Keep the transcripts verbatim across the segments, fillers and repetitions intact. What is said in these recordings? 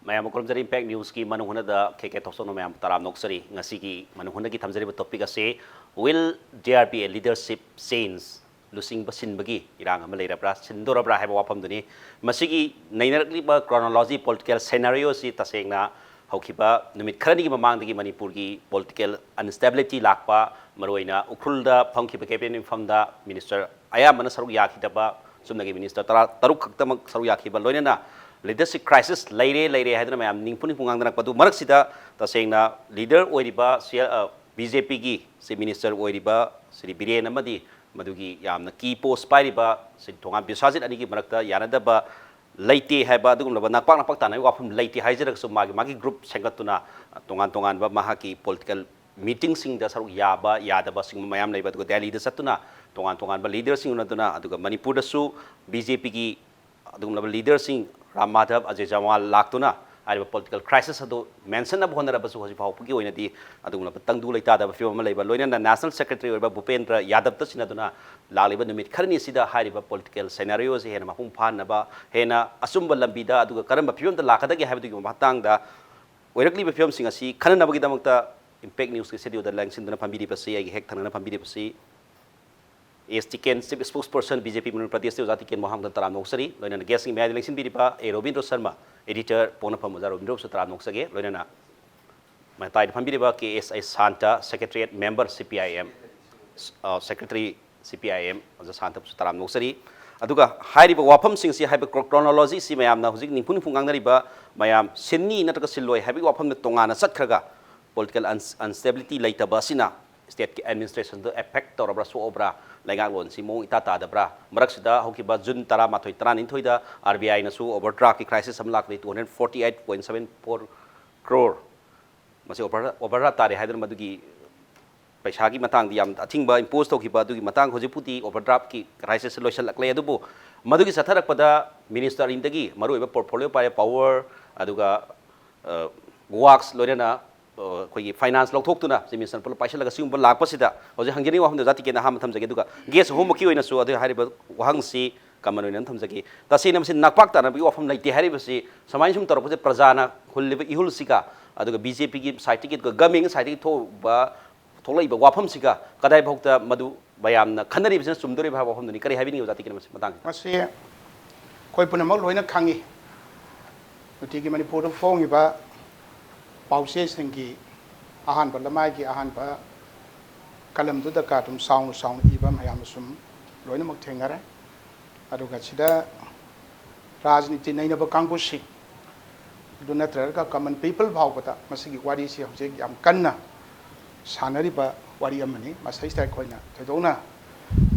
ꯃꯌꯥꯝ ꯈꯨꯔꯨꯝꯖꯔꯤ꯫ Impact Newsꯀꯤ ꯃꯅꯨꯡ ꯍꯨꯠꯅꯗ ꯈꯦ ꯀꯦ ꯊꯣꯛꯆꯣꯝꯅ ꯃꯌꯥꯝ ꯇꯔꯥꯝꯅ ꯑꯣꯛꯆꯔꯤ꯫ ꯉꯁꯤꯒꯤ ꯃꯅꯨꯡ ꯍꯨꯠꯅꯒꯤ ꯊꯝꯖꯔꯤꯕ topic ꯑꯁꯤ, "Will there be a leadership change?" ꯂꯨꯆꯤꯡꯕ ꯁꯤꯟꯕꯒꯤ ꯏꯔꯥꯡ ꯑꯃ ꯂꯩꯔꯕ꯭ꯔꯥ, ꯁꯤꯟꯗꯣꯔꯕ꯭ꯔꯥ ꯍꯥꯏꯕ ꯋꯥꯐꯝꯗꯨꯅꯤ꯫ ꯃꯁꯤꯒꯤ ꯅꯩꯅꯔꯛꯂꯤꯕ chronology, political scenario ꯑꯁꯤ ꯇꯁꯦꯡꯅ ꯍꯧꯈꯤꯕ ꯅꯨꯃꯤꯠ ꯈꯔꯅꯤꯒꯤ ꯃꯃꯥꯡꯗꯒꯤ ꯃꯅꯤꯄꯨꯔꯒꯤ political instability ꯂꯥꯛꯄ, ꯃꯔꯨꯑꯣꯏꯅ ꯎꯈ꯭ꯔꯨꯜꯗ ꯐꯝꯈꯤꯕ cabinet ꯃꯤꯐꯝꯗ minister ꯑꯌꯥꯝꯕꯅ ꯁꯔꯨꯛ ꯌꯥꯈꯤꯗꯕ, ꯆꯨꯝꯅꯒꯤ minister ꯇꯔꯥ ꯇꯔꯨꯛ ꯈꯛꯇꯃꯛ ꯁꯔꯨꯛ ꯌꯥꯈꯤꯕ, ꯂꯣꯏꯅꯅ leadership crisis ꯂꯩꯔꯦ, ꯂꯩꯔꯦ ꯍꯥꯏꯗꯨꯅ ꯃꯌꯥꯝ ꯅꯤꯡꯐꯨ ꯅꯤꯡꯐꯨ ꯉꯥꯡꯅꯔꯛꯄ ꯑꯗꯨ ꯃꯔꯛꯁꯤꯗ ꯇꯁꯦꯡꯅ leader ꯑꯣꯏꯔꯤꯕ ꯁꯤ ꯑꯦꯜ, ꯑ, ꯕꯤ ꯖꯦ ꯄꯤꯒꯤ chief minister ꯑꯣꯏꯔꯤꯕ ꯁ꯭ꯔꯤ ꯕꯤꯔꯦꯟ ꯑꯃꯗꯤ ꯃꯗꯨꯒꯤ ꯌꯥꯝꯅ key post ꯄꯥꯏꯔꯤꯕ ꯁ꯭ꯔꯤ ꯊꯣꯉꯥꯝ ꯕꯤꯁ꯭ꯋꯥꯖꯤꯠ ꯑꯅꯤꯒꯤ ꯃꯔꯛꯇ ꯌꯥꯅꯗꯕ ꯂꯩꯇꯦ ꯍꯥꯏꯕ, ꯑꯗꯨꯒꯨꯝꯂꯕ ꯅꯥꯛꯄꯥꯛ ꯅꯥꯛꯄꯥꯛ ꯇꯥꯟꯅꯕꯒꯤ ꯋꯥꯐꯝ ꯂꯩꯇꯦ ꯍꯥꯏꯖꯔꯒꯁꯨ, ꯃꯥꯒꯤ, ꯃꯥꯒꯤ group ꯁꯦꯝꯒꯠꯇꯨꯅ ꯇꯣꯉꯥꯟ ꯇꯣꯉꯥꯟꯕ ꯃꯍꯥꯛꯀꯤ political meetingꯁꯤꯡꯗ ꯁꯔꯨꯛ ꯌꯥꯕ ꯌꯥꯗꯕꯁꯤꯡꯕ ꯃꯌꯥꯝ ꯂꯩꯕ, ꯑꯗꯨꯒ ꯗꯦꯜꯂꯤꯗ ꯆꯠꯇꯨꯅ ꯇꯣꯉꯥꯟ ꯇꯣꯉꯥꯟꯕ leaderꯁꯤꯡ ꯎꯅꯗꯨꯅ, ꯑꯗꯨꯒ ꯃꯅꯤꯄꯨꯔꯗꯁꯨ ꯕꯤ ꯖꯦ ꯄꯤꯒꯤ ꯑꯗꯨꯒꯨꯝꯂꯕ leaderꯁꯤꯡ ꯔꯥꯝ ꯃꯥꯙꯕ, ꯑꯖꯌ ꯖꯋꯥꯜ ꯂꯥꯛꯇꯨꯅ ꯍꯥꯏꯔꯤꯕ political crisis ꯑꯗꯨ ꯃꯦꯟꯁꯟꯅꯕ ꯍꯣꯠꯅꯔꯕꯁꯨ ꯍꯧꯖꯤꯛ ꯐꯥꯎꯕꯒꯤ ꯑꯣꯏꯅꯗꯤ ꯑꯗꯨꯒꯨꯝꯂꯕ ꯇꯪꯗꯨ ꯂꯩꯇꯥꯗꯕ ꯐꯤꯕꯝ ꯑꯃ ꯂꯩꯕ, ꯂꯣꯏꯅꯅ national secretary ꯑꯣꯏꯕ ꯚꯨꯄꯦꯟꯗ꯭ꯔ ꯌꯥꯗꯕꯇ ꯁꯤꯟꯅꯗꯨꯅ ꯂꯥꯛꯂꯤꯕ ꯅꯨꯃꯤꯠ ꯈꯔꯅꯤ ꯑꯁꯤꯗ ꯍꯥꯏꯔꯤꯕ political scenario ꯑꯁꯤ ꯍꯦꯟꯅ ꯃꯄꯨꯡ ꯐꯥꯍꯟꯅꯕ, ꯍꯦꯟꯅ ꯑꯆꯨꯝꯕ ꯂꯝꯕꯤꯗ ꯑꯗꯨꯒ ꯀꯔꯝꯕ ꯐꯤꯕꯝꯗ ꯂꯥꯛꯀꯗꯒꯦ ꯍꯥꯏꯕꯗꯨꯒꯤ ꯃꯇꯥꯡꯗ ꯑꯣꯏꯔꯛꯂꯤꯕ ꯐꯤꯕꯝꯁꯤꯡ ꯑꯁꯤ ꯈꯟꯅꯅꯕꯒꯤꯗꯃꯛꯇ Impact Newsꯀꯤ studioꯗ ꯂꯦꯡꯁꯤꯟꯗꯨꯅ ꯐꯝꯕꯤꯔꯤꯕꯁꯤ, ꯑꯩꯒꯤ ꯍꯦꯛ ꯊꯪꯅꯅ ꯐꯝꯕꯤꯔꯤꯕꯁꯤ ꯑꯦꯁ ꯇꯤꯀꯦꯟ, chief spokesperson, ꯕꯤ ꯖꯦ ꯄꯤ ꯃꯅꯤꯄꯨꯔ ꯄ꯭ꯔꯗꯦꯁꯇꯤ ꯑꯣꯖꯥ ꯇꯤꯀꯦꯟ ꯃꯣꯍꯥꯝꯒ ꯇꯔꯥꯝꯅ ꯑꯣꯛꯆꯔꯤ꯫ ꯂꯣꯏꯅꯅ guestꯀꯤ ꯃꯌꯥꯏꯗ ꯂꯦꯡꯁꯤꯟꯕꯤꯔꯤꯕ ꯑꯦ ꯔꯣꯕꯤꯟꯗ꯭ꯔꯣ ꯁꯔꯃ, editor, ꯄꯣꯛꯅꯐꯝ ꯑꯣꯖꯥ ꯔꯣꯕꯤꯟꯗ꯭ꯔꯣꯕꯨꯁꯨ ꯇꯔꯥꯝꯅ ꯑꯣꯛꯆꯒꯦ꯫ ꯂꯣꯏꯅꯅ ꯃꯇꯥꯏꯗ ꯐꯝꯕꯤꯔꯤꯕ ꯀꯦ ꯑꯦꯁ ꯑꯩꯆ ꯁꯥꯟꯇ, secretariat member, ꯁꯤ ꯄꯤ ꯑꯥꯏ ꯑꯦꯝ, ꯑ, secretary, ꯁꯤ ꯄꯤ ꯑꯥꯏ ꯑꯦꯝ, ꯑꯣꯖꯥ ꯁꯥꯟꯇꯕꯨꯁꯨ ꯇꯔꯥꯝꯅ ꯑꯣꯛꯆꯔꯤ꯫ ꯑꯗꯨꯒ ꯍꯥꯏꯔꯤꯕ ꯋꯥꯐꯝꯁꯤꯡꯁꯤ, ꯍꯥꯏꯕ chro-, chronologyꯁꯤ ꯃꯌꯥꯝꯅ ꯍꯧꯖꯤꯛ ꯅꯤꯡꯐꯨ ꯅꯤꯡꯐꯨ ꯉꯥꯡꯅꯔꯤꯕ ꯃꯌꯥꯝ ꯁꯤꯟꯅꯤ ꯅꯠꯇ꯭ꯔꯒ ꯁꯤꯜꯂꯣꯏ ꯍꯥꯏꯕꯒꯤ ꯋꯥꯐꯝꯗ ꯇꯣꯉꯥꯟꯅ ꯆꯠꯈ꯭ꯔꯒ, political uns-, instability ꯂꯩꯇꯕ ꯑꯁꯤꯅ stateꯀꯤ administrationꯗ effect ꯇꯧꯔꯕ꯭ꯔꯥ, ꯁꯣꯛꯑꯕ꯭ꯔꯥ, ꯂꯩꯉꯥꯛꯂꯣꯟꯁꯤ ꯃꯑꯣꯡ ꯏꯇꯥ ꯇꯥꯗꯕ꯭ꯔꯥ? ꯃꯔꯛꯁꯤꯗ ꯍꯧꯈꯤꯕ ꯖꯨꯟ ꯇꯔꯥꯃꯥꯊꯣꯏ, ꯇꯔꯥꯅꯤꯊꯣꯏꯗ ꯑꯥꯔ ꯕꯤ ꯑꯥꯏꯅꯁꯨ overdraftꯀꯤ crisis ꯑꯃ ꯂꯥꯛꯄꯗꯒꯤ two hundred forty eight point seven four crore ꯃꯁꯤ over, overdraft ꯇꯥꯔꯦ ꯍꯥꯏꯗꯨꯅ ꯃꯗꯨꯒꯤ ꯄꯩꯁꯥꯒꯤ ꯃꯇꯥꯡꯗ ꯌꯥꯝ ꯑꯊꯤꯡꯕ impose ꯇꯧꯈꯤꯕ ꯑꯗꯨꯒꯤ ꯃꯇꯥꯡ, ꯍꯧꯖꯤꯛꯄꯨꯗꯤ overdraftꯀꯤ crisisꯁꯤ ꯂꯣꯏꯁꯤꯜꯂꯛꯂꯦ꯫ ꯑꯗꯨꯕꯨ ꯃꯗꯨꯒꯤ ꯆꯠꯊꯔꯛꯄꯗ minister ꯑꯅꯤꯗꯒꯤ ꯃꯔꯨꯑꯣꯏꯕ portfolio ꯄꯥꯏꯔꯦ, power, ꯑꯗꯨꯒ, ꯑ, works, ꯂꯣꯏꯅꯅ, ꯑ, ꯑꯩꯈꯣꯏꯒꯤ finance ꯂꯧꯊꯣꯛꯇꯨꯅ chief minister ꯄꯨꯂꯞ ꯄꯥꯏꯁꯤꯜꯂꯒ ꯁꯤꯒꯨꯝꯕ ꯂꯥꯛꯄꯁꯤꯗ ꯍꯧꯖꯤꯛ ꯍꯪꯖꯅꯤꯡꯕ ꯋꯥꯐꯝꯗꯣ ꯑꯣꯖꯥ ꯇꯤꯀꯦꯟꯗ ꯑꯍꯥꯟꯕ ꯊꯝꯖꯒꯦ꯫ ꯑꯗꯨꯒ guest ꯑꯍꯨꯝꯃꯛꯀꯤ ꯑꯣꯏꯅꯁꯨ ꯑꯗꯨ ꯍꯥꯏꯔꯤꯕ ꯋꯥꯍꯪꯁꯤ ꯀꯃꯟ ꯑꯣꯏꯅ ꯑꯗꯨꯝ ꯊꯝꯖꯒꯦ꯫ ꯇꯁꯦꯡꯅ ꯃꯁꯤ ꯅꯥꯛꯄꯥꯛ ꯇꯥꯅꯕꯒꯤ ꯋꯥꯐꯝ ꯂꯩꯇꯦ ꯍꯥꯏꯔꯤꯕꯁꯤ ꯁꯨꯃꯥꯏꯅ ꯁꯨꯝ ꯇꯧꯔꯛꯄꯁꯦ ꯄ꯭ꯔꯖꯥꯅ ꯍꯨꯜꯂꯤꯕ ꯏꯍꯨꯜꯁꯤꯒ ꯑꯗꯨꯒ ꯕꯤ ꯖꯦ ꯄꯤꯒꯤ ꯁꯥꯏꯠꯇꯒꯤ, ꯒꯚꯔꯟꯃꯦꯟꯒꯤ ꯁꯥꯏꯠꯇꯒꯤ ꯊꯣꯛꯎꯕ, ꯊꯣꯛꯂꯛꯏꯕ ꯋꯥꯐꯝꯁꯤꯒ ꯀꯗꯥꯏꯐꯥꯎꯗ ꯃꯗꯨ ꯃꯌꯥꯝꯅ ꯈꯟꯅꯔꯤꯕꯁꯤꯅ ꯆꯨꯝꯗꯣꯔꯤꯕ ꯍꯥꯏꯕ ꯋꯥꯐꯝꯗꯨꯅꯤ꯫ ꯀꯔꯤ ꯍꯥꯏꯕꯤꯅꯤꯡꯉꯤ ꯑꯣꯖꯥ ꯇꯤꯀꯦꯟ ꯃꯁꯤ ꯃꯇꯥꯡꯁꯤꯗ? ꯃꯁꯤ ꯑꯩꯈꯣꯏ ꯄꯨꯝꯅꯃꯛ ꯂꯣꯏꯅ ꯈꯪꯉꯤ꯫ ꯅꯨꯡꯇꯤꯒꯤ ꯃꯅꯤꯄꯨꯔꯗ ꯐꯣꯡꯉꯤꯕ ꯄꯥꯎꯆꯦꯁꯤꯡꯒꯤ ꯑꯍꯥꯟꯕ ꯂꯃꯥꯏꯒꯤ ꯑꯍꯥꯟꯕ ꯀꯂꯝꯗꯨꯗ ꯀꯥ ꯑꯗꯨꯝ ꯆꯥꯎꯅ ꯆꯥꯎꯅ ꯏꯕ ꯃꯌꯥꯝ ꯑꯁꯨꯝ ꯂꯣꯏꯅꯃꯛ ꯊꯦꯡꯅꯔꯦ꯫ ꯑꯗꯨꯒ ꯁꯤꯗ ꯔꯥꯖꯅꯤꯇꯤ ꯅꯩꯅꯕ ꯀꯥꯡꯕꯨꯁꯤꯡ ꯑꯗꯨ ꯅꯠꯇ꯭ꯔꯒ ꯀꯃꯟ ꯄꯤꯄꯜ ꯐꯥꯎꯕꯗ ꯃꯁꯤꯒꯤ ꯋꯥꯔꯤꯁꯤ ꯍꯧꯖꯤꯛ ꯌꯥꯝ ꯀꯟꯅ ꯁꯥꯟꯅꯔꯤꯕ ꯋꯥꯔꯤ ꯑꯃꯅꯤ꯫ ꯃꯁꯤꯗꯩꯁꯤꯗ ꯑꯩꯈꯣꯏꯅ ꯊꯣꯏꯗꯣꯛꯅ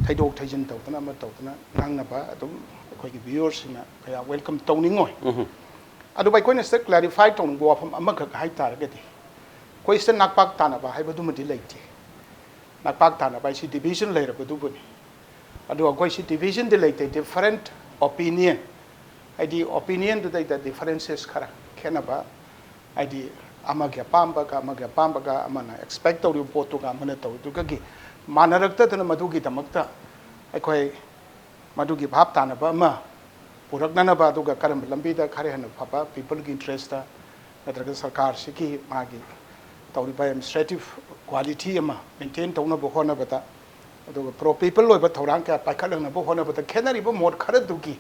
ꯊꯩꯗꯣꯛ ꯊꯩꯖꯤꯟ ꯇꯧꯗꯅ ꯑꯃ ꯇꯧꯗꯅ ꯉꯥꯡꯅꯕ ꯑꯗꯨꯝ ꯑꯩꯈꯣꯏꯒꯤ ꯚ꯭ꯌꯨꯋꯔꯁꯤꯡꯅ ꯀꯌꯥ ꯋꯦꯜꯀꯝ ꯇꯧꯅꯤꯡꯉꯣꯏ꯫ ꯑꯗꯨꯕꯨ ꯑꯩꯈꯣꯏꯅ ꯁꯤꯗ ꯀ꯭ꯂꯦꯔꯤꯐꯥꯏ ꯇꯧꯅꯤꯡꯕ ꯋꯥꯐꯝ ꯑꯃꯈꯛ ꯍꯥꯏ ꯇꯥꯔꯒꯗꯤ, ꯑꯩꯈꯣꯏ ꯁꯤꯗ ꯅꯥꯛꯄꯥꯛ ꯇꯥꯅꯕ ꯍꯥꯏꯕꯗꯨꯃꯗꯤ ꯂꯩꯇꯦ꯫ ꯅꯥꯛꯄꯥꯛ ꯇꯥꯅꯕ ꯍꯥꯏꯁꯤ ꯗꯤꯚꯤꯖꯟ ꯂꯩꯔꯕꯗꯨꯕꯨꯅꯤ꯫ ꯑꯗꯨꯒ ꯑꯩꯈꯣꯏ ꯁꯤ ꯗꯤꯚꯤꯖꯟꯗꯤ ꯂꯩꯇꯦ, ꯗꯤꯐꯔꯦꯟꯠ ꯑꯣꯄꯤꯅꯤꯌꯟ, ꯍꯥꯏꯗꯤ ꯑꯣꯄꯤꯅꯤꯌꯟꯗꯨꯗꯩꯗ ꯗꯤꯐꯔꯦꯟꯁꯦꯁ ꯈꯔ ꯈꯦꯠꯅꯕ, ꯍꯥꯏꯗꯤ ꯑꯃꯒꯤ ꯑꯄꯥꯝꯕꯒ ꯑꯃꯒꯤ ꯑꯄꯥꯝꯕꯒ, ꯑꯃꯅ ꯑꯦꯛꯁꯄꯦꯛ ꯇꯧꯔꯤꯕ ꯄꯣꯠꯇꯨꯒ ꯑꯃꯅ ꯇꯧꯔꯤꯗꯨꯒꯒꯤ ꯃꯥꯟꯅꯔꯛꯇꯗꯅ, ꯃꯗꯨꯒꯤꯗꯃꯛꯇ ꯑꯩꯈꯣꯏ ꯃꯗꯨꯒꯤ ꯚꯥꯞ ꯇꯥꯅꯕ ꯑꯃ ꯄꯨꯔꯛꯅꯅꯕ, ꯑꯗꯨꯒ ꯀꯔꯝꯕ ꯂꯝꯕꯤꯗ ꯈꯔ ꯍꯦꯟꯅ ꯐꯕ ꯄꯤꯄꯜꯒꯤ ꯏꯟꯇꯔꯦꯁꯇ ꯅꯠꯇ꯭ꯔꯒ ꯁꯔꯀꯥꯔꯁꯤꯒꯤ ꯃꯥꯒꯤ ꯇꯧꯔꯤꯕ ꯑꯦꯗꯃꯤꯅꯤꯁꯇ꯭ꯔꯦꯇꯤꯞ ꯀ꯭ꯋꯥꯂꯤꯇꯤ ꯑꯃ ꯃꯦꯟꯇꯦꯟ ꯇꯧꯅꯕ ꯍꯣꯠꯅꯕꯗ, ꯑꯗꯨꯒ ꯄ꯭ꯔꯣ ꯄꯤꯄꯜ ꯑꯣꯏꯕ ꯊꯧꯔꯥꯡ ꯀꯌꯥ ꯄꯥꯏꯈꯠꯂꯛꯅꯕ ꯍꯣꯠꯅꯕꯗ ꯈꯦꯠꯅꯔꯤꯕ ꯃꯣꯠ ꯈꯔꯗꯨꯒꯤ,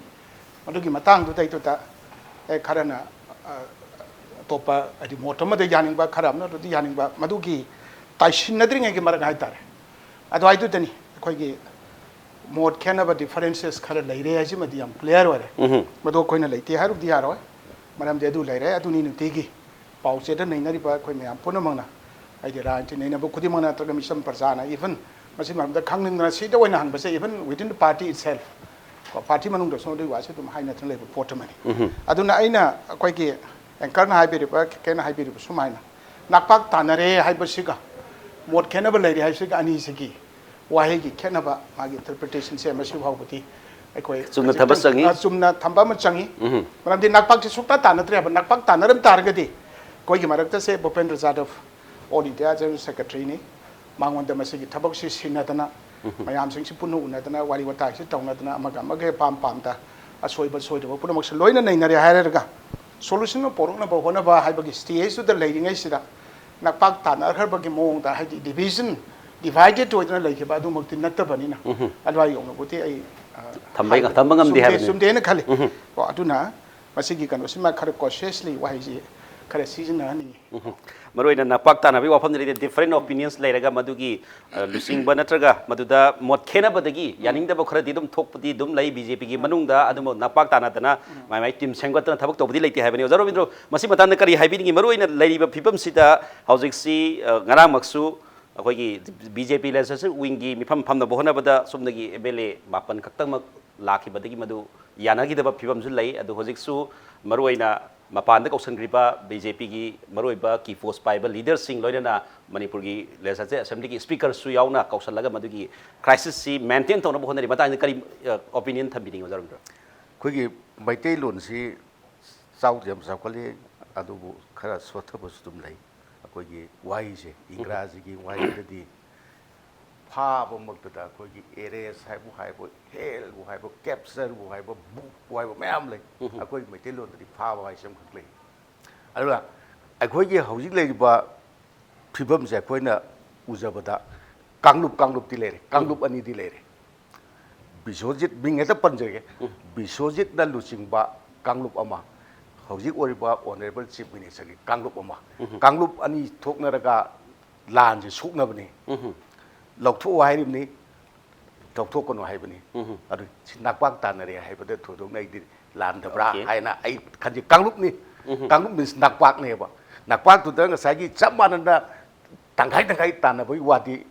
ꯃꯗꯨꯒꯤ ꯃꯇꯥꯡꯗꯨꯗꯩꯗꯨꯗ ꯑꯦ ꯈꯔꯅ ꯑ, ꯑꯇꯣꯞꯄ ꯍꯥꯏꯗꯤ ꯃꯣꯠ ꯑꯃꯗ ꯌꯥꯅꯤꯡꯕ, ꯈꯔ ꯑꯃꯅ ꯑꯗꯨꯗꯤ ꯌꯥꯅꯤꯡꯕ, ꯃꯗꯨꯒꯤ ꯇꯥꯏꯁꯤꯟꯅꯗ꯭ꯔꯤꯉꯩꯒꯤ ꯃꯔꯛ ꯍꯥꯏꯇꯥꯔꯦ꯫ ꯑꯗꯨꯋꯥꯏꯗꯨꯗꯅꯤ ꯑꯩꯈꯣꯏꯒꯤ ꯃꯣꯠ ꯈꯦꯠꯅꯕ, ꯗꯤꯐꯔꯦꯟꯁꯦꯁ ꯈꯔ ꯂꯩꯔꯦ ꯍꯥꯏꯁꯤꯃꯗꯤ ꯌꯥꯝ ꯀ꯭ꯂꯤꯌꯥꯔ ꯑꯣꯏꯔꯦ꯫ ꯃꯗꯨ ꯑꯩꯈꯣꯏꯅ ꯂꯩꯇꯦ ꯍꯥꯏꯔꯨꯕꯗꯤ ꯌꯥꯔꯣꯏ, ꯃꯔꯝꯗꯤ ꯑꯗꯨ ꯂꯩꯔꯦ, ꯑꯗꯨꯅꯤ ꯅꯨꯡꯇꯤꯒꯤ ꯄꯥꯎ ꯆꯦꯗ ꯅꯩꯅꯔꯤꯕ ꯑꯩꯈꯣꯏ ꯃꯌꯥꯝ ꯄꯨꯝꯅꯃꯛꯅ, ꯍꯥꯏꯗꯤ ꯔꯥꯖꯅꯤꯇꯤ ꯅꯩꯅꯕ ꯈꯨꯗꯤꯡꯃꯛꯅ ꯅꯠꯇ꯭ꯔꯒ ꯃꯤꯆꯝ ꯄ꯭ꯔꯖꯥꯅ, ꯏꯚꯟ ꯃꯁꯤ ꯃꯔꯝꯗ ꯈꯪꯅꯤꯡꯗꯅ ꯁꯤꯗ ꯑꯣꯏꯅ ꯍꯪꯕꯁꯦ, ꯏꯚꯟ ꯋꯤꯗꯤꯟ ꯗ ꯄꯥꯔꯇꯤ ꯏꯠꯁꯦꯜꯐ ꯀꯣ, ꯄꯥꯔꯇꯤ ꯃꯅꯨꯡꯗꯁꯨ ꯑꯗꯨꯒꯤ ꯋꯥꯁꯦ ꯑꯗꯨꯝ ꯍꯥꯏꯅꯗꯅ ꯂꯩꯕ ꯄꯣꯠ ꯑꯃꯅꯤ꯫ ꯑꯗꯨꯅ ꯑꯩꯅ ꯑꯩꯈꯣꯏꯒꯤ ꯑꯦꯡꯀꯔꯅ ꯍꯥꯏꯕꯤꯔꯤꯕ, ꯀꯦꯀꯦꯅ ꯍꯥꯏꯕꯤꯔꯤꯕ ꯁꯨꯃꯥꯏꯅ ꯅꯥꯛꯄꯥꯛ ꯇꯥꯅꯔꯦ ꯍꯥꯏꯕꯁꯤꯒ ꯃꯣꯠ ꯈꯦꯠꯅꯕ ꯂꯩꯔꯦ ꯍꯥꯏꯕꯁꯤꯒ ꯑꯅꯤꯁꯤꯒꯤ ꯋꯥꯍꯩꯒꯤ ꯈꯦꯠꯅꯕ, ꯃꯥꯒꯤ ꯏꯟꯇꯔꯄ꯭ꯔꯤꯇꯦꯁꯟꯁꯦ ꯃꯁꯤ ꯐꯥꯎꯕꯗꯤ ꯑꯩꯈꯣꯏ ꯆꯨꯝꯅ ꯊꯝꯕ ꯆꯪꯉꯤ꯫ ꯑ, ꯆꯨꯝꯅ ꯊꯝꯕ ꯑꯃ ꯆꯪꯉꯤ꯫ ꯃꯔꯝꯗꯤ ꯅꯥꯛꯄꯥꯛꯁꯤ ꯁꯨꯛꯇꯥ ꯇꯥꯅꯗ꯭ꯔꯦ ꯍꯥꯏꯕ꯫ ꯅꯥꯛꯄꯥꯛ ꯇꯥꯅꯔꯝ ꯇꯥꯔꯒꯗꯤ ꯑꯩꯈꯣꯏꯒꯤ ꯃꯔꯛꯇꯁꯦ ꯚꯨꯄꯦꯟꯗ꯭ꯔ ꯖꯥꯗꯕ ꯑꯣꯜ ꯏꯟꯗꯤꯌꯥ ꯖꯦꯅꯔꯦꯜ ꯁꯦꯀ꯭ꯔꯦꯇꯔꯤꯅꯤ, ꯃꯉꯣꯟꯗ ꯃꯁꯤꯒꯤ ꯊꯕꯛꯁꯤ ꯁꯤꯟꯅꯗꯅ ꯃꯌꯥꯝꯁꯤꯡꯁꯤ ꯄꯨꯟꯅ ꯎꯅꯗꯅ ꯋꯥꯔꯤ ꯋꯥꯇꯥꯏꯁꯤ ꯇꯧꯅꯗꯅ ꯑꯃꯒ ꯑꯃꯒ ꯑꯄꯥꯝ ꯄꯥꯝꯗ ꯑꯁꯣꯏꯕ ꯁꯣꯏꯗꯕ ꯄꯨꯝꯅꯃꯛꯁꯦ ꯂꯣꯏꯅ ꯅꯩꯅꯔꯦ ꯍꯥꯏꯔꯒ solution ꯑꯃ ꯄꯣꯔꯛꯅꯕ ꯍꯣꯠꯅꯕ ꯍꯥꯏꯕꯒꯤ stageꯇꯨꯗ ꯂꯩꯔꯤꯉꯩꯁꯤꯗ ꯅꯛꯄꯥꯛ ꯇꯥꯟꯅꯈ꯭ꯔꯕꯒꯤ ꯃꯑꯣꯡꯗ, ꯍꯥꯏꯗꯤ division, divided ꯑꯣꯏꯗꯅ ꯂꯩꯈꯤꯕ ꯑꯗꯨꯃꯛꯇꯤ ꯅꯠꯇꯕꯅꯤꯅ, ꯑꯗꯨꯋꯥꯏ ꯌꯧꯅꯕꯨꯗꯤ ꯑꯩ, ꯑ, ꯊꯝꯕꯩ-, ꯍꯥꯏꯕ ꯊꯝꯕ ꯉꯝꯗꯦ ꯆꯨꯝꯗꯦ, ꯍꯥꯏꯕꯅꯤ꯫ ꯆꯨꯝꯗꯦꯅ ꯈꯜꯂꯤ꯫ ꯀꯣ, ꯑꯗꯨꯅ ꯃꯁꯤꯒꯤ ꯀꯩꯅꯣꯁꯤꯃ ꯈꯔ cautiously ꯋꯥꯍꯩꯁꯤ ꯈꯔ ꯁꯤꯖꯤꯟꯅꯍꯟꯅꯤꯡꯉꯤ꯫ ꯎꯝ꯫ ꯃꯔꯨꯑꯣꯏꯅ ꯅꯛꯄꯥꯛ ꯇꯥꯟꯅꯕꯒꯤ ꯋꯥꯐꯝꯗ ꯂꯩꯔꯦ, different opinions ꯂꯩꯔꯒ ꯃꯗꯨꯒꯤ, ꯑ, ꯂꯨꯆꯤꯡꯕ ꯅꯠꯇ꯭ꯔꯒ ꯃꯗꯨꯗ ꯃꯣꯠ ꯈꯦꯠꯅꯕꯗꯒꯤ ꯌꯥꯅꯤꯡꯗꯕ ꯈꯔꯗꯤ ꯑꯗꯨꯝ ꯊꯣꯛꯄꯗꯤ ꯑꯗꯨꯝ ꯂꯩ BJPꯒꯤ ꯃꯅꯨꯡꯗ, ꯑꯗꯨꯕꯨ ꯅꯛꯄꯥꯛ ꯇꯥꯟꯅꯗꯅ ꯃꯥꯏ ꯃꯥꯏ team ꯁꯦꯝꯒꯠꯇꯅ ꯊꯕꯛ ꯇꯧꯕꯗꯤ ꯂꯩꯇꯦ ꯍꯥꯏꯕꯅꯤ꯫ ꯑꯣꯖꯥ ꯔꯣꯕꯤꯟꯗ꯭ꯔꯣ, ꯃꯁꯤ ꯃꯇꯥꯡꯗ ꯀꯔꯤ ꯍꯥꯏꯕꯤꯅꯤꯡꯉꯤ? ꯃꯔꯨꯑꯣꯏꯅ ꯂꯩꯔꯤꯕ ꯐꯤꯕꯝꯁꯤꯗ ꯍꯧꯖꯤꯛꯁꯤ, ꯑ, ꯉꯔꯥꯡꯃꯛꯁꯨ ꯑꯩꯈꯣꯏꯒꯤ BJP legislative wingꯒꯤ ꯃꯤꯐꯝ ꯐꯝꯅꯕ ꯍꯣꯠꯅꯕꯗ ꯁꯣꯝꯗꯒꯤ MLA ꯃꯥꯄꯟ ꯈꯛꯇꯃꯛ ꯂꯥꯛꯈꯤꯕꯗꯒꯤ ꯃꯗꯨ ꯌꯥꯅꯈꯤꯗꯕ ꯐꯤꯕꯝꯁꯨ ꯂꯩ꯫ ꯑꯗꯨ ꯍꯧꯖꯤꯛꯁꯨ ꯃꯔꯨꯑꯣꯏꯅ ꯃꯄꯥꯟꯗ ꯀꯧꯁꯟꯈ꯭ꯔꯤꯕ BJPꯒꯤ ꯃꯔꯨꯑꯣꯏꯕ key post ꯄꯥꯏꯕ leaderꯁꯤꯡ, ꯂꯣꯏꯅꯅ ꯃꯅꯤꯄꯨꯔꯒꯤ legislative assemblyꯒꯤ speakerꯁꯨ ꯌꯥꯎꯅ ꯀꯧꯁꯜꯂꯒ ꯃꯗꯨꯒꯤ crisisꯁꯤ maintain ꯇꯧꯅꯕ ꯍꯣꯠꯅꯔꯤ꯫ ꯃꯇꯥꯡꯗ ꯀꯔꯤ, ꯑ, opinion ꯊꯝꯕꯤꯅꯤꯡꯉꯤ, ꯑꯣꯖꯥ ꯔꯣꯕꯤꯟꯗ꯭ꯔꯣ? ꯑꯩꯈꯣꯏꯒꯤ ꯃꯩꯇꯩꯂꯣꯟꯁꯤ ꯆꯥꯎꯗꯤ ꯌꯥꯝ ꯆꯥꯎꯈꯠꯂꯤ, ꯑꯗꯨꯕꯨ ꯈꯔ ꯁꯣꯠꯊꯕꯁꯨ ꯑꯗꯨꯝ ꯂꯩ꯫ ꯑꯩꯈꯣꯏꯒꯤ ꯋꯥꯍꯩꯁꯦ, ꯏꯪꯒ꯭ꯔꯥꯖꯤꯒꯤ ꯋꯥꯍꯩꯗꯗꯤ ꯐꯥꯕꯃꯛꯇꯗ ꯑꯩꯈꯣꯏꯒꯤ arrest ꯍꯥꯏꯕꯨ ꯍꯥꯏꯕ, heldꯕꯨ ꯍꯥꯏꯕ, captureꯕꯨ ꯍꯥꯏꯕ, bookꯄꯨ ꯍꯥꯏꯕ ꯃꯌꯥꯝ ꯂꯩ꯫ ꯑꯩꯈꯣꯏꯒꯤ ꯃꯩꯇꯩꯂꯣꯟꯗꯗꯤ ꯐꯥꯕ ꯍꯥꯏꯁꯦ ꯑꯃꯈꯛ ꯂꯩ꯫ ꯑꯗꯨꯒ ꯑꯩꯈꯣꯏꯒꯤ ꯍꯧꯖꯤꯛ ꯂꯩꯔꯤꯕ ꯐꯤꯕꯝꯁꯦ ꯑꯩꯈꯣꯏꯅ ꯎꯖꯕꯗ ꯀꯥꯡꯂꯨꯞ, ꯀꯥꯡꯂꯨꯞꯇꯤ ꯂꯩꯔꯦ, ꯀꯥꯡꯂꯨꯞ ꯑꯅꯤꯗꯤ ꯂꯩꯔꯦ꯫ ꯕꯤꯁ꯭ꯋꯖꯤꯠ, ꯃꯤꯡ ꯍꯦꯛꯇ ꯄꯟꯖꯒꯦ꯫ ꯕꯤꯁ꯭ꯋꯖꯤꯠꯅ ꯂꯨꯆꯤꯡꯕ ꯀꯥꯡꯂꯨꯞ ꯑꯃ, ꯍꯧꯖꯤꯛ ꯑꯣꯏꯔꯤꯕ Honourable Chief Ministerꯒꯤ ꯀꯥꯡꯂꯨꯞ ꯑꯃ, ꯀꯥꯡꯂꯨꯞ ꯑꯅꯤ ꯊꯣꯛꯅꯔꯒ ꯂꯥꯟꯁꯦ ꯁꯣꯛꯅꯕꯅꯤ꯫ ꯂꯧꯊꯣꯛꯑꯣ ꯍꯥꯏꯔꯤꯕꯅꯤ, ꯂꯧꯊꯣꯛꯀꯅꯨ ꯍꯥꯏꯕꯅꯤ꯫ ꯑꯗꯨ ꯁꯤ ꯅꯥꯛꯄꯥꯛ ꯇꯥꯟꯅꯔꯦ ꯍꯥꯏꯕꯗ ꯊꯣꯏꯗꯣꯛꯅ ꯑꯩꯗꯤ ꯂꯥꯟꯗꯕ꯭ꯔꯥ Okay. ꯍꯥꯏꯅ ꯑꯩ ꯈꯟꯖꯩ꯫ ꯀꯥꯡꯂꯨꯞꯅꯤ, ꯀꯥꯡꯂꯨꯞ means ꯅꯥꯛꯄꯥꯛꯅꯦꯕ꯫ ꯅꯥꯛꯄꯥꯛꯇꯨꯗ ꯉꯁꯥꯏꯒꯤ ꯆꯞ ꯃꯥꯟꯅꯅ ꯇꯪꯈꯥꯏ ꯇꯪꯈꯥꯏ ꯇꯥꯟꯅꯕꯒꯤ ꯋꯥꯗꯤ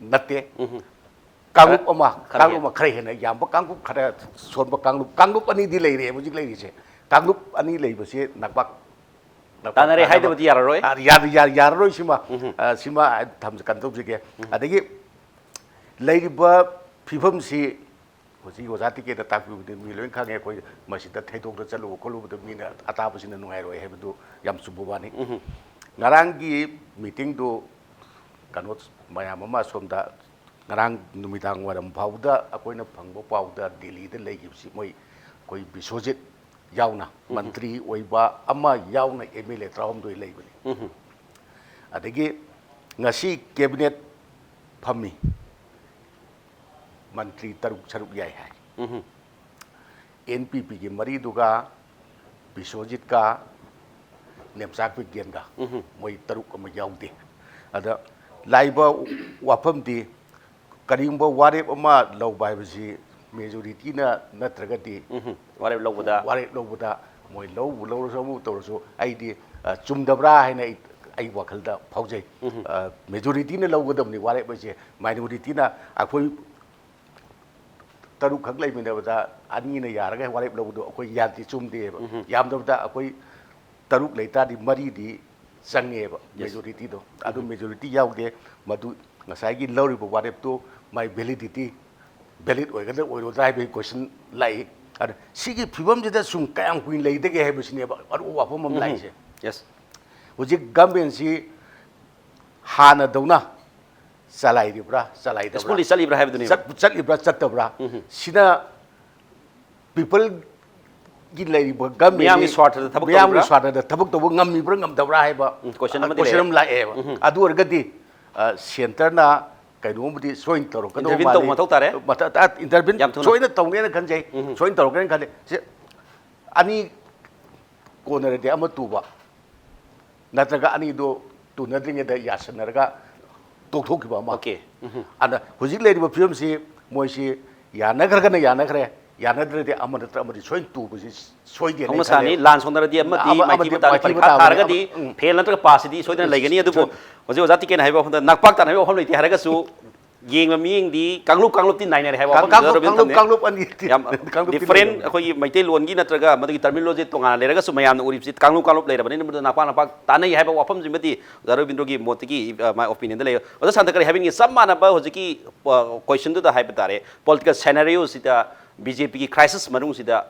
ꯅꯠꯇꯦ꯫ ꯀꯥꯡꯂꯨꯞ ꯈꯔ, ꯑꯃ, ꯈꯔ ꯀꯥꯡꯂꯨꯞ ꯍꯦꯟꯅ꯫ ꯑꯃ ꯈꯔ ꯍꯦꯟꯅ ꯌꯥꯝꯕ ꯀꯥꯡꯂꯨꯞ, ꯈꯔ ꯁꯣꯟꯕ ꯀꯥꯡꯂꯨꯞ, ꯀꯥꯡꯂꯨꯞ ꯑꯅꯤꯗꯤ ꯂꯩꯔꯦ ꯍꯧꯖꯤꯛ ꯂꯩꯔꯤꯁꯦ꯫ ꯀꯥꯡꯂꯨꯞ ꯑꯅꯤ ꯂꯩꯕꯁꯦ ꯅꯥꯛꯄꯥꯛ, ꯅꯥꯛꯄꯥꯛ ꯇꯥꯟꯅꯔꯦ ꯇꯥꯟꯅꯕ-, ꯍꯥꯏꯗꯕꯗꯤ ꯌꯥꯔꯔꯣꯏ? ꯑ, ꯌꯥ-, ꯌꯥ-, ꯌꯥꯔꯔꯣꯏ ꯁꯤꯃ꯫ ꯑ, ꯁꯤꯃ ꯊꯝ-, ꯀꯩꯅꯣ ꯇꯧꯖꯒꯦ꯫ ꯑꯗꯒꯤ ꯂꯩꯔꯤꯕ ꯐꯤꯕꯝꯁꯤ ꯍꯧꯖꯤꯛ ꯑꯣꯖꯥ ꯇꯤꯀꯦꯠꯅ ꯇꯥꯛꯄꯤꯕꯗꯤ ꯃꯤ ꯂꯣꯏ ꯈꯪꯉꯦ, ꯑꯩꯈꯣꯏ ꯃꯁꯤꯗ ꯊꯩꯗꯣꯛꯇ ꯆꯠꯂꯨꯕ ꯈꯣꯠꯂꯨꯕꯗ ꯃꯤꯅ ꯑꯇꯥꯕꯁꯤꯡꯅ ꯅꯨꯡꯉꯥꯏꯔꯣꯏ ꯍꯥꯏꯕꯗꯨ ꯌꯥꯝ ꯆꯨꯝꯕ ꯋꯥꯅꯤ꯫ ꯉꯔꯥꯡꯒꯤ meetingꯗꯨ ꯀꯩꯅꯣ ꯃꯌꯥꯝ ꯑꯃ ꯑꯁꯣꯝꯗ ꯉꯔꯥꯡ ꯅꯨꯃꯤꯗꯥꯡ ꯋꯥꯏꯔꯝ ꯐꯥꯎꯕꯗ ꯑꯩꯈꯣꯏꯅ ꯐꯪꯕ ꯄꯥꯎꯗ ꯗꯦꯜꯂꯤꯗ ꯂꯩꯈꯤꯕꯁꯤ ꯃꯣꯏ ꯑꯩꯈꯣꯏ ꯕꯤꯁ꯭ꯋꯖꯤꯠ ꯌꯥꯎꯅ, ꯃꯟꯇ꯭ꯔꯤ ꯑꯣꯏꯕ ꯑꯃ ꯌꯥꯎꯅ ꯑꯦꯝ ꯑꯦꯜ ꯑꯦ ꯇꯔꯥꯍꯨꯝꯗꯣꯏ ꯂꯩꯕꯅꯤ꯫ ꯑꯗꯒꯤ ꯉꯁꯤ ꯀꯦꯕꯤꯅꯦꯠ ꯐꯝꯃꯤ, ꯃꯟꯇ꯭ꯔꯤ ꯇꯔꯨꯛ ꯁꯔꯨꯛ ꯌꯥꯏ ꯍꯥꯏ꯫ ꯑꯦꯟ ꯄꯤ ꯄꯤꯒꯤ ꯃꯔꯤꯗꯨꯒ, ꯕꯤꯁ꯭ꯋꯖꯤꯠꯀ, ꯅꯦꯝꯆꯥꯛ ꯕꯤꯒ꯭ꯌꯥꯟꯒ, ꯃꯣꯏ ꯇꯔꯨꯛ ꯑꯃ ꯌꯥꯎꯗꯦ꯫ ꯑꯗ ꯂꯥꯛꯏꯕ ꯋꯥꯐꯝꯗꯤ, ꯀꯔꯤꯒꯨꯝꯕ ꯋꯥꯔꯦꯞ ꯑꯃ ꯂꯧꯕ ꯍꯥꯏꯕꯁꯤ ꯃꯦꯖꯣꯔꯤꯇꯤꯅ ꯅꯠꯇ꯭ꯔꯒꯗꯤ, ꯎꯝ, ꯋꯥꯔꯦꯞ ꯂꯧꯕꯗ꯫ ꯋꯥꯔꯦꯞ ꯂꯧꯕꯗ ꯃꯣꯏ ꯂꯧꯕ ꯂꯧꯔꯁꯨ, ꯑꯃꯨꯛ ꯇꯧꯔꯁꯨ, ꯑꯩꯗꯤ, ꯑ, ꯆꯨꯝꯗꯕ꯭ꯔꯥ ꯍꯥꯏꯅ ꯑꯩ, ꯑꯩ ꯋꯥꯈꯜꯗ ꯐꯥꯎꯖꯩ꯫ ꯎꯝ꯫ ꯑ, ꯃꯦꯖꯣꯔꯤꯇꯤꯅ ꯂꯧꯒꯗꯕꯅꯤ ꯋꯥꯔꯦꯞ ꯍꯥꯏꯁꯦ꯫ ꯃꯥꯏꯅꯣꯔꯤꯇꯤꯅ ꯑꯩꯈꯣꯏ ꯇꯔꯨꯛꯈꯛ ꯂꯩꯃꯤꯟꯅꯕꯗ ꯑꯅꯤꯅ ꯌꯥꯔꯒ ꯋꯥꯔꯦꯞ ꯂꯧꯕꯗꯣ ꯑꯩꯈꯣꯏ ꯌꯥꯗꯦ, ꯆꯨꯝꯗꯦꯕ꯫ ꯎꯝ꯫ ꯌꯥꯝꯗꯕꯗ ꯑꯩꯈꯣꯏ ꯇꯔꯨꯛ ꯂꯩꯇꯥꯔꯗꯤ ꯃꯔꯤꯗꯤ ꯆꯪꯉꯦꯕ, ꯌꯦꯁ꯫ ꯃꯦꯖꯣꯔꯤꯇꯤꯗꯣ꯫ ꯑꯗꯨ ꯎꯝ꯫ ꯃꯦꯖꯣꯔꯤꯇꯤ ꯌꯥꯎꯗꯦ꯫ ꯃꯗꯨ ꯉꯁꯥꯏꯒꯤ ꯂꯧꯔꯤꯕ ꯋꯥꯔꯦꯞꯇꯨ ꯃꯥꯏ ꯚꯦꯂꯤꯗꯤꯇꯤ, ꯚꯦꯂꯤꯠ ꯑꯣꯏꯒꯗ꯭ꯔꯥ ꯑꯣꯏꯔꯣꯏꯗ꯭ꯔꯥ ꯍꯥꯏꯕꯒꯤ ꯀꯣꯏꯁꯟ ꯂꯥꯛꯏ꯫ ꯑꯗ ꯁꯤꯒꯤ ꯐꯤꯕꯝꯁꯤꯗ ꯁꯨꯝ ꯀꯌꯥꯝ ꯀꯨꯏꯅ ꯂꯩꯗꯒꯦ ꯍꯥꯏꯕꯁꯤꯅꯦꯕ ꯑꯔꯨꯕ ꯋꯥꯐꯝ ꯑꯃ ꯎꯝ꯫ ꯂꯥꯛꯏꯁꯦ꯫ ꯌꯦꯁ꯫ ꯍꯧꯖꯤꯛ ꯒꯃꯦꯟꯁꯤ ꯍꯥꯟꯅꯗꯧꯅ ꯆꯂꯥꯏꯔꯤꯕ꯭ꯔꯥ, ꯆꯂꯥꯏꯗꯕ꯭ꯔꯥ? ꯁ꯭ꯃꯨꯠꯂꯤ ꯆꯠꯂꯤꯕ꯭ꯔꯥ ꯍꯥꯏꯕꯗꯨꯅꯦꯕ꯫ ꯆꯠ-, ꯆꯠꯂꯤꯕ꯭ꯔꯥ, ꯆꯠꯇꯕ꯭ꯔꯥ? ꯎꯝ꯫ ꯁꯤꯅ ꯄꯤꯄꯜꯒꯤ ꯂꯩꯔꯤꯕ ꯒꯃꯦꯟꯒꯤ ꯃꯤꯌꯥꯝꯒꯤ ꯁ꯭ꯋꯥꯔꯊꯗ ꯊꯕꯛ ꯃꯤꯌꯥꯝꯒꯤ ꯇꯧꯔꯤꯕ꯭ꯔꯥ? ꯁ꯭ꯋꯥꯔꯊꯗ ꯊꯕꯛ ꯇꯧꯕ ꯉꯝꯃꯤꯕ꯭ꯔꯥ ꯉꯝꯗꯕ꯭ꯔꯥ ꯍꯥꯏꯕ ꯎꯝ, ꯀꯣꯏꯁꯟ ꯑꯃꯗꯤ ꯀꯣꯏꯁꯟ ꯂꯩꯔꯦ꯫ ꯑꯃ ꯂꯥꯛꯑꯦꯕ꯫ ꯎꯝ꯫ ꯑꯗꯨ ꯑꯣꯏꯔꯒꯗꯤ, ꯑ, ꯁꯦꯟꯇꯔꯅ ꯀꯩꯅꯣꯝꯕꯨꯗꯤ ꯁꯣꯏꯅ ꯇꯧꯔꯛꯀꯗꯧꯕ ꯏꯟꯇꯔꯚꯤꯟ ꯇꯧꯕ ꯃꯥꯜꯂꯤ꯫ ꯃꯊꯧ ꯇꯥꯔꯦ꯫ ꯃꯊ-, ꯑ, ꯏꯟꯇꯔꯚꯤꯟ ꯌꯥꯝ ꯊꯨꯅ꯫ ꯁꯣꯏꯅ ꯇꯧꯅꯦꯅ ꯈꯟꯖꯩ꯫ ꯎꯝ꯫ ꯁꯣꯏꯅ ꯇꯧꯔꯛꯀꯅꯦꯅ ꯈꯜꯂꯤ꯫ ꯁꯤ ꯑꯅꯤ ꯀꯣꯟꯅꯔꯗꯤ ꯑꯃ ꯇꯨꯕ, ꯅꯠꯇ꯭ꯔꯒ ꯑꯅꯤꯗꯣ ꯇꯨꯅꯗ꯭ꯔꯤꯉꯩꯗ ꯌꯥꯁꯟꯅꯔꯒ ꯇꯣꯛꯊꯣꯛꯈꯤꯕ ꯑꯃ꯫ ꯑꯣꯀꯦ꯫ ꯎꯝ꯫ ꯑꯗ ꯍꯧꯖꯤꯛ ꯂꯩꯔꯤꯕ ꯐꯤꯕꯝꯁꯤ ꯃꯣꯏꯁꯤ ꯌꯥꯅꯈ꯭ꯔꯒꯅ ꯌꯥꯅꯈ꯭ꯔꯦ, ꯌꯥꯅꯗ꯭ꯔꯗꯤ ꯑꯃ ꯅꯠꯇ꯭ꯔ ꯑꯃꯗꯤ ꯁꯣꯏꯅ ꯇꯨꯕꯁꯤ ꯁꯣꯏꯗꯦꯅ ꯍꯧꯅ ꯁꯥꯅꯤ, ꯈꯜꯂꯦ꯫ ꯂꯥꯟ ꯁꯣꯛꯅꯔꯗꯤ ꯑꯃꯗꯤ ꯑꯃ-, ꯃꯥꯏꯊꯤꯕ ꯑꯃꯗꯤ ꯇꯥꯔꯗꯤ ꯃꯥꯏꯊꯤꯕ ꯄꯔꯤꯈꯥ ꯇꯥꯔꯒꯅꯤ ꯊꯥꯔꯒꯗꯤ ꯑꯃ-, ꯎꯝ꯫ ꯐꯦꯜ ꯅꯠꯇ꯭ꯔꯒ ꯄꯥꯁꯁꯤꯗꯤ ꯁꯣꯏꯗꯅ ꯎꯝ꯫ ꯂꯩꯒꯅꯤ꯫ ꯑꯗꯨꯕꯨ ꯁꯣꯏ- ꯍꯧꯖꯤꯛ ꯑꯣꯖꯥ ꯇꯤꯀꯦꯟ ꯍꯥꯏꯕ ꯋꯥꯐꯝꯗ ꯅꯥꯛꯄꯥꯛ ꯇꯥꯅ ꯍꯥꯏꯕ ꯋꯥꯐꯝ ꯂꯩꯇꯦ ꯍꯥꯏꯔꯒꯁꯨ, ꯌꯦꯡꯕ ꯃꯤꯠꯌꯦꯡꯗꯤ ꯀꯥꯡꯂꯨꯞ ꯀꯥꯡꯂꯨꯞꯇꯤ ꯅꯥꯏꯅꯔꯦ ꯍꯥꯏꯕ ꯀꯥꯡ-, ꯋꯥꯐꯝꯗꯨꯗ ꯀꯥꯡꯂꯨꯞ, ꯔꯣꯕꯤꯟ ꯀꯥꯡꯂꯨꯞ, ꯊꯝꯖꯩ꯫ ꯀꯥꯡꯂꯨꯞ ꯑꯅꯤ ꯌꯥꯝ ꯀꯥꯡꯂꯨꯞꯇꯤ ꯗꯤꯐꯔꯦꯟ ꯅꯥꯏꯅꯔꯦ꯫ ꯑꯩꯈꯣꯏꯒꯤ ꯃꯩꯇꯩꯂꯣꯟꯒꯤ ꯅꯠꯇ꯭ꯔꯒ ꯃꯗꯨꯒꯤ ꯇꯔꯃꯤꯅꯣꯂꯣꯖꯤ ꯇꯣꯉꯥꯟꯅ ꯂꯩꯔꯒꯁꯨ ꯃꯌꯥꯝꯅ ꯎꯔꯤꯕꯁꯤ ꯀꯥꯡꯂꯨꯞ ꯀꯥꯡꯂꯨꯞ ꯂꯩꯔꯕꯅꯤꯅ ꯃꯗꯨꯗ ꯅꯥꯛꯄꯥꯛ ꯅꯥꯛꯄꯥꯛ ꯇꯥꯟꯅꯩ ꯍꯥꯏꯕ ꯋꯥꯐꯝꯁꯤꯃꯗꯤ ꯑꯣꯖꯥ ꯔꯣꯕꯤꯟꯗ꯭ꯔꯣꯒꯤ ꯃꯣꯠꯇꯒꯤ, ꯑ, ꯃꯥꯏ ꯑꯣꯄꯤꯅꯤꯌꯟꯗ ꯂꯩ꯫ ꯑꯣꯖꯥ ꯁꯥꯟꯇ ꯀꯔꯤ ꯍꯥꯏꯕꯤꯅꯤꯡꯉꯤ? ꯆꯞ ꯃꯥꯟꯅꯕ ꯍꯧꯖꯤꯛꯀꯤ, ꯑ, ꯀꯣꯏꯁꯟꯗꯨꯗ ꯍꯥꯏꯕ ꯇꯥꯔꯦ, ꯄꯣꯂꯤꯇꯤꯀꯦꯜ ꯁꯦꯅꯥꯔꯤꯑꯣꯁꯤꯗ, ꯕꯤ ꯖꯦ ꯄꯤꯒꯤ ꯀ꯭ꯔꯥꯏꯁꯤꯁ ꯃꯅꯨꯡꯁꯤꯗ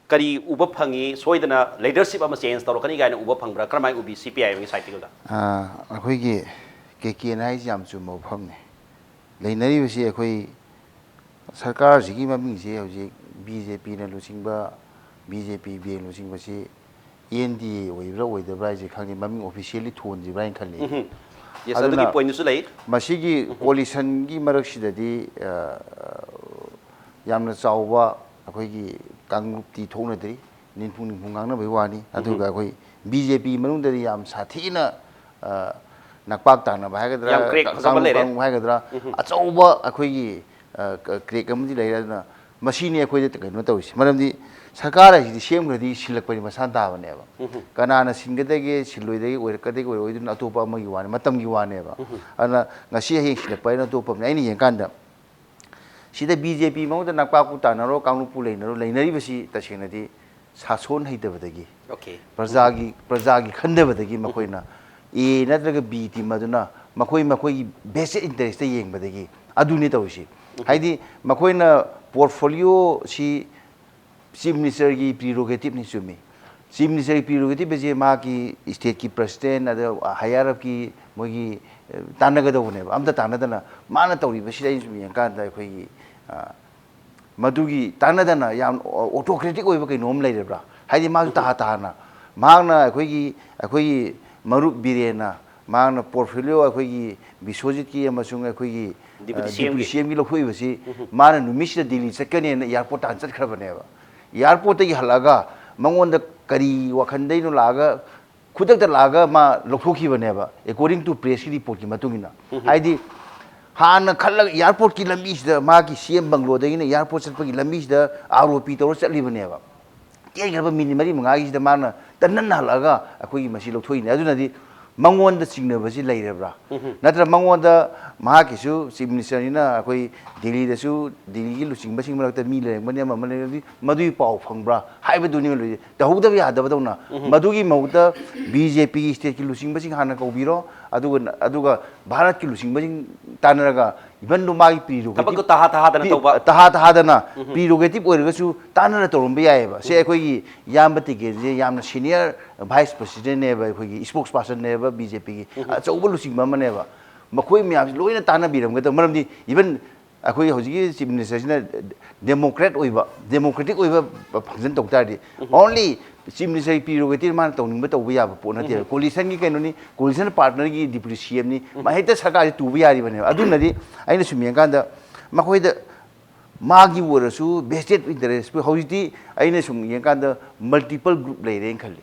ꯀꯔꯤ ꯎꯕ ꯐꯪꯉꯤ? ꯁꯣꯏꯗꯅ ꯂꯤꯗꯔꯁꯤꯞ ꯑꯃ ꯆꯦꯟꯖ ꯇꯧꯔꯛꯀꯅꯤ ꯀꯥꯏꯅ ꯎꯕ ꯐꯪꯕ꯭ꯔꯥ? ꯀꯔꯝꯍꯥꯏꯅ ꯎꯕꯤ ꯁꯤ ꯄꯤ ꯑꯥꯏ ꯑꯦꯝꯒꯤ ꯁꯥꯏꯠꯇꯒꯤ ꯑꯣꯖꯥ? ꯑ, ꯑꯩꯈꯣꯏꯒꯤ ꯀꯦ ꯀꯦꯅ ꯍꯥꯏꯁꯤ ꯌꯥꯝ ꯆꯨꯝꯕ ꯋꯥꯐꯝꯅꯤ꯫ ꯂꯩꯅꯔꯤꯕꯁꯤ ꯑꯩꯈꯣꯏ ꯁꯔꯀꯥꯔꯁꯤꯒꯤ ꯃꯃꯤꯡꯁꯤ ꯍꯧꯖꯤꯛ ꯕꯤ ꯖꯦ ꯄꯤꯅ ꯂꯨꯆꯤꯡꯕ, ꯕꯤ ꯖꯦ ꯄꯤ ꯕꯦꯡ ꯂꯨꯆꯤꯡꯕꯁꯤ ꯑꯦꯟ ꯗꯤ ꯑꯦ ꯑꯣꯏꯕ꯭ꯔꯥ ꯑꯣꯏꯗꯕ꯭ꯔꯥ ꯍꯥꯏꯁꯦ ꯈꯪꯗꯦ, ꯃꯃꯤꯡ ꯑꯣꯐꯤꯁꯤꯌꯦꯜꯂꯤ ꯊꯣꯟꯗ꯭ꯔꯤꯕ꯭ꯔꯥ ꯍꯥꯏꯅ ꯈꯜꯂꯤ꯫ ꯎꯝ꯫ Yes, ꯑꯗꯨꯒꯤ ꯑꯗꯨꯅ ꯄꯣꯏꯟꯠꯁꯨ ꯂꯩ꯫ ꯃꯁꯤꯒꯤ ꯀꯣꯂꯤꯁꯟꯒꯤ ꯃꯔꯛꯁꯤꯗꯗꯤ, ꯑ, ꯌꯥꯝꯅ ꯆꯥꯎꯕ ꯑꯩꯈꯣꯏꯒꯤ ꯀꯥꯡꯂꯨꯞꯇꯤ ꯊꯣꯛꯅꯗ꯭ꯔꯤ꯫ ꯅꯤꯟꯐꯨꯡ ꯅꯤꯟꯐꯨꯡ ꯉꯥꯡꯅꯕꯒꯤ ꯋꯥꯅꯤ꯫ ꯑꯗꯨꯒ ꯑꯩꯈꯣꯏ ꯕꯤ ꯖꯦ ꯄꯤ ꯃꯅꯨꯡꯗꯗꯤ ꯌꯥꯝ ꯁꯥꯊꯤꯅ, ꯑ, ꯅꯛꯄꯥꯛ ꯇꯥꯅꯕ ꯍꯥꯏꯒꯗ꯭ꯔꯥ, ꯌꯥꯝ crack ꯐꯖꯕ ꯀꯥꯡꯂꯨꯞ ꯂꯩꯔꯦ꯫ ꯀꯥꯡꯂꯨꯞ ꯍꯥꯏꯒꯗ꯭ꯔꯥ, ꯑꯆꯧꯕ ꯑꯩꯈꯣꯏꯒꯤ, ꯑ, ꯀ-, crack ꯑꯃꯗꯤ ꯂꯩꯔꯦ꯫ ꯑꯗꯨꯅ ꯃꯁꯤꯅꯤ ꯑꯩꯈꯣꯏꯗ ꯀꯩꯅꯣ ꯇꯧꯔꯤꯁꯦ꯫ ꯃꯔꯝꯗꯤ ꯁꯔꯀꯥꯔ ꯍꯥꯏꯁꯤꯗꯤ ꯁꯦꯝꯈ꯭ꯔꯗꯤ ꯁꯤꯜꯂꯛꯄꯗꯤ ꯃꯁꯥꯅ ꯇꯥꯕꯅꯦꯕ꯫ ꯀꯅꯥꯅ ꯁꯤꯟꯒꯗꯒꯦ, ꯁꯤꯜꯂꯣꯏꯗꯒꯦ, ꯑꯣꯏꯔꯛꯀꯗꯒꯦ ꯑꯣꯏꯔꯛꯑꯣꯏꯗꯨꯅ ꯑꯇꯣꯞꯄ ꯑꯃꯒꯤ ꯋꯥꯅꯤ, ꯃꯇꯝꯒꯤ ꯋꯥꯅꯦꯕ꯫ ꯑꯗꯨꯅ ꯉꯁꯤ ꯍꯌꯦꯡ ꯁꯤꯜꯂꯛꯄ ꯍꯥꯏꯅ ꯑꯇꯣꯞꯄ ꯑꯃꯅꯤ꯫ ꯑꯩꯅ ꯌꯦꯡꯀꯥꯟꯗ ꯁꯤꯗ ꯕꯤ ꯖꯦ ꯄꯤ ꯃꯉꯣꯟꯗ ꯅꯛꯄꯥꯛꯄꯨ ꯇꯥꯟꯅꯔꯣ, ꯀꯥꯡꯂꯨꯞꯄꯨ ꯂꯩꯅꯔꯣ, ꯂꯩꯅꯔꯤꯕꯁꯤ ꯇꯁꯦꯡꯅꯗꯤ ꯁꯥꯁꯣꯟ ꯍꯩꯇꯕꯗꯒꯤ, Okay. ꯄ꯭ꯔꯖꯥꯒꯤ, ꯄ꯭ꯔꯖꯥꯒꯤ ꯈꯟꯗꯕꯗꯒꯤ ꯃꯈꯣꯏꯅ ꯑꯦ ꯅꯠꯇ꯭ꯔꯒ ꯕꯤ ꯇꯤꯝ ꯑꯗꯨꯅ ꯃꯈꯣꯏ, ꯃꯈꯣꯏꯒꯤ vested interest ꯌꯦꯡꯕꯗꯒꯤ ꯑꯗꯨꯅꯤ ꯇꯧꯔꯤꯁꯤ꯫ ꯍꯥꯏꯗꯤ ꯃꯈꯣꯏꯅ portfolio ꯁꯤ Chief Minister ꯒꯤ prerogative ꯅꯤ, ꯆꯨꯝꯃꯤ꯫ Chief Minister ꯒꯤ prerogative ꯑꯁꯦ ꯃꯍꯥꯛꯀꯤ state ꯀꯤ president, ꯑꯗ higher up ꯀꯤ ꯃꯣꯏꯒꯤ, ꯑ, ꯇꯥꯟꯅꯒꯗꯧꯕꯅꯦꯕ꯫ ꯑꯝꯇ ꯇꯥꯟꯅꯗꯅ ꯃꯥꯅ ꯇꯧꯔꯤꯕꯁꯤꯗ ꯑꯩꯅ ꯁꯨꯝ ꯌꯦꯡꯀꯥꯟꯗ ꯑꯩꯈꯣꯏꯒꯤ, ꯑ, ꯃꯗꯨꯒꯤ ꯇꯥꯟꯅꯗꯅ ꯌꯥꯝ autocratic ꯑꯣꯏꯕ ꯀꯩꯅꯣꯝ ꯂꯩꯔꯕ꯭ꯔꯥ? ꯍꯥꯏꯗꯤ ꯃꯥꯁꯨ ꯇꯍꯥ ꯇꯍꯥꯅ, ꯃꯍꯥꯛꯅ ꯑꯩꯈꯣꯏꯒꯤ, ꯑꯩꯈꯣꯏꯒꯤ ꯃꯔꯨꯞ ꯕꯤꯔꯦꯟꯅ ꯃꯍꯥꯛꯅ portfolio ꯑꯩꯈꯣꯏꯒꯤ ꯕꯤꯁ꯭ꯋꯖꯤꯠꯀꯤ ꯑꯃꯁꯨꯡ ꯑꯩꯈꯣꯏꯒꯤ, Deputy ꯑ, C M ꯒꯤ꯫ Deputy C M ꯒꯤ ꯂꯧꯊꯣꯛꯏꯕꯁꯤ, ꯃꯥꯅ ꯅꯨꯃꯤꯠꯁꯤꯗ ꯗꯤꯜꯂꯤ ꯆꯠꯀꯅꯦꯅ airport ꯇ ꯍꯥꯟꯅ ꯆꯠꯈ꯭ꯔꯕꯅꯦꯕ꯫ Airport ꯇꯒꯤ ꯍꯜꯂꯛꯑꯒ ꯃꯉꯣꯟꯗ ꯀꯔꯤ ꯋꯥꯈꯜꯗꯩꯅꯣ ꯂꯥꯛꯑꯒ ꯈꯨꯗꯛꯇ ꯂꯥꯛꯑꯒ ꯃꯥ ꯂꯧꯊꯣꯛꯈꯤꯕꯅꯦꯕ, according to press ꯀꯤ report ꯀꯤ ꯃꯇꯨꯡ ꯏꯟꯅ꯫ ꯍꯥꯏꯗꯤ ꯍꯥꯟꯅ ꯈꯜꯂꯒ airport ꯀꯤ ꯂꯝꯕꯤꯁꯤꯗ, ꯃꯥꯒꯤ C M bungalow ꯗꯒꯤꯅ airport ꯆꯠꯄꯒꯤ ꯂꯝꯕꯤꯁꯤꯗ ꯑꯥꯔ ꯑꯣ ꯄꯤ ꯇꯧꯔ ꯆꯠꯂꯤꯕꯅꯦꯕ꯫ ꯇꯦꯟꯈ꯭ꯔꯕ ꯃꯤꯅꯤꯠ ꯃꯔꯤ ꯃꯉꯥꯒꯤꯁꯤꯗ ꯃꯥꯅ ꯇꯟꯅꯟꯅ ꯍꯜꯂꯛꯑꯒ ꯑꯩꯈꯣꯏꯒꯤ ꯃꯁꯤ ꯂꯧꯊꯣꯛꯏꯅꯦ꯫ ꯑꯗꯨꯅꯗꯤ ꯃꯉꯣꯟꯗ ꯆꯤꯡꯅꯕꯁꯤ ꯂꯩꯔꯕ꯭ꯔꯥ? ꯅꯠꯇ꯭ꯔ ꯃꯉꯣꯟꯗ, ꯃꯍꯥꯛꯀꯤꯁꯨ Chief Minister ꯅꯤꯅ ꯑꯩꯈꯣꯏ ꯗꯤꯜꯂꯤꯗꯁꯨ, ꯗꯤꯜꯂꯤꯒꯤ ꯂꯨꯆꯤꯡꯕꯁꯤꯡ ꯃꯔꯛꯇ ꯃꯤ ꯂꯩꯔꯝꯒꯅꯤ, ꯑꯃ ꯑꯃ ꯂꯩꯔꯝꯒꯅꯤ, ꯃꯗꯨꯒꯤ ꯄꯥꯎ ꯐꯪꯕ꯭ꯔꯥ ꯍꯥꯏꯕꯗꯨꯅꯤ ꯂꯣꯏ ꯇꯧꯍꯧꯗꯕ ꯌꯥꯗꯕꯗꯧꯅ꯫ ꯃꯗꯨꯒꯤ ꯃꯍꯨꯠꯇ ꯕꯤ ꯖꯦ ꯄꯤꯒꯤ state ꯀꯤ ꯂꯨꯆꯤꯡꯕꯁꯤꯡ ꯍꯥꯟꯅ ꯀꯧꯕꯤꯔꯣ, ꯑꯗꯨꯒ, ꯑꯗꯨꯒ ꯚꯥꯔꯠꯀꯤ ꯂꯨꯆꯤꯡꯕꯁꯤꯡ ꯇꯥꯟꯅꯔꯒ, even though ꯃꯥꯒꯤ prerogative ꯊꯕꯛꯇꯣ ꯇꯍꯥ ꯇꯍꯥꯗꯅ ꯄꯤ-, ꯇꯧꯕ꯫ ꯇꯍꯥ ꯇꯍꯥꯗꯅ, prerogative ꯑꯣꯏꯔꯒꯁꯨ ꯇꯥꯟꯅꯔ ꯇꯧꯔꯝꯕ ꯌꯥꯏꯑꯕ꯫ ꯁꯦ, ꯑꯩꯈꯣꯏꯒꯤ ꯏꯌꯥꯝꯕ ꯇꯤꯀꯦꯟꯁꯦ ꯌꯥꯝꯅ senior vice president ꯅꯦꯕ, ꯑꯩꯈꯣꯏꯒꯤ spokesperson ꯅꯦꯕ ꯕꯤ ꯖꯦ ꯄꯤꯒꯤ, ꯑꯆꯧꯕ ꯂꯨꯆꯤꯡꯕ ꯑꯃꯅꯦꯕ꯫ ꯃꯈꯣꯏ ꯃꯌꯥꯝꯁꯤ ꯂꯣꯏꯅ ꯇꯥꯟꯅꯕꯤꯔꯝꯒꯗꯕ, ꯃꯔꯝꯗꯤ even ꯑꯩꯈꯣꯏ ꯍꯧꯖꯤꯛꯀꯤ ꯆꯤꯐ ꯃꯤꯅꯤꯁꯇꯔꯁꯤꯅ ꯗꯦꯃꯣꯀ꯭ꯔꯦꯠ ꯑꯣꯏꯕ, ꯗꯦꯃꯣꯀ꯭ꯔꯦꯇꯤꯛ ꯑꯣꯏꯕ ꯐꯪꯁꯟ ꯇꯧ ꯇꯥꯔꯗꯤ, only ꯆꯤꯐ ꯃꯤꯅꯤꯁꯇꯔꯒꯤ ꯄ꯭ꯔꯤꯔꯣꯒꯦꯇꯤꯚ ꯃꯥꯅ ꯇꯧꯅꯤꯡꯕ ꯇꯧꯕ ꯌꯥꯕ ꯄꯣꯠ ꯅꯠꯇꯦꯕ꯫ ꯀꯣꯂꯤꯁꯟꯒꯤ ꯀꯩꯅꯣꯅꯤ, ꯀꯣꯂꯤꯁꯟ ꯄꯥꯔꯠꯅꯔꯒꯤ ꯗꯤꯄ꯭ꯌꯨꯇꯤ ꯁꯤ ꯑꯦꯝꯅꯤ, ꯃꯥ ꯍꯦꯛꯇ ꯁꯔꯀꯥꯔꯁꯤ ꯇꯨꯕ ꯌꯥꯔꯤꯕꯅꯦꯕ꯫ ꯑꯗꯨꯅꯗꯤ ꯑꯩꯅ ꯁꯨꯝ ꯌꯦꯡꯀꯥꯟꯗ ꯃꯈꯣꯏꯗ ꯃꯥꯒꯤ ꯑꯣꯏꯔꯁꯨ ꯚꯦꯁꯇꯦꯠ ꯏꯟꯇꯔꯦꯁꯄꯨ ꯍꯧꯖꯤꯛꯇꯤ ꯑꯩꯅ ꯁꯨꯝ ꯌꯦꯡꯀꯥꯟꯗ ꯃꯜꯇꯤꯄꯜ ꯒ꯭ꯔꯨꯞ ꯂꯩꯔꯦꯅ ꯈꯜꯂꯤ꯫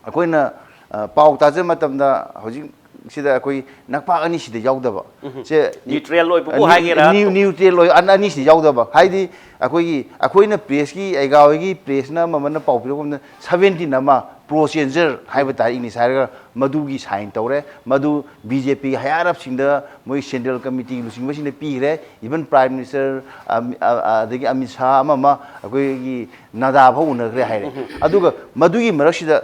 ꯑꯩꯈꯣꯏꯅ, ꯑ, ꯄꯥꯎ ꯇꯥꯖꯕ ꯃꯇꯝꯗ ꯍꯧꯖꯤꯛ ꯁꯤꯗ ꯑꯩꯈꯣꯏ ꯅꯛꯄꯥꯛ ꯑꯅꯤꯁꯤꯗ ꯌꯥꯎꯗꯕ, ꯁꯦ, ꯅ꯭ꯌꯨꯇ꯭ꯔꯦꯜ ꯑꯣꯏꯕꯕꯨ ꯅ꯭ꯌꯨ-, ꯍꯥꯏꯒꯦꯔꯥ? ꯅ꯭ꯌꯨ-, ꯅ꯭ꯌꯨꯇ꯭ꯔꯦꯜ ꯑꯣꯏ-, ꯑꯟ-, ꯑꯅꯤꯁꯤꯗ ꯌꯥꯎꯗꯕ ꯍꯥꯏꯗꯤ ꯑꯩꯈꯣꯏꯒꯤ, ꯑꯩꯈꯣꯏꯅ ꯄ꯭ꯔꯦꯁꯀꯤ, ꯑꯩꯒꯥ ꯍꯣꯏꯒꯤ ꯄ꯭ꯔꯦꯁꯅ ꯑꯃ ꯑꯃꯅ ꯄꯥꯎ ꯄꯤꯔꯛꯄ ꯃꯇꯝꯗ ꯁꯕꯦꯟꯇꯤꯟ ꯑꯃ ꯄ꯭ꯔꯣ ꯆꯦꯟꯖꯔ ꯍꯥꯏꯕ ꯇꯥꯔꯦ, ꯏꯪꯂꯤꯁ ꯍꯥꯏꯔꯒ, ꯃꯗꯨꯒꯤ ꯁꯥꯏꯟ ꯇꯧꯔꯦ꯫ ꯃꯗꯨ ꯕꯤ ꯖꯦ ꯄꯤꯒꯤ ꯍꯥꯌꯔ ꯑꯞꯁꯤꯡꯗ, ꯃꯣꯏ ꯁꯦꯟꯇ꯭ꯔꯦꯜ ꯀꯃꯤꯇꯤꯒꯤ ꯂꯨꯆꯤꯡꯕꯁꯤꯡꯗ ꯄꯤꯈ꯭ꯔꯦ꯫ Even Prime Minister, ꯑꯝ, ꯑ, ꯑ, ꯑꯗꯒꯤ ꯑꯃꯤꯠ ꯁꯥꯍ ꯑꯃ ꯑꯃ, ꯑꯩꯈꯣꯏꯒꯤ ꯅꯗꯥ ꯐꯥꯎ ꯎꯅꯈ꯭ꯔꯦ ꯍꯥꯏꯔꯦ꯫ ꯑꯗꯨꯒ ꯃꯗꯨꯒꯤ ꯃꯔꯛꯁꯤꯗ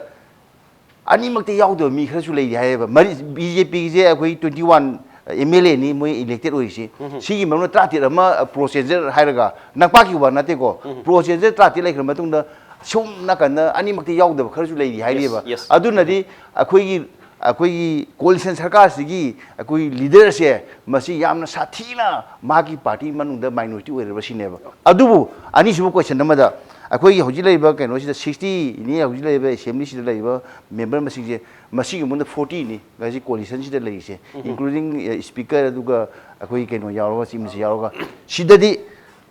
ꯑꯅꯤꯃꯛꯇ ꯌꯥꯎꯗꯕ ꯃꯤ ꯈꯔꯁꯨ ꯂꯩꯔꯤ ꯍꯥꯏꯌꯦꯕ꯫ ꯃꯔꯤ, ꯕꯤ ꯖꯦ ꯄꯤꯒꯤꯁꯦ ꯑꯩꯈꯣꯏ twenty one ꯑꯦꯝ ꯑꯦꯜ ꯑꯦꯅꯤ ꯃꯣꯏ ꯏꯂꯦꯛꯇꯦꯠ ꯑꯣꯏꯔꯤꯁꯤ꯫ ꯁꯤꯒꯤ ꯃꯅꯨꯡꯗ ꯇꯔꯥꯇꯔꯦꯠ ꯑꯃ ꯄ꯭ꯔꯣ ꯆꯦꯟꯖꯔ ꯍꯥꯏꯔꯒ ꯅꯛꯄꯥꯛꯀꯤ ꯋꯥ ꯅꯠꯇꯦꯀꯣ꯫ ꯄ꯭ꯔꯣ ꯆꯦꯟꯖꯔ ꯇꯔꯥꯇꯔꯦꯠ ꯂꯩꯈ꯭ꯔ ꯃꯇꯨꯡꯗ ꯁꯣꯝ ꯅꯥꯀꯟꯗ ꯑꯅꯤꯃꯛꯇ ꯌꯥꯎꯗꯕ ꯈꯔꯁꯨ ꯂꯩꯔꯤ ꯍꯥꯏꯔꯤꯕ꯫ Yes, yes. ꯑꯗꯨꯅꯗꯤ ꯑꯩꯈꯣꯏꯒꯤ, ꯑꯩꯈꯣꯏꯒꯤ ꯀꯣꯂꯤꯁꯟ ꯁꯔꯀꯥꯔꯁꯤꯒꯤ ꯑꯩꯈꯣꯏ ꯂꯤꯗꯔꯁꯦ ꯃꯁꯤ ꯌꯥꯝꯅ ꯁꯥꯊꯤꯅ ꯃꯍꯥꯛꯀꯤ ꯄꯥꯔꯇꯤ ꯃꯅꯨꯡꯗ ꯃꯥꯏꯅꯣꯔꯤꯇꯤ ꯑꯣꯏꯔꯕ ꯁꯤꯅꯦꯕ꯫ ꯑꯗꯨꯕꯨ ꯑꯅꯤꯁꯨꯕ ꯀꯣꯏꯁꯟ ꯑꯃꯗ ꯑꯩꯈꯣꯏꯒꯤ ꯍꯧꯖꯤꯛ ꯂꯩꯔꯤꯕ ꯀꯩꯅꯣꯁꯤꯗ sixty ꯅꯤ, ꯍꯧꯖꯤꯛ ꯂꯩꯔꯤꯕ ꯑꯦꯁꯦꯝꯕ꯭ꯂꯤꯁꯤꯗ ꯂꯩꯔꯤꯕ ꯃꯦꯝꯕꯔ ꯃꯁꯤꯡꯁꯦ, ꯃꯁꯤꯒꯤ ꯃꯅꯨꯡꯗ forty ꯅꯤ ꯉꯁꯤ ꯀꯣꯂꯤꯁꯟꯁꯤꯗ ꯂꯩꯔꯤꯁꯦ, including, ꯑ, ꯁ꯭ꯄꯤꯀꯔ, ꯑꯗꯨꯒ ꯑꯩꯈꯣꯏ ꯀꯩꯅꯣ ꯌꯥꯎꯔꯒ, ꯆꯤꯐ ꯃꯤꯅꯤꯁꯇꯔ ꯌꯥꯎꯔꯒ, ꯁꯤꯗꯗꯤ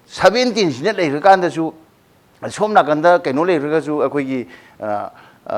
seventeen ꯁꯤꯅ ꯂꯩꯈ꯭ꯔꯀꯥꯟꯗꯁꯨ, ꯁꯣꯝ ꯅꯥꯀꯟꯗ ꯀꯩꯅꯣ ꯂꯩꯈ꯭ꯔꯒꯁꯨ, ꯑꯩꯈꯣꯏꯒꯤ, ꯑ, ꯑ,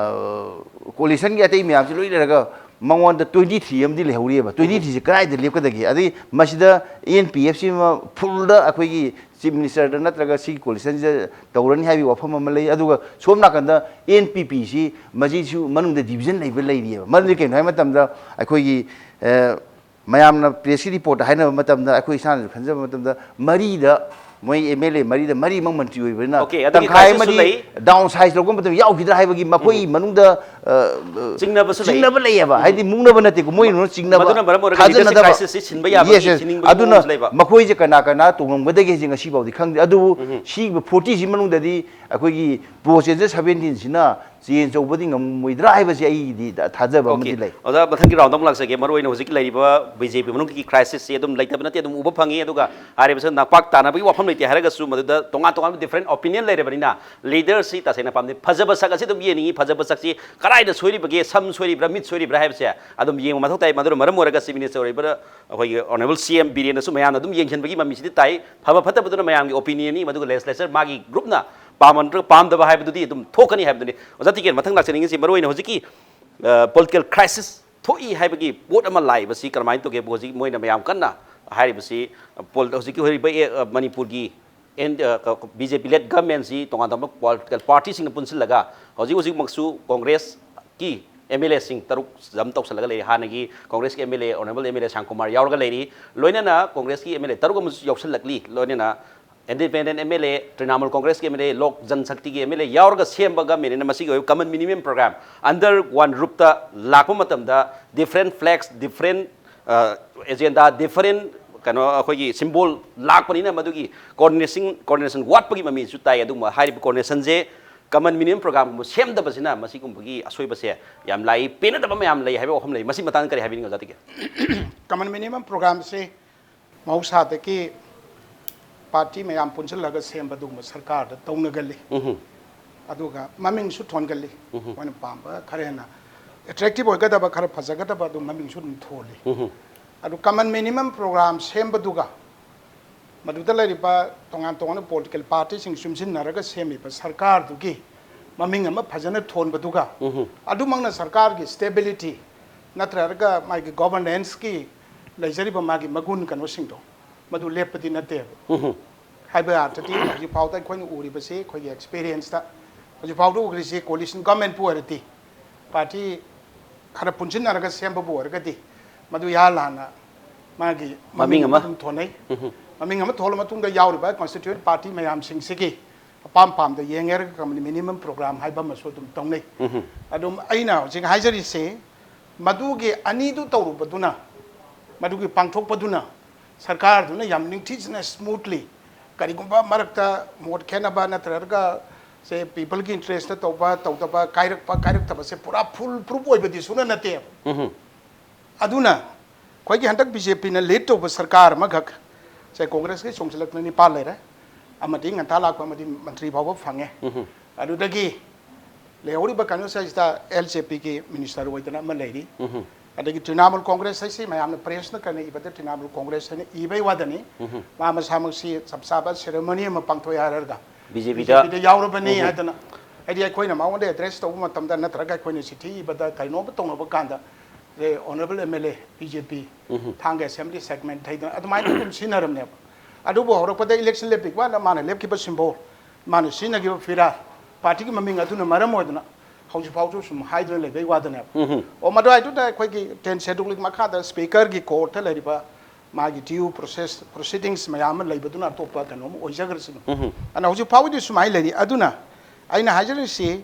ꯀꯣꯂꯤꯁꯟꯒꯤ ꯑꯇꯩ ꯃꯌꯥꯝꯁꯤ ꯂꯣꯏ ꯂꯩꯔꯒ ꯃꯉꯣꯟꯗ twenty three ꯑꯃꯗꯤ ꯂꯩꯍꯧꯔꯤꯑꯕ꯫ Twenty three ꯁꯤ ꯀꯗꯥꯏꯗ ꯂꯦꯞꯀꯗꯒꯦ? ꯑꯗꯩ ꯃꯁꯤꯗ ꯑꯦꯟ ꯄꯤ ꯑꯦꯐ ꯁꯤꯃ ꯐꯨꯜꯗ ꯑꯩꯈꯣꯏꯒꯤ ꯆꯤꯐ ꯃꯤꯅꯤꯁꯇꯔꯗ ꯅꯠꯇ꯭ꯔꯒ ꯁꯤꯒꯤ ꯀꯣꯂꯤꯁꯟꯁꯤꯗ ꯇꯧꯔꯅꯤ ꯍꯥꯏꯕꯒꯤ ꯋꯥꯐꯝ ꯑꯃ ꯂꯩ꯫ ꯑꯗꯨꯒ ꯁꯣꯝ ꯅꯥꯀꯟꯗ ꯑꯦꯟ ꯄꯤ ꯄꯤ ꯁꯤ ꯃꯁꯤꯁꯨ ꯃꯅꯨꯡꯗ ꯗꯤꯕꯤꯖꯟ ꯂꯩꯕ ꯂꯩꯔꯤꯑꯕ꯫ ꯃꯔꯝꯗꯤ ꯀꯩꯅꯣ ꯍꯥꯏꯕ ꯃꯇꯝꯗ ꯑꯩꯈꯣꯏꯒꯤ, ꯑ, ꯃꯌꯥꯝꯅ ꯄ꯭ꯔꯦꯁꯀꯤ ꯔꯤꯄꯣꯔꯠꯇ ꯍꯥꯏꯅꯕ ꯃꯇꯝꯗ, ꯑꯩꯈꯣꯏ ꯏꯁꯥꯅꯁꯨ ꯈꯟꯖꯕ ꯃꯇꯝꯗ, ꯃꯔꯤꯗ ꯃꯣꯏ ꯑꯦꯝ ꯑꯦꯜ ꯑꯦ ꯃꯔꯤꯗ ꯃꯔꯤꯃꯛ ꯃꯟꯇ꯭ꯔꯤ ꯑꯣꯏꯕꯅꯤꯅ, OK, ꯑꯗꯨꯒꯤ ꯇꯪꯈꯥꯏ crisis ꯁꯨ ꯑꯃꯗꯤ ꯂꯩ꯫ Down size ꯂꯧꯕ ꯃꯇꯝꯗ ꯌꯥꯎꯈꯤꯗ꯭ꯔꯥ ꯍꯥꯏꯕꯒꯤ ꯃꯈꯣꯏ ꯃꯅꯨꯡꯗ, ꯑ, ꯆꯤꯡꯅꯕꯁꯨ ꯂꯩ꯫ ꯆꯤꯡꯅꯕ ꯂꯩꯌꯦꯕ꯫ ꯍꯥꯏꯗꯤ ꯃꯨꯛꯅꯕ ꯅꯠꯇꯦꯀꯣ, ꯃꯣꯏꯅ ꯆꯤꯡꯅꯕ, ꯃꯗꯨꯅ ꯃꯔꯝ ꯑꯣꯏꯔꯒ leadership ꯊꯥꯖꯅꯗꯕ꯫ Crisis ꯁꯤ ꯁꯤꯟꯕ ꯌꯥꯕꯒꯤ Yes, yes. ꯁꯤꯟꯅꯤꯡꯕꯒꯤ ꯑꯗꯨꯅ ꯃꯑꯣꯡꯁꯨ ꯂꯩꯕ꯫ ꯃꯈꯣꯏꯁꯦ ꯀꯅꯥ ꯀꯅꯥ ꯇꯣꯡꯉꯝꯒꯗꯒꯦ ꯍꯥꯏꯁꯦ ꯉꯁꯤ ꯐꯥꯎꯗꯤ ꯈꯪꯗꯦ꯫ ꯑꯗꯨꯕꯨ ꯁꯤꯒꯤ forty ꯁꯤ ꯃꯅꯨꯡꯗꯗꯤ ꯑꯩꯈꯣꯏꯒꯤ ꯄ꯭ꯔꯣ ꯆꯦꯟꯖꯔ seventeen ꯁꯤꯅ ꯆꯦꯟꯖ ꯇꯧꯕꯗꯤ ꯉꯝꯃꯣꯏꯗ꯭ꯔꯥ ꯍꯥꯏꯕꯁꯤ ꯑꯩꯒꯤꯗꯤ ꯊꯥꯖꯕ ꯑꯃꯗꯤ ꯂꯩ꯫ ꯑꯣꯖꯥ, ꯃꯊꯪꯒꯤ ꯔꯥꯎꯟꯗ ꯑꯃꯨꯛ ꯂꯥꯛꯆꯒꯦ꯫ ꯃꯔꯨꯑꯣꯏꯅ ꯍꯧꯖꯤꯛꯀꯤ ꯂꯩꯔꯤꯕ ꯕꯤ ꯖꯦ ꯄꯤ ꯃꯅꯨꯡꯒꯤ ꯀ꯭ꯔꯥꯏꯁꯤꯁꯁꯤ ꯑꯗꯨꯝ ꯂꯩꯇꯕ ꯅꯠꯇꯦ, ꯑꯗꯨꯝ ꯎꯕ ꯐꯪꯉꯤ꯫ ꯑꯗꯨꯒ ꯍꯥꯏꯔꯤꯕꯁꯤꯅ ꯅꯥꯛꯄꯥꯛ ꯇꯥꯅꯕꯒꯤ ꯋꯥꯐꯝ ꯂꯩꯇꯦ ꯍꯥꯏꯔꯒꯁꯨ, ꯃꯗꯨꯗ ꯇꯣꯉꯥꯟ ꯇꯣꯉꯥꯟꯕ ꯗꯤꯐ꯭ꯔꯦꯟ ꯑꯣꯄꯤꯅꯤꯌꯟ ꯂꯩꯔꯕꯅꯤꯅ, ꯂꯤꯗꯔꯁꯤ ꯇꯁꯦꯡꯅ ꯄꯥꯝꯗꯦ꯫ ꯐꯖꯕ ꯁꯛ ꯑꯁꯤ ꯑꯗꯨꯝ ꯌꯦꯡꯅꯤꯡꯉꯤ꯫ ꯐꯖꯕ ꯁꯛꯁꯤ ꯀꯗꯥꯏꯗ ꯁꯣꯏꯔꯤꯕꯒꯦ, ꯁꯝ ꯁꯣꯏꯔꯤꯕ꯭ꯔꯥ, ꯃꯤꯠ ꯁꯣꯏꯔꯤꯕ꯭ꯔꯥ ꯍꯥꯏꯕꯁꯦ ꯑꯗꯨꯝ ꯌꯦꯡꯕ ꯃꯊꯧ ꯇꯥꯏ꯫ ꯃꯗꯨꯅ ꯃꯔꯝ ꯑꯣꯏꯔꯒ ꯆꯤꯐ ꯃꯤꯅꯤꯁꯇꯔ ꯑꯣꯏꯔꯤꯕ ꯑꯩꯈꯣꯏꯒꯤ ꯑꯣꯅꯔꯦꯕꯜ ꯁꯤ ꯑꯦꯝ ꯕꯤꯔꯦꯟꯅꯁꯨ ꯃꯌꯥꯝꯅ ꯑꯗꯨꯝ ꯌꯦꯡꯁꯤꯟꯕꯒꯤ ꯃꯃꯤꯁꯤꯗꯤ ꯇꯥꯏ꯫ ꯐꯕ ꯐꯠꯇꯕꯗꯨꯅ ꯃꯌꯥꯝꯒꯤ ꯑꯣꯄꯤꯅꯤꯌꯟꯅꯤ, ꯃꯗꯨꯒ ꯂꯦꯖꯤꯁꯂꯦꯆꯔ ꯃꯥꯒꯤ ꯒ꯭ꯔꯨꯞꯅ ꯄꯥꯝꯕ ꯅꯠꯇ꯭ꯔꯒ ꯄꯥꯝꯗꯕ ꯍꯥꯏꯕꯗꯨꯗꯤ ꯑꯗꯨꯝ ꯊꯣꯛꯀꯅꯤ ꯍꯥꯏꯕꯗꯨꯅꯤ꯫ ꯑꯣꯖꯥ ꯇꯤꯀꯦꯟ, ꯃꯊꯪ ꯂꯥꯛꯆꯅꯤꯡꯉꯤꯁꯤ ꯃꯔꯨꯑꯣꯏꯅ ꯍꯧꯖꯤꯛꯀꯤ ꯄꯣꯂꯤꯇꯤꯀꯦꯜ ꯀ꯭ꯔꯥꯏꯁꯤꯁ ꯊꯣꯛꯏ ꯍꯥꯏꯕꯒꯤ ꯄꯣꯠ ꯑꯃ ꯂꯥꯛꯏꯕꯁꯤ ꯀꯔꯝꯍꯥꯏꯅ ꯇꯧꯒꯦ? ꯍꯧꯖꯤꯛ ꯃꯣꯏꯅ ꯃꯌꯥꯝ ꯀꯟꯅ ꯍꯥꯏꯔꯤꯕꯁꯤ, ꯄꯣꯜ-, ꯍꯧꯖꯤꯛꯀꯤ ꯑꯣꯏꯔꯤꯕ ꯑꯦ, ꯑ, ꯃꯅꯤꯄꯨꯔꯒꯤ ꯑꯦꯟ-, ꯑ, ꯀ-, ꯕꯤ ꯖꯦ ꯄꯤ ꯂꯦꯗ ꯒꯚꯔꯟꯃꯦꯟꯁꯤ ꯇꯣꯉꯥꯟ ꯇꯣꯉꯥꯟꯕ ꯄꯣꯂꯤꯇꯤꯀꯦꯜ ꯄꯥꯔꯇꯤꯁꯤꯡꯅ ꯄꯨꯟꯁꯤꯜꯂꯒ ꯍꯧꯖꯤꯛ ꯍꯧꯖꯤꯛꯃꯛꯁꯨ ꯀꯣꯡꯒ꯭ꯔꯦꯁꯀꯤ ꯑꯦꯝ ꯑꯦꯜ ꯑꯦꯁꯤꯡ ꯇꯔꯨꯛ ꯖꯝ ꯇꯧꯁꯜꯂꯒ ꯂꯩꯔꯤ꯫ ꯍꯥꯟꯅꯒꯤ ꯀꯣꯡꯒ꯭ꯔꯦꯁꯀꯤ M L A, honourable M L A Shyam Kumar ꯌꯥꯎꯔꯒ ꯂꯩꯔꯤ꯫ ꯂꯣꯏꯅꯅ ꯀꯣꯡꯒ꯭ꯔꯦꯁꯀꯤ ꯑꯦꯝ ꯑꯦꯜ ꯑꯦ ꯇꯔꯨꯛ ꯑꯃꯁꯨ ꯌꯥꯎꯁꯜꯂꯛꯂꯤ꯫ ꯂꯣꯏꯅꯅ independent M L A, Trinamool ꯀꯣꯡꯒ꯭ꯔꯦꯁꯀꯤ M L A, Lok Jan ꯁꯛꯇꯤꯒꯤ ꯑꯦꯝ ꯑꯦꯜ ꯑꯦ ꯌꯥꯎꯔꯒ ꯁꯦꯝꯕ ꯒꯚꯔꯟꯃꯦꯟꯠꯅꯤꯅ ꯃꯁꯤꯒꯤ ꯑꯣꯏꯕ common minimum programme under one ꯔꯨꯞꯇ ꯂꯥꯛꯄ ꯃꯇꯝꯗ different flags, different agenda, different ꯀꯩꯅꯣ ꯑꯩꯈꯣꯏꯒꯤ ꯁꯤꯝꯕꯣꯜ ꯂꯥꯛꯄꯅꯤꯅ ꯃꯗꯨꯒꯤ ꯀꯣꯑꯣꯔꯗꯤꯅꯦꯁꯟ, ꯀꯣꯑꯣꯔꯗꯤꯅꯦꯁꯟ ꯋꯥꯠꯄꯒꯤ ꯃꯃꯤꯁꯨ ꯇꯥꯏ꯫ ꯑꯗꯨꯒꯨꯝꯕ ꯍꯥꯏꯔꯤꯕ ꯀꯣꯑꯣꯔꯗꯤꯅꯦꯁꯟꯁꯦ ꯀꯃꯟ ꯃꯤꯅꯤꯃꯝ ꯄ꯭ꯔꯣꯒ꯭ꯔꯥꯝꯒꯨꯝꯕ ꯁꯦꯝꯗꯕꯁꯤꯅ ꯃꯁꯤꯒꯨꯝꯕꯒꯤ ꯑꯁꯣꯏꯕꯁꯦ ꯌꯥꯝ ꯂꯥꯛꯏ꯫ ꯄꯦꯟꯅꯗꯕ ꯃꯌꯥꯝ ꯂꯩ ꯍꯥꯏꯕ ꯋꯥꯐꯝ ꯂꯩ꯫ ꯃꯁꯤ ꯃꯇꯥꯡꯗ ꯀꯔꯤ ꯍꯥꯏꯕꯤꯅꯤꯡꯉꯤ, ꯑꯣꯖꯥ ꯇꯤꯀꯦꯟ? ꯀꯃꯟ ꯃꯤꯅꯤꯃꯝ ꯄ꯭ꯔꯣꯒ꯭ꯔꯥꯝꯁꯤ ꯃꯍꯧꯁꯥꯗꯒꯤ ꯄꯥꯔꯇꯤ ꯃꯌꯥꯝ ꯄꯨꯟꯁꯤꯜꯂꯒ ꯁꯦꯝꯕ ꯑꯗꯨꯒꯨꯝꯕ ꯁꯔꯀꯥꯔꯗ ꯇꯧꯅꯒꯜꯂꯤ꯫ ꯑꯗꯨꯒ ꯃꯃꯤꯡꯁꯨ ꯊꯣꯟꯒꯜꯂꯤ꯫ ꯃꯣꯏꯅ ꯄꯥꯝꯕ ꯈꯔ ꯍꯦꯟꯅ ꯑꯦꯇ꯭ꯔꯦꯛꯇꯤꯞ ꯑꯣꯏꯒꯗꯕ, ꯈꯔ ꯐꯖꯒꯗꯕ ꯑꯗꯨ ꯃꯃꯤꯡꯁꯨ ꯑꯗꯨꯝ ꯊꯣꯜꯂꯤ꯫ ꯑꯗꯨ ꯀꯃꯟ ꯃꯤꯅꯤꯃꯝ ꯄ꯭ꯔꯣꯒ꯭ꯔꯥꯝ ꯁꯦꯝꯕꯗꯨꯒ ꯃꯗꯨꯗ ꯂꯩꯔꯤꯕ ꯇꯣꯉꯥꯟ ꯇꯣꯉꯥꯟꯕ ꯄꯣꯂꯤꯇꯤꯀꯦꯜ ꯄꯥꯔꯇꯤꯁꯤꯡ ꯆꯨꯝꯁꯤꯟꯅꯔꯒ ꯁꯦꯝꯃꯤꯕ ꯁꯔꯀꯥꯔꯗꯨꯒꯤ ꯃꯃꯤꯡ ꯑꯃ ꯐꯖꯅ ꯊꯣꯟꯕꯗꯨꯒ ꯑꯗꯨꯃꯛꯅ ꯁꯔꯀꯥꯔꯒꯤ ꯁ꯭ꯇꯦꯕꯤꯂꯤꯇꯤ ꯅꯠꯇ꯭ꯔꯒ ꯃꯥꯒꯤ ꯒꯣꯕꯔꯅꯦꯟꯁꯀꯤ ꯂꯩꯖꯔꯤꯕ ꯃꯥꯒꯤ ꯃꯒꯨꯟ ꯀꯩꯅꯣꯁꯤꯡꯗꯣ ꯃꯗꯨ ꯂꯦꯞꯄꯗꯤ ꯅꯠꯇꯦꯕ꯫ ꯍꯥꯏꯕ ꯑꯥꯔꯊꯗꯤ ꯍꯧꯖꯤꯛ ꯐꯥꯎꯗ ꯑꯩꯈꯣꯏꯅ ꯎꯔꯤꯕꯁꯤ, ꯑꯩꯈꯣꯏꯒꯤ ꯑꯦꯛꯁꯄꯤꯔꯤꯌꯦꯟꯁꯇ ꯍꯧꯖꯤꯛ ꯐꯥꯎꯗ ꯎꯔꯤꯁꯤ ꯀꯣꯂꯤꯁꯟ ꯒꯚꯔꯟꯃꯦꯟꯠꯄꯨ ꯑꯣꯏꯔꯗꯤ, ꯄꯥꯔꯇꯤ ꯈꯔ ꯄꯨꯟꯁꯤꯟꯅꯔꯒ ꯁꯦꯝꯕꯕꯨ ꯑꯣꯏꯔꯒꯗꯤ ꯃꯗꯨ ꯏꯍꯥꯟ ꯍꯥꯟꯅ ꯃꯥꯒꯤ ꯃꯃꯤꯡ ꯃꯃꯤꯡ ꯑꯃ꯫ ꯑꯃ ꯑꯗꯨꯝ ꯊꯣꯟꯅꯩ꯫ ꯃꯃꯤꯡ ꯑꯃ ꯊꯣꯜꯂ ꯃꯇꯨꯡꯗ ꯌꯥꯎꯔꯤꯕ ꯀꯣꯟꯁꯇꯤꯇ꯭ꯌꯨꯌꯦꯟꯠ ꯄꯥꯔꯇꯤ ꯃꯌꯥꯝꯁꯤꯡꯁꯤꯒꯤ ꯑꯄꯥꯝ ꯄꯥꯝꯗ ꯌꯦꯡꯉꯦꯔꯒ ꯀꯝꯄꯅꯤ ꯃꯤꯅꯤꯃꯝ ꯄ꯭ꯔꯣꯒ꯭ꯔꯥꯝ ꯍꯥꯏꯕ ꯑꯃꯁꯨ ꯑꯗꯨꯝ ꯇꯧꯅꯩ꯫ ꯑꯗꯨꯝ ꯑꯩꯅ ꯍꯧꯖꯤꯛ ꯍꯥꯏꯖꯔꯤꯁꯤ ꯃꯗꯨꯒꯤ ꯑꯅꯤꯗꯨ ꯇꯧꯔꯨꯕꯗꯨꯅ, ꯃꯗꯨꯒꯤ ꯄꯥꯡꯊꯣꯛꯄꯗꯨꯅ ꯁꯔꯀꯥꯔꯗꯨꯅ ꯌꯥꯝ ꯅꯤꯡꯊꯤꯖꯅ ꯁ꯭ꯃꯨꯠꯂꯤ, ꯀꯔꯤꯒꯨꯝꯕ ꯃꯔꯛꯇ ꯃꯣꯠ ꯈꯦꯠꯅꯕ ꯅꯠꯇ꯭ꯔꯒ ꯁꯦ ꯄꯤꯄꯜꯒꯤ ꯏꯟꯇꯔꯦꯁꯇ ꯇꯧꯕ ꯇꯧꯗꯕ, ꯀꯥꯏꯔꯛꯄ ꯀꯥꯏꯔꯛꯇꯕꯁꯦ ꯄꯨꯔꯥ ꯐꯨꯜ ꯄ꯭ꯔꯨꯐ ꯑꯣꯏꯕꯗꯤ ꯁꯨꯡꯅ ꯅꯠꯇꯦꯕ꯫ ꯑꯗꯨꯅ ꯑꯩꯈꯣꯏꯒꯤ ꯍꯟꯗꯛ ꯕꯤ ꯖꯦ ꯄꯤꯅ ꯂꯤꯗ ꯇꯧꯕ ꯁꯔꯀꯥꯔ ꯑꯃꯈꯛ, ꯁꯦ ꯀꯣꯡꯒ꯭ꯔꯦꯁꯀꯤ ꯆꯣꯡꯁꯤꯜꯂꯛꯇꯅ ꯅꯤꯄꯥꯟ ꯂꯩꯔꯦ, ꯑꯃꯗꯤ ꯉꯟꯇꯥ ꯂꯥꯛꯄ ꯑꯃꯗꯤ ꯃꯟꯇ꯭ꯔꯤ ꯐꯥꯎꯕ ꯐꯪꯉꯦ꯫ ꯑꯗꯨꯗꯒꯤ ꯂꯩꯍꯧꯔꯤꯕ ꯀꯥꯡꯂꯨꯞ ꯑꯁꯤꯗ ꯑꯦꯜ ꯖꯦ ꯄꯤꯒꯤ ꯃꯤꯅꯤꯁꯇꯔ ꯑꯣꯏꯗꯅ ꯑꯃ ꯂꯩꯔꯤ꯫ ꯑꯗꯒꯤ ꯇ꯭ꯔꯤꯅꯥꯃꯨꯜ ꯀꯣꯡꯒ꯭ꯔꯦꯁ ꯍꯥꯏꯁꯤ ꯃꯌꯥꯝꯅ ꯄ꯭ꯔꯦꯁꯅ ꯀꯟꯅ ꯏꯕꯗ ꯇ꯭ꯔꯤꯅꯥꯃꯨꯜ ꯀꯣꯡꯒ꯭ꯔꯦꯁ ꯍꯥꯏꯅ ꯏꯕꯩ ꯋꯥꯗꯅꯤ꯫ ꯃꯥ ꯃꯁꯥꯃꯛꯁꯤ ꯆꯞ ꯆꯥꯕ ꯁꯦꯔꯦꯃꯣꯅꯤ ꯑꯃ ꯄꯥꯡꯊꯣꯛꯑꯦ ꯍꯥꯏꯔꯒ ꯕꯤ ꯖꯦ ꯄꯤꯗ ꯕꯤ ꯖꯦ ꯄꯤꯗ ꯌꯥꯎꯔꯕꯅꯤ ꯍꯥꯏꯗꯅ, ꯍꯥꯏꯗꯤ ꯑꯩꯈꯣꯏꯅ ꯃꯉꯣꯟꯗ ꯑꯦꯗ꯭ꯔꯦꯁ ꯇꯧꯕ ꯃꯇꯝꯗ ꯅꯠꯇ꯭ꯔꯒ ꯑꯩꯈꯣꯏꯅ ꯆꯤꯊꯤ ꯏꯕꯗ ꯀꯔꯤꯅꯣꯝꯃ ꯇꯧꯅꯕ ꯀꯥꯟꯗ, ꯑꯦ, honourable M L A, B J P, ꯊꯥꯡꯒ ꯑꯦꯁꯦꯝꯕ꯭ꯂꯤ ꯁꯦꯒꯃꯦꯟ ꯍꯥꯏꯗꯅ ꯑꯗꯨꯃꯥꯏꯅ ꯑꯗꯨꯝ ꯁꯤꯖꯤꯟꯅꯔꯝꯅꯦꯕ꯫ ꯑꯗꯨꯕꯨ ꯍꯧꯔꯛꯄꯗ ꯏꯂꯦꯛꯁꯟ ꯂꯦꯞꯄꯤꯕ ꯀꯥꯟꯗ ꯃꯥꯅ ꯂꯦꯞꯈꯤꯕ ꯁꯤꯝꯕꯣꯜ, ꯃꯥꯅ ꯁꯤꯖꯤꯟꯅꯈꯤꯕ ꯐꯤꯔꯥꯜ, ꯄꯥꯔꯇꯤꯒꯤ ꯃꯃꯤꯡ ꯑꯗꯨꯅ ꯃꯔꯝ ꯑꯣꯏꯗꯅ ꯍꯧꯖꯤꯛ ꯐꯥꯎꯁꯨ ꯁꯨꯝ ꯍꯥꯏꯗꯨꯅ ꯂꯩꯕꯩ ꯋꯥꯗꯅꯦꯕ꯫ ꯑꯣ, ꯃꯗꯨꯋꯥꯏꯗꯨꯗ ꯑꯩꯈꯣꯏꯒꯤ ꯇꯦꯟ ꯁꯦꯗꯨꯜꯒꯤ ꯃꯈꯥꯗ ꯁ꯭ꯄꯤꯀꯔꯒꯤ ꯀꯣꯔꯠꯇ ꯂꯩꯔꯤꯕ ꯃꯥꯒꯤ ꯗ꯭ꯌꯨ ꯄ꯭ꯔꯣꯁꯦꯁ, ꯄ꯭ꯔꯣꯁꯤꯗꯤꯡꯁ ꯃꯌꯥꯝ ꯑꯃ ꯂꯩꯕꯗꯨꯅ ꯑꯇꯣꯞꯄ ꯀꯩꯅꯣꯝ ꯑꯣꯏꯖꯈ꯭ꯔꯁꯅꯨ꯫ ꯑꯗꯨꯅ ꯍꯧꯖꯤꯛ ꯐꯥꯎꯕꯗꯤ ꯁꯨꯃꯥꯏꯅ ꯂꯩꯔꯤ꯫ ꯑꯗꯨꯅ ꯑꯩꯅ ꯍꯥꯏꯖꯔꯤꯁꯤ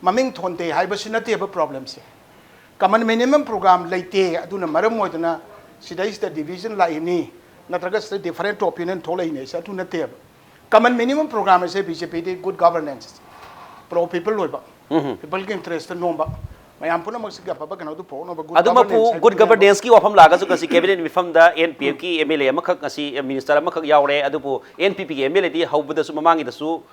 ꯃꯃꯤꯡ ꯊꯣꯟꯗꯦ ꯍꯥꯏꯕꯁꯤ ꯅꯠꯇꯦꯕ ꯄ꯭ꯔꯣꯕ꯭ꯂꯦꯝꯁꯦ꯫ ꯀꯃꯟ ꯃꯤꯅꯤꯃꯝ ꯄ꯭ꯔꯣꯒ꯭ꯔꯥꯝ ꯂꯩꯇꯦ, ꯑꯗꯨꯅ ꯃꯔꯝ ꯑꯣꯏꯗꯅ ꯁꯤꯗꯩꯁꯤꯗ ꯗꯤꯚꯤꯖꯟ ꯂꯥꯛꯏꯅꯤ, ꯅꯠꯇ꯭ꯔꯒ ꯁꯤꯗ ꯗꯤꯐꯔꯦꯟ ꯑꯣꯄꯤꯅꯤꯌꯟ ꯊꯣꯛꯂꯛꯏꯅꯦ ꯍꯥꯏꯁꯦ ꯑꯗꯨ ꯅꯠꯇꯦꯕ꯫ ꯀꯃꯟ ꯃꯤꯅꯤꯃꯝ ꯄ꯭ꯔꯣꯒ꯭ꯔꯥꯝ ꯑꯁꯦ ꯕꯤ ꯖꯦ ꯄꯤꯗꯤ ꯒꯨꯗ ꯒꯚꯔꯅꯦꯟꯁ, ꯄ꯭ꯔꯣ ꯄꯤꯄꯜ ꯑꯣꯏꯕ, ꯄꯤꯄꯜꯒꯤ ꯏꯟꯇꯔꯦꯁꯇ ꯅꯣꯝꯕ, ꯃꯌꯥꯝ ꯄꯨꯝꯅꯃꯛꯁꯤꯒꯤ ꯑꯐꯕ ꯀꯩꯅꯣꯗꯨ ꯄꯨꯔꯛꯅꯕ ꯒꯨꯗ ꯑꯗꯨꯃꯛꯄꯨ ꯒꯚꯔꯅꯦꯟꯁ ꯒꯨꯗ ꯍꯥꯏꯕꯗꯨꯅꯦꯕ꯫ ꯒꯚꯔꯅꯦꯟꯁꯀꯤ ꯋꯥꯐꯝ ꯂꯥꯛꯑꯒꯁꯨ ꯉꯁꯤ ꯀꯦꯕꯤꯅꯦꯠ ꯃꯤꯐꯝꯗ ꯑꯦꯟ ꯄꯤ ꯑꯦꯐꯀꯤ ꯑꯦꯝ ꯑꯦꯜ ꯑꯦ ꯑꯃꯈꯛ ꯉꯁꯤ ꯃꯤꯅꯤꯁꯇꯔ ꯑꯃꯈꯛ ꯌꯥꯎꯔꯦ꯫ ꯑꯗꯨꯕꯨ ꯑꯦꯟ ꯄꯤ ꯄꯤꯒꯤ ꯑꯦꯝ ꯑꯦꯜ ꯑꯦꯗꯤ ꯍꯧꯕꯗꯁꯨ ꯃꯃꯥꯡꯒꯤꯗꯁꯨ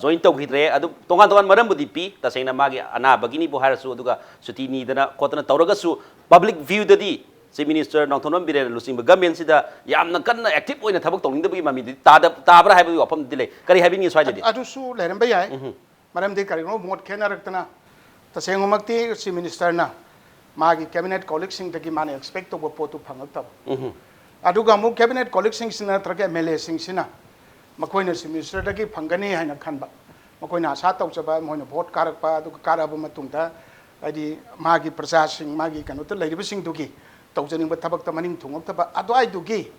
ꯖꯣꯏꯟ ꯇꯧꯈꯤꯗ꯭ꯔꯦ꯫ ꯑꯗꯨ ꯇꯣꯉꯥꯟ ꯇꯣꯉꯥꯟ ꯃꯔꯝꯕꯨꯗꯤ ꯄꯤ, ꯇꯁꯦꯡꯅ ꯃꯥꯒꯤ ꯑꯅꯥꯕꯒꯤꯅꯤꯕꯨ ꯍꯥꯏꯔꯁꯨ, ꯑꯗꯨꯒ ꯁꯨꯇꯤ ꯅꯤꯗꯅ ꯈꯣꯠꯇꯅ ꯇꯧꯔꯒꯁꯨ ꯄꯕ꯭ꯂꯤꯛ ꯚ꯭ꯌꯨꯗꯗꯤ ꯆꯤꯐ ꯃꯤꯅꯤꯁꯇꯔ ꯅꯣꯡꯊꯣꯝꯕꯝ ꯕꯤꯔꯦꯟꯅ ꯂꯨꯆꯤꯡꯕ ꯒꯃꯦꯟꯁꯤꯗ ꯌꯥꯝꯅ ꯀꯟꯅ ꯑꯦꯛꯇꯤꯚ ꯑꯣꯏꯅ ꯊꯕꯛ ꯇꯧꯅꯤꯡꯗꯕꯒꯤ ꯃꯃꯤꯗꯤ ꯇꯥꯗ-, ꯇꯥꯕ꯭ꯔꯥ ꯍꯥꯏꯕꯒꯤ ꯋꯥꯐꯝꯗꯤ ꯂꯩ꯫ ꯀꯔꯤ ꯍꯥꯏꯕꯤꯅꯤꯡꯉꯤ ꯁ꯭ꯋꯥꯏꯗꯗꯤ? ꯑꯗꯨꯁꯨ ꯂꯩꯔꯝꯕ ꯌꯥꯏ꯫ ꯃꯔꯝꯗꯤ ꯀꯔꯤꯒꯨꯝꯕ ꯃꯣꯠ ꯈꯦꯠꯅꯔꯛꯇꯅ, ꯇꯁꯦꯡꯕꯃꯛꯇꯤ ꯆꯤꯐ ꯃꯤꯅꯤꯁꯇꯔꯅ ꯃꯥꯒꯤ ꯀꯦꯕꯤꯅꯦꯠ ꯀꯣꯂꯤꯛꯁꯤꯡꯗꯒꯤ ꯃꯥꯅ ꯑꯦꯛꯁꯄꯦꯛ ꯇꯧꯕ ꯄꯣꯠꯇꯨ ꯐꯪꯉꯛꯇꯕ꯫ ꯑꯗꯨꯒ ꯑꯃꯨꯛ ꯀꯦꯕꯤꯅꯦꯠ ꯀꯣꯂꯤꯛꯁꯤꯡꯁꯤꯅ ꯅꯠꯇ꯭ꯔꯒ ꯑꯦꯝ ꯑꯦꯜ ꯑꯦꯁꯤꯡꯁꯤꯅ ꯃꯈꯣꯏꯅ ꯆꯤꯐ ꯃꯤꯅꯤꯁꯇꯔꯗꯒꯤ ꯐꯪꯒꯅꯤ ꯍꯥꯏꯅ ꯈꯟꯕ, ꯃꯈꯣꯏꯅ ꯑꯁꯥ ꯇꯧꯖꯕ, ꯃꯈꯣꯏꯅ ꯚꯣꯠ ꯀꯥꯔꯛꯄ, ꯑꯗꯨꯒ ꯀꯥꯔꯛꯑꯕ ꯃꯇꯨꯡꯗ ꯍꯥꯏꯗꯤ ꯃꯥꯒꯤ ꯄ꯭ꯔꯖꯥꯁꯤꯡ, ꯃꯥꯒꯤ ꯀꯩꯅꯣꯗ ꯂꯩꯔꯤꯕꯁꯤꯡꯗꯨꯒꯤ ꯇꯧꯖꯅꯤꯡꯕ ꯊꯕꯛꯇ ꯃꯅꯤꯡ ꯊꯨꯡꯉꯛꯇꯕ, ꯑꯗꯨꯋꯥꯏꯗꯨꯒꯤ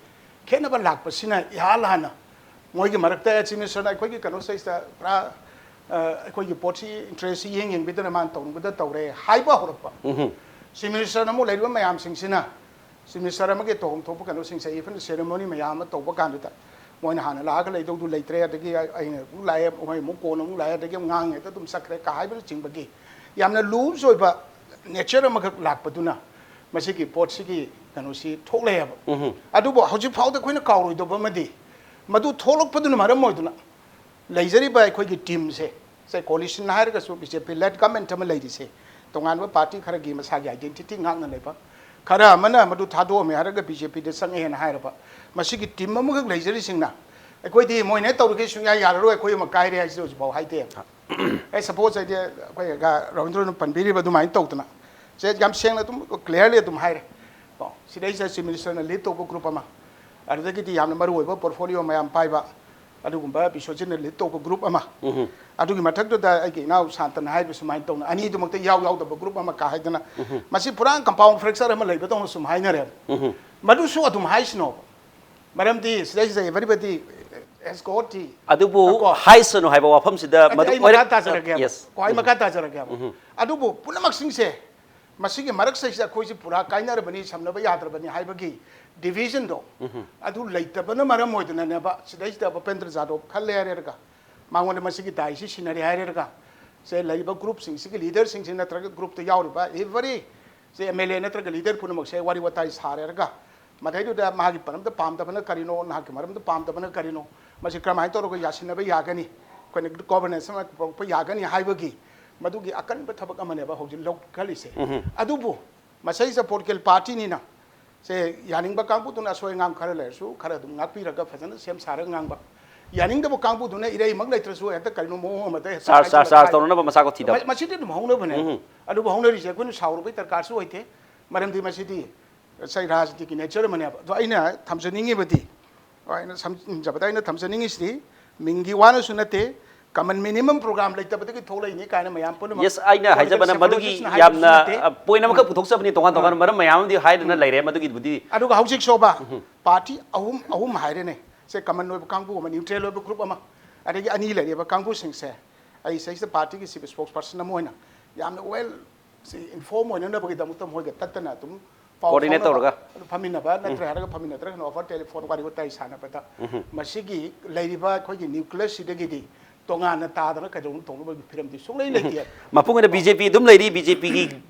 ꯈꯦꯠꯅꯕ ꯂꯥꯛꯄꯁꯤꯅ ꯏꯍꯥꯟ ꯍꯥꯟꯅ ꯃꯣꯏꯒꯤ ꯃꯔꯛꯇ ꯆꯤꯐ ꯃꯤꯅꯤꯁꯇꯔꯅ ꯑꯩꯈꯣꯏꯒꯤ ꯀꯩꯅꯣ ꯁꯤꯗꯩꯁꯤꯗ ꯄꯨꯔꯥ, ꯑ, ꯑꯩꯈꯣꯏꯒꯤ ꯄꯣꯠꯁꯤ ꯏꯟꯇꯔꯦꯁꯁꯤ ꯌꯦꯡ ꯌꯦꯡꯕꯤꯗꯅ ꯃꯥꯅ ꯇꯧꯅꯤꯡꯕꯗ ꯇꯧꯔꯦ ꯍꯥꯏꯕ ꯍꯧꯔꯛꯄ꯫ ꯆꯤꯐ ꯃꯤꯅꯤꯁꯇꯔꯅ ꯑꯃꯨꯛ ꯂꯩꯔꯤꯕ ꯃꯌꯥꯝꯁꯤꯡꯁꯤꯅ ꯆꯤꯐ ꯃꯤꯅꯤꯁꯇꯔ ꯑꯃꯒꯤ ꯇꯧꯐꯝ ꯊꯣꯛꯄ ꯀꯩꯅꯣꯁꯤꯡꯁꯦ, ꯏꯚꯟ ꯁꯦꯔꯦꯃꯣꯅꯤ ꯃꯌꯥꯝ ꯑꯃ ꯇꯧꯕ ꯀꯥꯟꯗꯨꯗ ꯃꯣꯏꯅ ꯍꯥꯟꯅ ꯂꯥꯛꯑꯒ ꯂꯩꯗꯧꯗꯨ ꯂꯩꯇ꯭ꯔꯦ, ꯑꯗꯒꯤ ꯑꯩꯅ ꯑꯃꯨꯛ ꯂꯥꯛꯑꯦ, ꯃꯣꯏ ꯑꯃꯨꯛ ꯀꯣꯟꯅ ꯑꯃꯨꯛ ꯂꯥꯛꯑꯦ, ꯑꯗꯒꯤ ꯑꯃꯨꯛ ꯉꯥꯡꯉꯦ, ꯍꯦꯛꯇ ꯑꯗꯨꯝ ꯆꯠꯈ꯭ꯔꯦ ꯀ ꯍꯥꯏꯕꯅꯆꯤꯡꯕꯒꯤ ꯌꯥꯝꯅ ꯂꯨꯖ ꯑꯣꯏꯕ ꯅꯦꯆꯔ ꯑꯃꯈꯛ ꯂꯥꯛꯄꯗꯨꯅ ꯃꯁꯤꯒꯤ ꯄꯣꯠꯁꯤꯒꯤ ꯀꯩꯅꯣꯁꯤ ꯊꯣꯛꯂꯛꯑꯦꯕ꯫ ꯑꯗꯨꯕꯨ ꯍꯧꯖꯤꯛ ꯐꯥꯎꯗ ꯑꯩꯈꯣꯏꯅ ꯀꯥꯎꯔꯣꯏꯗꯕ ꯑꯃꯗꯤ, ꯃꯗꯨ ꯊꯣꯛꯂꯛꯄꯗꯨꯅ ꯃꯔꯝ ꯑꯣꯏꯗꯨꯅ ꯂꯩꯖꯔꯤꯕ ꯑꯩꯈꯣꯏꯒꯤ ꯇꯤꯝꯁꯦ, ꯁꯦ ꯀꯣꯂꯤꯁꯟ ꯍꯥꯏꯔꯒꯁꯨ ꯕꯤ ꯖꯦ ꯄꯤ ꯂꯦꯠ ꯒꯃꯦꯟ ꯑꯃ ꯂꯩꯔꯤꯁꯦ, ꯇꯣꯉꯥꯟꯕ ꯄꯥꯔꯇꯤ ꯈꯔꯒꯤ ꯃꯁꯥꯒꯤ ꯑꯥꯏꯗꯦꯟꯇꯤꯇꯤ ꯉꯥꯛꯅ ꯂꯩꯕ, ꯈꯔ ꯑꯃꯅ ꯃꯗꯨ ꯊꯥꯗꯣꯛꯑꯝꯃꯦ ꯍꯥꯏꯔꯒ ꯕꯤ ꯖꯦ ꯄꯤꯗ ꯆꯪꯉꯛꯑꯦꯅ ꯍꯥꯏꯔꯕ, ꯃꯁꯤꯒꯤ ꯇꯤꯝ ꯑꯃꯈꯛ ꯂꯩꯖꯔꯤꯁꯤꯡꯅ ꯑꯩꯈꯣꯏꯗꯤ ꯃꯣꯏꯅ ꯍꯦꯛ ꯇꯧꯔꯤꯈꯩ ꯁꯨꯡꯌꯥ ꯌꯥꯔꯔꯣꯏ, ꯑꯩꯈꯣꯏ ꯑꯃ ꯀꯥꯏꯔꯦ ꯍꯥꯏꯁꯤ ꯍꯧꯖꯤꯛꯐꯥꯎ ꯍꯥꯏꯗꯦ꯫ ꯑꯦ, ꯁꯄꯣꯁ ꯍꯥꯏꯗꯤ ꯑꯩꯈꯣꯏ ꯑꯣꯖꯥ ꯔꯕꯤꯟꯗ꯭ꯔꯅ ꯄꯟꯕꯤꯔꯤꯕ ꯑꯗꯨꯃꯥꯏꯅ ꯇꯧꯗꯅ, ꯁꯦ ꯌꯥꯝ ꯁꯦꯡꯅ ꯑꯗꯨꯝ ꯀ꯭ꯂꯤꯌꯥꯔꯂꯤ ꯑꯗꯨꯝ ꯍꯥꯏꯔꯦ꯫ ꯀꯣ, ꯁꯤꯗꯩꯁꯤꯗ ꯆꯤꯐ ꯃꯤꯅꯤꯁꯇꯔꯅ ꯂꯤꯗ ꯇꯧꯕ ꯒ꯭ꯔꯨꯞ ꯑꯃ, ꯑꯗꯨꯗꯒꯤꯗꯤ ꯌꯥꯝꯅ ꯃꯔꯨ ꯑꯣꯏꯕ ꯄꯣꯔꯠꯐꯣꯂꯤꯑꯣ ꯃꯌꯥꯝ ꯄꯥꯏꯕ ꯑꯗꯨꯒꯨꯝꯕ ꯕꯤꯁ꯭ꯋꯖꯤꯠꯅ ꯂꯤꯗ ꯇꯧꯕ ꯒ꯭ꯔꯨꯞ ꯑꯃ, ꯑꯗꯨꯒꯤ ꯃꯊꯛꯇꯨꯗ ꯑꯩꯒꯤ ꯏꯅꯥꯎ ꯁꯥꯟꯇꯅ ꯍꯥꯏꯔꯤꯕ ꯁꯨꯃꯥꯏꯅ ꯇꯧꯅ ꯑꯅꯤꯗꯨꯃꯛꯇ ꯏꯌꯥꯎ ꯌꯥꯎꯗꯕ ꯒ꯭ꯔꯨꯞ ꯑꯃ ꯀꯥ ꯍꯥꯏꯗꯅ, ꯃꯁꯤ ꯄꯨꯔꯥ ꯀꯝꯄꯥꯎꯟ ꯐ꯭ꯔꯦꯛꯆꯔ ꯑꯃ ꯂꯩꯕꯗꯧꯅ ꯁꯨꯝ ꯍꯥꯏꯅꯔꯦꯕ꯫ ꯃꯗꯨꯁꯨ ꯑꯗꯨꯝ ꯍꯥꯏꯁꯅꯣꯕ, ꯃꯔꯝꯗꯤ ꯁꯤꯗꯩꯁꯤꯗ everybody has got the ꯑꯗꯨꯕꯨ ꯀꯣ꯫ ꯍꯥꯏꯁꯅꯨ ꯍꯥꯏꯕ ꯋꯥꯐꯝꯁꯤꯗ ꯑꯗꯨ ꯃꯗꯨ ꯑꯩ ꯃꯈꯥ ꯑꯣꯏꯔꯛ-, ꯇꯥꯖꯔꯛꯀꯦꯕ꯫ Yes. ꯀꯣ, ꯑꯩ ꯃꯈꯥ ꯇꯥꯖꯔꯛꯀꯦꯕ꯫ ꯑꯗꯨꯕꯨ ꯄꯨꯝꯅꯃꯛꯁꯤꯡꯁꯦ ꯃꯁꯤꯒꯤ ꯃꯔꯛꯁꯤꯗꯩꯁꯤꯗ ꯑꯩꯈꯣꯏꯁꯤ ꯄꯨꯔꯥ ꯀꯥꯏꯅꯔꯕꯅꯤ, ꯁꯝꯅꯕ ꯌꯥꯗ꯭ꯔꯕꯅꯤ ꯍꯥꯏꯕꯒꯤ ꯗꯤꯚꯤꯖꯟꯗꯣ ꯑꯗꯨ ꯂꯩꯇꯕꯅ ꯃꯔꯝ ꯑꯣꯏꯗꯅꯅꯦꯕ, ꯁꯤꯗꯩꯁꯤꯗ ꯚꯨꯄꯦꯟꯗ꯭ꯔ ꯖꯥꯗꯕ ꯈꯜꯂꯦ ꯍꯥꯏꯔꯦꯔꯒ, ꯃꯉꯣꯟꯗ ꯃꯁꯤꯒꯤ ꯗꯥꯏꯁꯤ ꯁꯤꯟꯅꯔꯦ ꯍꯥꯏꯔꯦꯔꯒ, ꯁꯦ ꯂꯩꯔꯤꯕ ꯒ꯭ꯔꯨꯞꯁꯤꯡꯁꯤꯒꯤ ꯂꯤꯗꯔꯁꯤꯡꯁꯤ ꯅꯠꯇ꯭ꯔꯒ ꯒ꯭ꯔꯨꯞꯇ ꯌꯥꯎꯔꯤꯕ every ꯁꯦ ꯑꯦꯝ ꯑꯦꯜ ꯑꯦ ꯅꯠꯇ꯭ꯔꯒ ꯂꯤꯗꯔ ꯄꯨꯝꯅꯃꯛꯁꯦ ꯋꯥꯔꯤ ꯋꯥꯇꯥꯏ ꯁꯥꯔꯦꯔꯒ, ꯃꯗꯩꯗꯨꯗ ꯃꯥꯒꯤ ꯃꯔꯝꯗ ꯄꯥꯝꯗꯕꯅ ꯀꯔꯤꯅꯣ, ꯅꯍꯥꯛꯀꯤ ꯃꯔꯝꯗ ꯄꯥꯝꯗꯕꯅ ꯀꯔꯤꯅꯣ, ꯃꯁꯤ ꯀꯔꯝꯍꯥꯏꯅ ꯇꯧꯔꯒ ꯌꯥꯁꯤꯟꯅꯕ ꯌꯥꯒꯅꯤ, ꯑꯩꯈꯣꯏꯅ ꯒꯕꯔꯅꯦꯟꯁ ꯑꯃ ꯄꯨꯔꯛꯄ ꯌꯥꯒꯅꯤ ꯍꯥꯏꯕꯒꯤ ꯃꯗꯨꯒꯤ ꯑꯀꯟꯕ ꯊꯕꯛ ꯑꯃꯅꯦꯕ ꯍꯧꯖꯤꯛ ꯂꯧꯈꯠꯂꯤꯁꯦ꯫ ꯑꯗꯨꯕꯨ ꯃꯁꯤꯗꯩꯁꯤꯗ ꯄꯣꯂꯤꯇꯤꯀꯦꯜ ꯄꯥꯔꯇꯤꯅꯤꯅ, ꯁꯦ ꯌꯥꯅꯤꯡꯕ ꯀꯥꯡꯕꯨꯗꯨꯅ ꯑꯁꯣꯏ ꯑꯉꯥꯝ ꯈꯔ ꯂꯩꯔꯁꯨ ꯈꯔ ꯑꯗꯨꯝ ꯉꯥꯛꯄꯤꯔꯒ ꯐꯖꯅ ꯁꯦꯝ ꯁꯥꯔꯒ ꯉꯥꯡꯕ, ꯌꯥꯅꯤꯡꯗꯕ ꯀꯥꯡꯕꯨꯗꯨꯅ ꯏꯔꯩꯃꯛ ꯂꯩꯇ꯭ꯔꯁꯨ ꯍꯦꯛꯇ ꯀꯔꯤꯅꯣ ꯃꯑꯣꯡ ꯑꯃꯗ ꯍꯦꯛꯇ ꯆꯥꯔꯖ, ꯆꯥꯔꯖ, ꯍꯥꯏꯖꯤꯜꯂꯒ ꯆꯥꯔꯖ ꯍꯥꯏꯕ꯫ ꯇꯧꯅꯅꯕ ꯃꯆꯥ ꯀꯣꯊꯤꯗꯕ꯫ ꯃ-, ꯃꯁꯤꯗꯤ ꯑꯗꯨꯝ ꯍꯧꯅꯕꯅꯦ꯫ ꯑꯗꯨꯕꯨ ꯍꯧꯅꯔꯤꯁꯦ ꯑꯩꯈꯣꯏꯅ ꯁꯥꯎꯔꯨꯕꯒꯤ ꯗꯔꯀꯥꯔꯁꯨ ꯑꯣꯏꯗꯦ, ꯃꯔꯝꯗꯤ ꯃꯁꯤꯗꯤ ꯉꯁꯥꯏ ꯔꯥꯖꯅꯤꯇꯤꯒꯤ ꯅꯦꯆꯔ ꯑꯃꯅꯦꯕ꯫ ꯑꯗꯣ ꯑꯩꯅ ꯊꯝꯖꯅꯤꯡꯉꯤꯕꯗꯤ, ꯑꯩꯅ ꯁꯝꯖꯕꯗ ꯑꯩꯅ ꯊꯝꯖꯅꯤꯡꯉꯤꯁꯤꯗꯤ, ꯃꯤꯡꯒꯤ ꯋꯥꯅꯁꯨ ꯅꯠꯇꯦ, ꯀꯃꯟ ꯃꯤꯅꯤꯃꯝ ꯄ꯭ꯔꯣꯒ꯭ꯔꯥꯝ ꯂꯩꯇꯕꯗꯒꯤ ꯊꯣꯛꯂꯛꯏꯅꯤ ꯀꯥꯏꯅ ꯃꯌꯥꯝ ꯄꯨꯝꯅꯃꯛ ꯌꯦꯁ, ꯑꯩꯅ political ꯍꯥꯏꯖꯕꯅ ꯃꯗꯨꯒꯤ psychologistꯅ ꯍꯥꯏꯕꯁꯨ ꯌꯥꯝꯅ, ꯅꯠꯇꯦ꯫ ꯑ, ꯄꯣꯏꯟ ꯑꯃꯈꯛ ꯄꯨꯊꯣꯛꯆꯕꯅꯤ, ꯇꯣꯉꯥꯟ ꯇꯣꯉꯥꯟꯕ ꯃꯔꯝ ꯃꯌꯥꯝ ꯑꯃꯗꯤ ꯍꯥꯏꯗꯅ ꯂꯩꯔꯦ, ꯃꯗꯨꯒꯤꯕꯨꯗꯤ꯫ ꯑꯗꯨꯒ ꯍꯧꯖꯤꯛ ꯁꯣꯕ ꯄꯥꯔꯇꯤ ꯑꯍꯨꯝ, ꯑꯍꯨꯝ ꯍꯥꯏꯔꯦꯅꯦ, ꯁꯦ ꯀꯃꯟ ꯑꯣꯏꯕ ꯀꯥꯡꯕꯨ ꯑꯃ, ꯅ꯭ꯌꯨꯇ꯭ꯔꯦꯜ ꯑꯣꯏꯕ ꯒ꯭ꯔꯨꯞ ꯑꯃ, ꯑꯗꯒꯤ ꯑꯅꯤ ꯂꯩꯔꯤꯕ ꯀꯥꯡꯕꯨꯁꯤꯡꯁꯦ, ꯑꯩ ꯁꯤꯗꯩꯁꯤꯗ ꯄꯥꯔꯇꯤꯒꯤ ꯆꯤꯐ ꯏꯁꯄꯣꯛꯁ ꯄꯔꯁꯟ ꯑꯃ ꯑꯣꯏꯅ ꯌꯥꯝꯅ ꯋꯦꯜ ꯁꯤ ꯏꯟꯐꯣꯔꯝ ꯑꯣꯏꯅꯅꯕꯒꯤꯗꯃꯛꯇ ꯃꯣꯏꯒ ꯇꯠꯇꯅ ꯑꯗꯨꯝ ꯄꯥꯎ Coordinate ꯐꯥꯎꯅꯕ, ꯇꯧꯔꯒ꯫ ꯑꯗꯨ ꯐꯝꯃꯤꯟꯅꯕ ꯅꯠꯇ꯭ꯔꯦ ꯍꯥꯏꯔꯒ ꯐꯝꯃꯤꯟꯅꯗ꯭ꯔꯒꯅ over telephone ꯋꯥꯔꯤ ꯋꯥꯇꯥꯏ ꯁꯥꯟꯅꯕꯗ ꯃꯁꯤꯒꯤ ꯂꯩꯔꯤꯕ ꯑꯩꯈꯣꯏꯒꯤ nucleus ꯁꯤꯗꯒꯤꯗꯤ ꯇꯣꯉꯥꯟꯅ ꯇꯥꯗꯅ ꯀꯩꯗꯧꯅ ꯇꯧꯅꯕꯒꯤ ꯐꯤꯕꯝꯗꯤ ꯁꯨꯡꯂꯩ ꯂꯩꯇꯦ꯫ ꯃꯄꯨꯡ ꯑꯣꯏꯅ ꯕꯤ ꯖꯦ ꯄꯤ ꯑꯗꯨꯝ ꯂꯩꯔꯤ, ꯕꯤ ꯖꯦ ꯄꯤꯒꯤ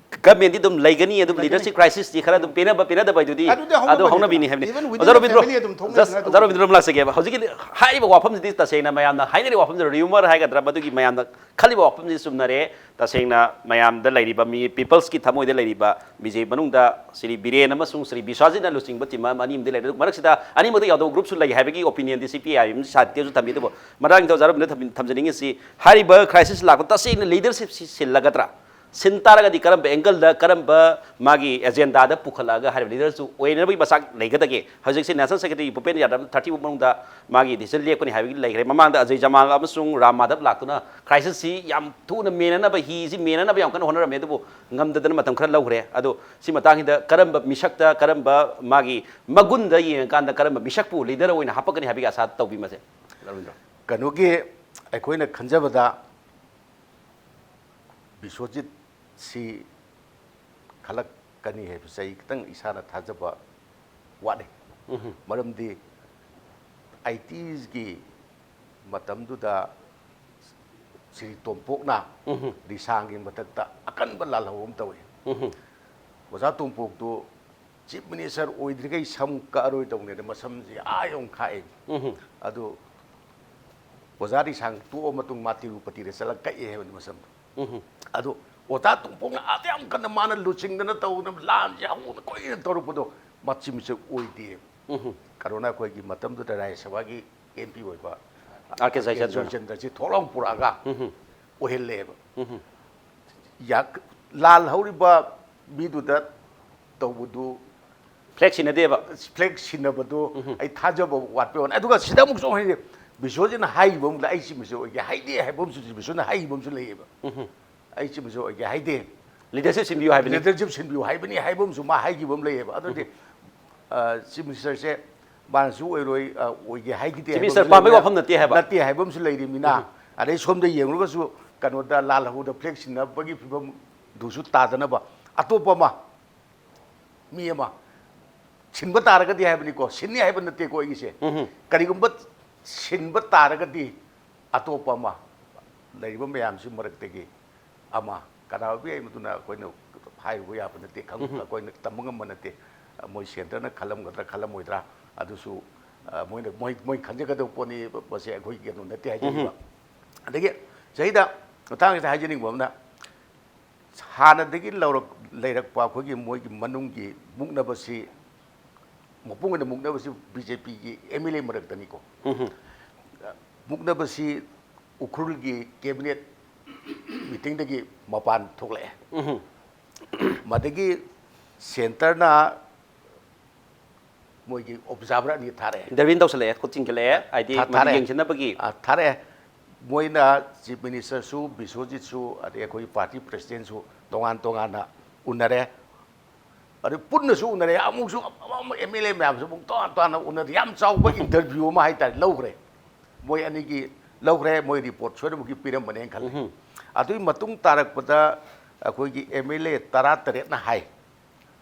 ꯒꯃꯦꯟꯗꯤ ꯑꯗꯨꯝ ꯂꯩꯒꯅꯤ, ꯑꯗꯨꯝ leadership crisis ꯇꯤ ꯈꯔ ꯑꯗꯨꯝ ꯄꯦꯟꯅꯕ ꯄꯦꯟꯅꯗꯕ ꯍꯥꯏꯗꯨꯗꯤ ꯑꯗꯨꯗꯤ ꯑꯗꯨ ꯍꯧꯅꯕꯤꯅꯤ꯫ ꯍꯧꯅꯕꯤꯅꯤ ꯍꯥꯏꯕꯅꯤ꯫ Even within ꯑꯣꯖꯥ the ꯔꯣꯕꯤꯟꯗ꯭ꯔꯣ, family ꯑꯗꯨꯝ ꯊꯣꯛꯅꯩ just ꯍꯥꯏꯅ ꯑꯣꯖꯥ ꯔꯣꯕꯤꯟꯗ꯭ꯔꯣ ꯑꯃ ꯂꯥꯛꯆꯒꯦꯕ꯫ ꯍꯧꯖꯤꯛꯀꯤ ꯍꯥꯏꯔꯤꯕ ꯋꯥꯐꯝꯁꯤꯗꯤ ꯇꯁꯦꯡꯅ ꯃꯌꯥꯝꯅ ꯍꯥꯏꯅꯔꯤꯕ ꯋꯥꯐꯝꯁꯤ rumor ꯍꯥꯏꯒꯗ꯭ꯔꯥ, ꯃꯗꯨꯒꯤ ꯃꯌꯥꯝꯅ ꯈꯜꯂꯤꯕ ꯋꯥꯐꯝꯁꯤ ꯆꯨꯝꯅꯔꯦ꯫ ꯇꯁꯦꯡꯅ ꯃꯌꯥꯝꯗ ꯂꯩꯔꯤꯕ ꯃꯤ, peopleꯁꯀꯤ ꯊꯃꯣꯏꯗ ꯂꯩꯔꯤꯕ ꯕꯤ ꯖꯦ ꯄꯤ ꯃꯅꯨꯡꯗ ꯁ꯭ꯔꯤ ꯕꯤꯔꯦꯟ ꯑꯃꯁꯨꯡ ꯁ꯭ꯔꯤ ꯕꯤꯁ꯭ꯋꯥꯖꯤꯠꯅ ꯂꯨꯆꯤꯡꯕ team ꯑꯃ ꯑꯅꯤ ꯑꯃꯗꯤ ꯂꯩꯔꯦ꯫ ꯑꯗꯨ ꯃꯔꯛꯁꯤꯗ ꯑꯅꯤꯃꯛꯇ ꯌꯥꯎꯗꯕ groupꯁꯨ ꯂꯩ ꯍꯥꯏꯕꯒꯤ opinionꯗꯤ ꯁꯤ ꯄꯤ ꯑꯥꯏ ꯑꯦꯝ ꯁꯥꯍꯤꯇ꯭ꯌꯁꯨ ꯊꯝꯃꯤ꯫ ꯑꯗꯨꯕꯨ ꯃꯇꯥꯡꯗ ꯑꯣꯖꯥ ꯔꯣꯕꯤꯟꯗ꯭ꯔꯣ ꯊꯝꯕꯤ-, ꯊꯝꯖꯅꯤꯡꯉꯤꯁꯤ, ꯍꯥꯏꯔꯤꯕ crisis ꯂꯥꯛꯄ ꯇꯁꯦꯡꯅ leadershipꯁꯤ ꯁꯤꯜꯂꯒꯗ꯭ꯔꯥ? ꯁꯤꯟ ꯇꯥꯔꯒꯗꯤ ꯀꯔꯝꯕ angleꯗ, ꯀꯔꯝꯕ ꯃꯥꯒꯤ agendaꯗ ꯄꯨꯈꯠꯂꯛꯑꯒ ꯍꯥꯏꯔꯤꯕ leaderꯁꯨ ꯑꯣꯏꯅꯕꯒꯤ ꯃꯆꯥꯛ ꯂꯩꯒꯗꯒꯦ? ꯍꯧꯖꯤꯛꯁꯦ National Secretary ꯚꯨꯄꯦꯟ ꯌꯥꯗꯕ thirty ꯐꯥꯎ ꯃꯅꯨꯡꯗ ꯃꯥꯒꯤ decision ꯂꯦꯞꯀꯅꯤ ꯍꯥꯏꯕꯒꯤ ꯂꯩꯈ꯭ꯔꯦ꯫ ꯃꯃꯥꯡꯗ ꯑꯖꯌ ꯖꯃꯥꯜ ꯑꯃꯁꯨꯡ ꯔꯥꯝ ꯃꯥꯙꯕ ꯂꯥꯛꯇꯨꯅ crisisꯁꯤ ꯌꯥꯝ ꯊꯨꯅ ꯃꯦꯟꯅꯅꯕ, ꯍꯤꯁꯤ ꯃꯦꯟꯅꯅꯕ ꯌꯥꯝ ꯀꯟꯅ ꯍꯣꯠꯅꯔꯝꯃꯦ, ꯑꯗꯨꯕꯨ ꯉꯝꯗꯗꯅ ꯃꯇꯝ ꯈꯔ ꯂꯧꯈ꯭ꯔꯦ꯫ ꯑꯗꯣ ꯁꯤ ꯃꯇꯥꯡꯁꯤꯗ ꯀꯔꯝꯕ ꯃꯤꯁꯛꯇ, ꯀꯔꯝꯕ ꯃꯥꯒꯤ ꯃꯒꯨꯟꯗ ꯌꯦꯡꯉꯀꯥꯟꯗ ꯀꯔꯝꯕ ꯃꯤꯁꯛꯄꯨ leader ꯑꯣꯏꯅ ꯍꯥꯞꯄꯛꯀꯅꯤ ꯍꯥꯏꯕꯒꯤ ꯑꯁꯥ ꯇꯧꯕꯤ ꯃꯁꯦ? ꯔꯕꯤꯟꯗ꯭ꯔꯣ꯫ ꯀꯩꯅꯣꯒꯤ ꯑꯩꯈꯣꯏꯅ ꯈꯟꯖꯕꯗ ꯕꯤꯁ꯭ꯋꯖꯤꯠꯁꯤ ꯈꯜꯂꯛꯀꯅꯤ ꯍꯥꯏꯕꯁꯦ ꯑꯩ ꯈꯤꯇꯪ ꯏꯁꯥꯅ ꯊꯥꯖꯕ ꯋꯥꯠꯂꯤ꯫ ꯃꯔꯝꯗꯤ ꯑꯥꯏꯇꯤꯁꯀꯤ ꯃꯇꯝꯗꯨꯗ ꯁ꯭ꯔꯤ ꯇꯣꯝꯄꯣꯛꯅ ꯔꯤꯁꯥꯡꯒꯤ ꯃꯊꯛꯇ ꯑꯀꯟꯕ ꯂꯥꯜꯍꯧ ꯑꯃ ꯇꯧꯏ꯫ ꯑꯣꯖꯥ ꯇꯣꯝꯄꯣꯛꯇꯨ chief minister ꯑꯣꯏꯗ꯭ꯔꯤꯈꯩ ꯁꯝ ꯀꯛꯑꯔꯣꯏ ꯇꯧꯅꯦꯗ ꯃꯁꯝꯁꯤ ꯑꯥ ꯌꯧꯅ ꯈꯥꯛꯑꯦ꯫ ꯑꯗꯨ ꯑꯣꯖꯥ ꯔꯤꯁꯥꯡ ꯇꯣꯛꯑ ꯃꯇꯨꯡ ꯃꯥ ꯇꯤꯔꯨꯄꯇꯤꯗ ꯆꯠꯂꯒ ꯀꯛꯑꯦ ꯍꯥꯏꯕꯅꯤ ꯃꯁꯝꯗꯣ꯫ ꯑꯗꯨ ꯑꯣꯖꯥ ꯇꯣꯝꯄꯣꯛꯅ ꯑꯥꯗ ꯌꯥꯝ ꯀꯟꯅ ꯃꯥꯅ ꯂꯨꯆꯤꯡꯗꯅ ꯇꯧꯗꯅ ꯂꯥꯟꯁꯦ ꯍꯧꯅ ꯀꯨꯏꯅ ꯇꯧꯔꯛꯄꯗꯣ ꯃꯥ chief minister ꯑꯣꯏꯗꯦ꯫ ꯀꯔꯣꯅꯥ ꯑꯩꯈꯣꯏꯒꯤ ꯃꯇꯝꯗꯨꯗ ꯔꯥꯖ꯭ꯌ ꯁꯚꯥꯒꯤ ꯑꯦꯝ ꯄꯤ ꯑꯣꯏꯕ ꯑꯥꯔ ꯀꯦ ꯖꯌꯆꯟꯗ꯭ꯔꯅ꯫ ꯖꯌꯆꯟꯗ꯭ꯔꯁꯤ ꯊꯣꯛ ꯂꯥꯎ ꯄꯨꯔꯛꯑꯒ ꯑꯣꯏꯍꯜꯂꯦꯕ꯫ ꯌꯥ-, ꯂꯥꯜꯍꯧꯔꯤꯕ ꯃꯤꯗꯨꯗ ꯇꯧꯕꯗꯨ Flag ꯁꯤꯟꯅꯗꯦꯕ꯫ Flag ꯁꯤꯟꯅꯕꯗꯨ ꯑꯩ ꯊꯥꯖꯕ ꯋꯥꯠꯄ ꯋꯥꯅꯤ꯫ ꯑꯗꯨꯒ ꯁꯤꯗ ꯑꯃꯨꯛꯁꯨ ꯑꯃꯨꯛ ꯍꯥꯏꯗꯤ ꯕꯤꯁ꯭ꯋꯖꯤꯠꯅ ꯍꯥꯏꯈꯤꯕ ꯑꯃꯨꯛ ꯂꯩ, "ꯑꯩ chief minister ꯑꯣꯏꯒꯦ ꯍꯥꯏꯗꯦ" ꯍꯥꯏꯕ ꯑꯃꯁꯨ ꯕꯤꯁ꯭ꯋꯅ ꯍꯥꯏꯈꯤꯕ ꯑꯃꯁꯨ ꯂꯩꯌꯦꯕ꯫ "ꯑꯩ chief minister ꯑꯣꯏꯒꯦ ꯍꯥꯏꯗꯦ꯫ Leadership ꯁꯤꯟꯕꯤꯌꯨ ꯍꯥꯏꯕꯅꯤ꯫ Leadership ꯁꯤꯟꯕꯤꯌꯨ ꯍꯥꯏꯕꯅꯤ" ꯍꯥꯏꯕ ꯑꯃꯁꯨ ꯃꯥ ꯍꯥꯏꯈꯤꯕ ꯑꯃ ꯂꯩꯌꯦꯕ꯫ ꯑꯗꯨꯗꯤ ꯑ, chief ministerꯁꯦ ꯃꯥꯅꯁꯨ ꯑꯣꯏꯔꯣꯏ, ꯑ, ꯑꯣꯏꯒꯦ ꯍꯥꯏꯈꯤꯗꯦ Chief ꯍꯥꯏꯕ minister ꯑꯃꯁꯨ ꯄꯥꯝꯕꯩ ꯂꯩꯕꯅꯤꯅ, ꯋꯥꯐꯝ ꯅꯠꯇꯦ ꯍꯥꯏꯕ꯫ ꯅꯠꯇꯦ ꯍꯥꯏꯕ ꯑꯃꯁꯨ ꯂꯩꯔꯤꯕꯅꯤꯅ, ꯑꯗꯩ ꯁꯣꯝꯗ ꯌꯦꯡꯂꯨꯔꯒꯁꯨ ꯀꯩꯅꯣꯗ ꯂꯥꯜꯍꯧꯗ flag ꯁꯤꯟꯅꯕꯒꯤ ꯐꯤꯕꯝꯗꯨꯁꯨ ꯇꯥꯗꯅꯕ ꯑꯇꯣꯞꯄ ꯑꯃ ꯃꯤ ꯑꯃ ꯁꯤꯟꯕ ꯇꯥꯔꯒꯗꯤ ꯍꯥꯏꯕꯅꯤꯀꯣ, ꯁꯤꯟꯅꯤ ꯍꯥꯏꯕ ꯅꯠꯇꯦꯀꯣ ꯑꯩꯒꯤꯁꯦ꯫ ꯎꯝ꯫ ꯀꯔꯤꯒꯨꯝꯕ ꯁꯤꯟꯕ ꯇꯥꯔꯒꯗꯤ ꯑꯇꯣꯞꯄ ꯑꯃ, ꯂꯩꯔꯤꯕ ꯃꯌꯥꯝꯁꯤ ꯃꯔꯛꯇꯒꯤ ꯑꯃ ꯀꯅꯥ ꯑꯣꯏꯕ ꯌꯥꯏ, ꯃꯗꯨꯅ ꯑꯩꯈꯣꯏꯅ ꯍꯥꯏꯔꯨꯕ ꯌꯥꯕ ꯅꯠꯇꯦ, ꯈꯪ-, ꯎꯝ꯫ ꯑꯩꯈꯣꯏꯅ ꯇꯝꯕ ꯉꯝꯕ ꯅꯠꯇꯦ꯫ ꯃꯣꯏ ꯁꯦꯟꯇꯔꯅ ꯈꯜꯂꯝꯒꯗ꯭ꯔꯥ ꯈꯜꯂꯝꯃꯣꯏꯗ꯭ꯔꯥ, ꯑꯗꯨꯁꯨ, ꯑ, ꯃꯣꯏꯅ, ꯃꯣꯏ, ꯃꯣꯏ ꯈꯟꯖꯒꯗꯕ ꯄꯣꯠꯅꯤ, ꯃꯁꯤ ꯑꯩꯈꯣꯏꯒꯤ ꯀꯩꯅꯣ ꯅꯠꯇꯦ ꯍꯥꯏꯖꯔꯤꯕ꯫ ꯎꯝ꯫ ꯑꯗꯒꯤ ꯁꯤꯗꯩꯗ ꯃꯇꯥꯡꯁꯤꯗ ꯍꯥꯏꯖꯅꯤꯡꯕ ꯑꯃꯅ, ꯍꯥꯟꯅꯗꯒꯤ ꯂꯧꯔꯛ-, ꯂꯩꯔꯛꯄ ꯑꯩꯈꯣꯏꯒꯤ ꯃꯣꯏꯒꯤ ꯃꯅꯨꯡꯒꯤ ꯃꯨꯛꯅꯕꯁꯤ, ꯃꯄꯨꯡ ꯑꯣꯏꯅ ꯃꯨꯛꯅꯕꯁꯤ ꯕꯤ ꯖꯦ ꯄꯤꯒꯤ ꯑꯦꯝ ꯑꯦꯜ ꯑꯦ ꯃꯔꯛꯇꯅꯤꯀꯣ꯫ ꯎꯝ꯫ ꯃꯨꯛꯅꯕꯁꯤ ꯎꯈ꯭ꯔꯨꯜꯒꯤ ꯀꯦꯕꯤꯅꯦꯠ ꯃꯤꯇꯤꯡꯗꯒꯤ ꯃꯄꯥꯟ ꯊꯣꯛꯂꯛꯑꯦ꯫ ꯎꯝ꯫ ꯃꯗꯒꯤ ꯁꯦꯟꯇꯔꯅ ꯃꯣꯏꯒꯤ ꯑꯣꯕꯖꯥꯔꯚꯔ ꯑꯅꯤ ꯊꯥꯔꯛꯑꯦ꯫ ꯏꯟꯇꯔꯚꯤꯌꯨ ꯇꯧꯁꯜꯂꯛꯑꯦ, ꯈꯨꯠ ꯆꯤꯡꯁꯤꯜꯂꯛꯑꯦ, ꯍꯥꯏꯗꯤ ꯊꯥ-, ꯃꯗꯨ ꯊꯥꯔꯛꯑꯦ꯫ ꯌꯦꯡꯁꯤꯟꯅꯕꯒꯤ꯫ ꯑ, ꯊꯥꯔꯛꯑꯦ꯫ ꯃꯣꯏꯅ ꯆꯤꯐ ꯃꯤꯅꯤꯁꯇꯔꯁꯨ, ꯕꯤꯁ꯭ꯋꯖꯤꯠꯁꯨ, ꯑꯗꯩ ꯑꯩꯈꯣꯏ ꯄꯥꯔꯇꯤ ꯄ꯭ꯔꯦꯁꯤꯗꯦꯟꯁꯨ ꯇꯣꯉꯥꯟ ꯇꯣꯉꯥꯟꯅ ꯎꯅꯔꯦ꯫ ꯑꯗꯨ ꯄꯨꯟꯅꯁꯨ ꯎꯅꯔꯦ꯫ ꯑꯃꯨꯛꯁꯨ ꯑꯃ, ꯑꯃ ꯑꯦꯝ ꯑꯦꯜ ꯑꯦ ꯃꯌꯥꯝꯁꯨ ꯑꯃꯨꯛ ꯇꯣꯉꯥꯟ ꯇꯣꯉꯥꯟꯅ ꯎꯅꯔꯦ꯫ ꯌꯥꯝ ꯆꯥꯎꯕ ꯏꯟꯇꯔꯚꯤꯌꯨ ꯑꯃ ꯍꯥꯏꯇꯥꯔꯦ ꯂꯧꯈ꯭ꯔꯦ꯫ ꯃꯣꯏ ꯑꯅꯤꯒꯤ ꯂꯧꯈ꯭ꯔꯦ꯫ ꯃꯣꯏ ꯔꯤꯄꯣꯔꯠ ꯁꯣꯏꯗꯅꯃꯛꯀꯤ ꯄꯤꯔꯝꯕꯅꯦꯅ ꯈꯜꯂꯤ꯫ ꯎꯝ꯫ ꯑꯗꯨꯒꯤ ꯃꯇꯨꯡ ꯇꯥꯔꯛꯄꯗ ꯑꯩꯈꯣꯏꯒꯤ ꯑꯦꯝ ꯑꯦꯜ ꯑꯦ ꯇꯔꯥ ꯇꯔꯦꯠꯅ ꯍꯥꯏ,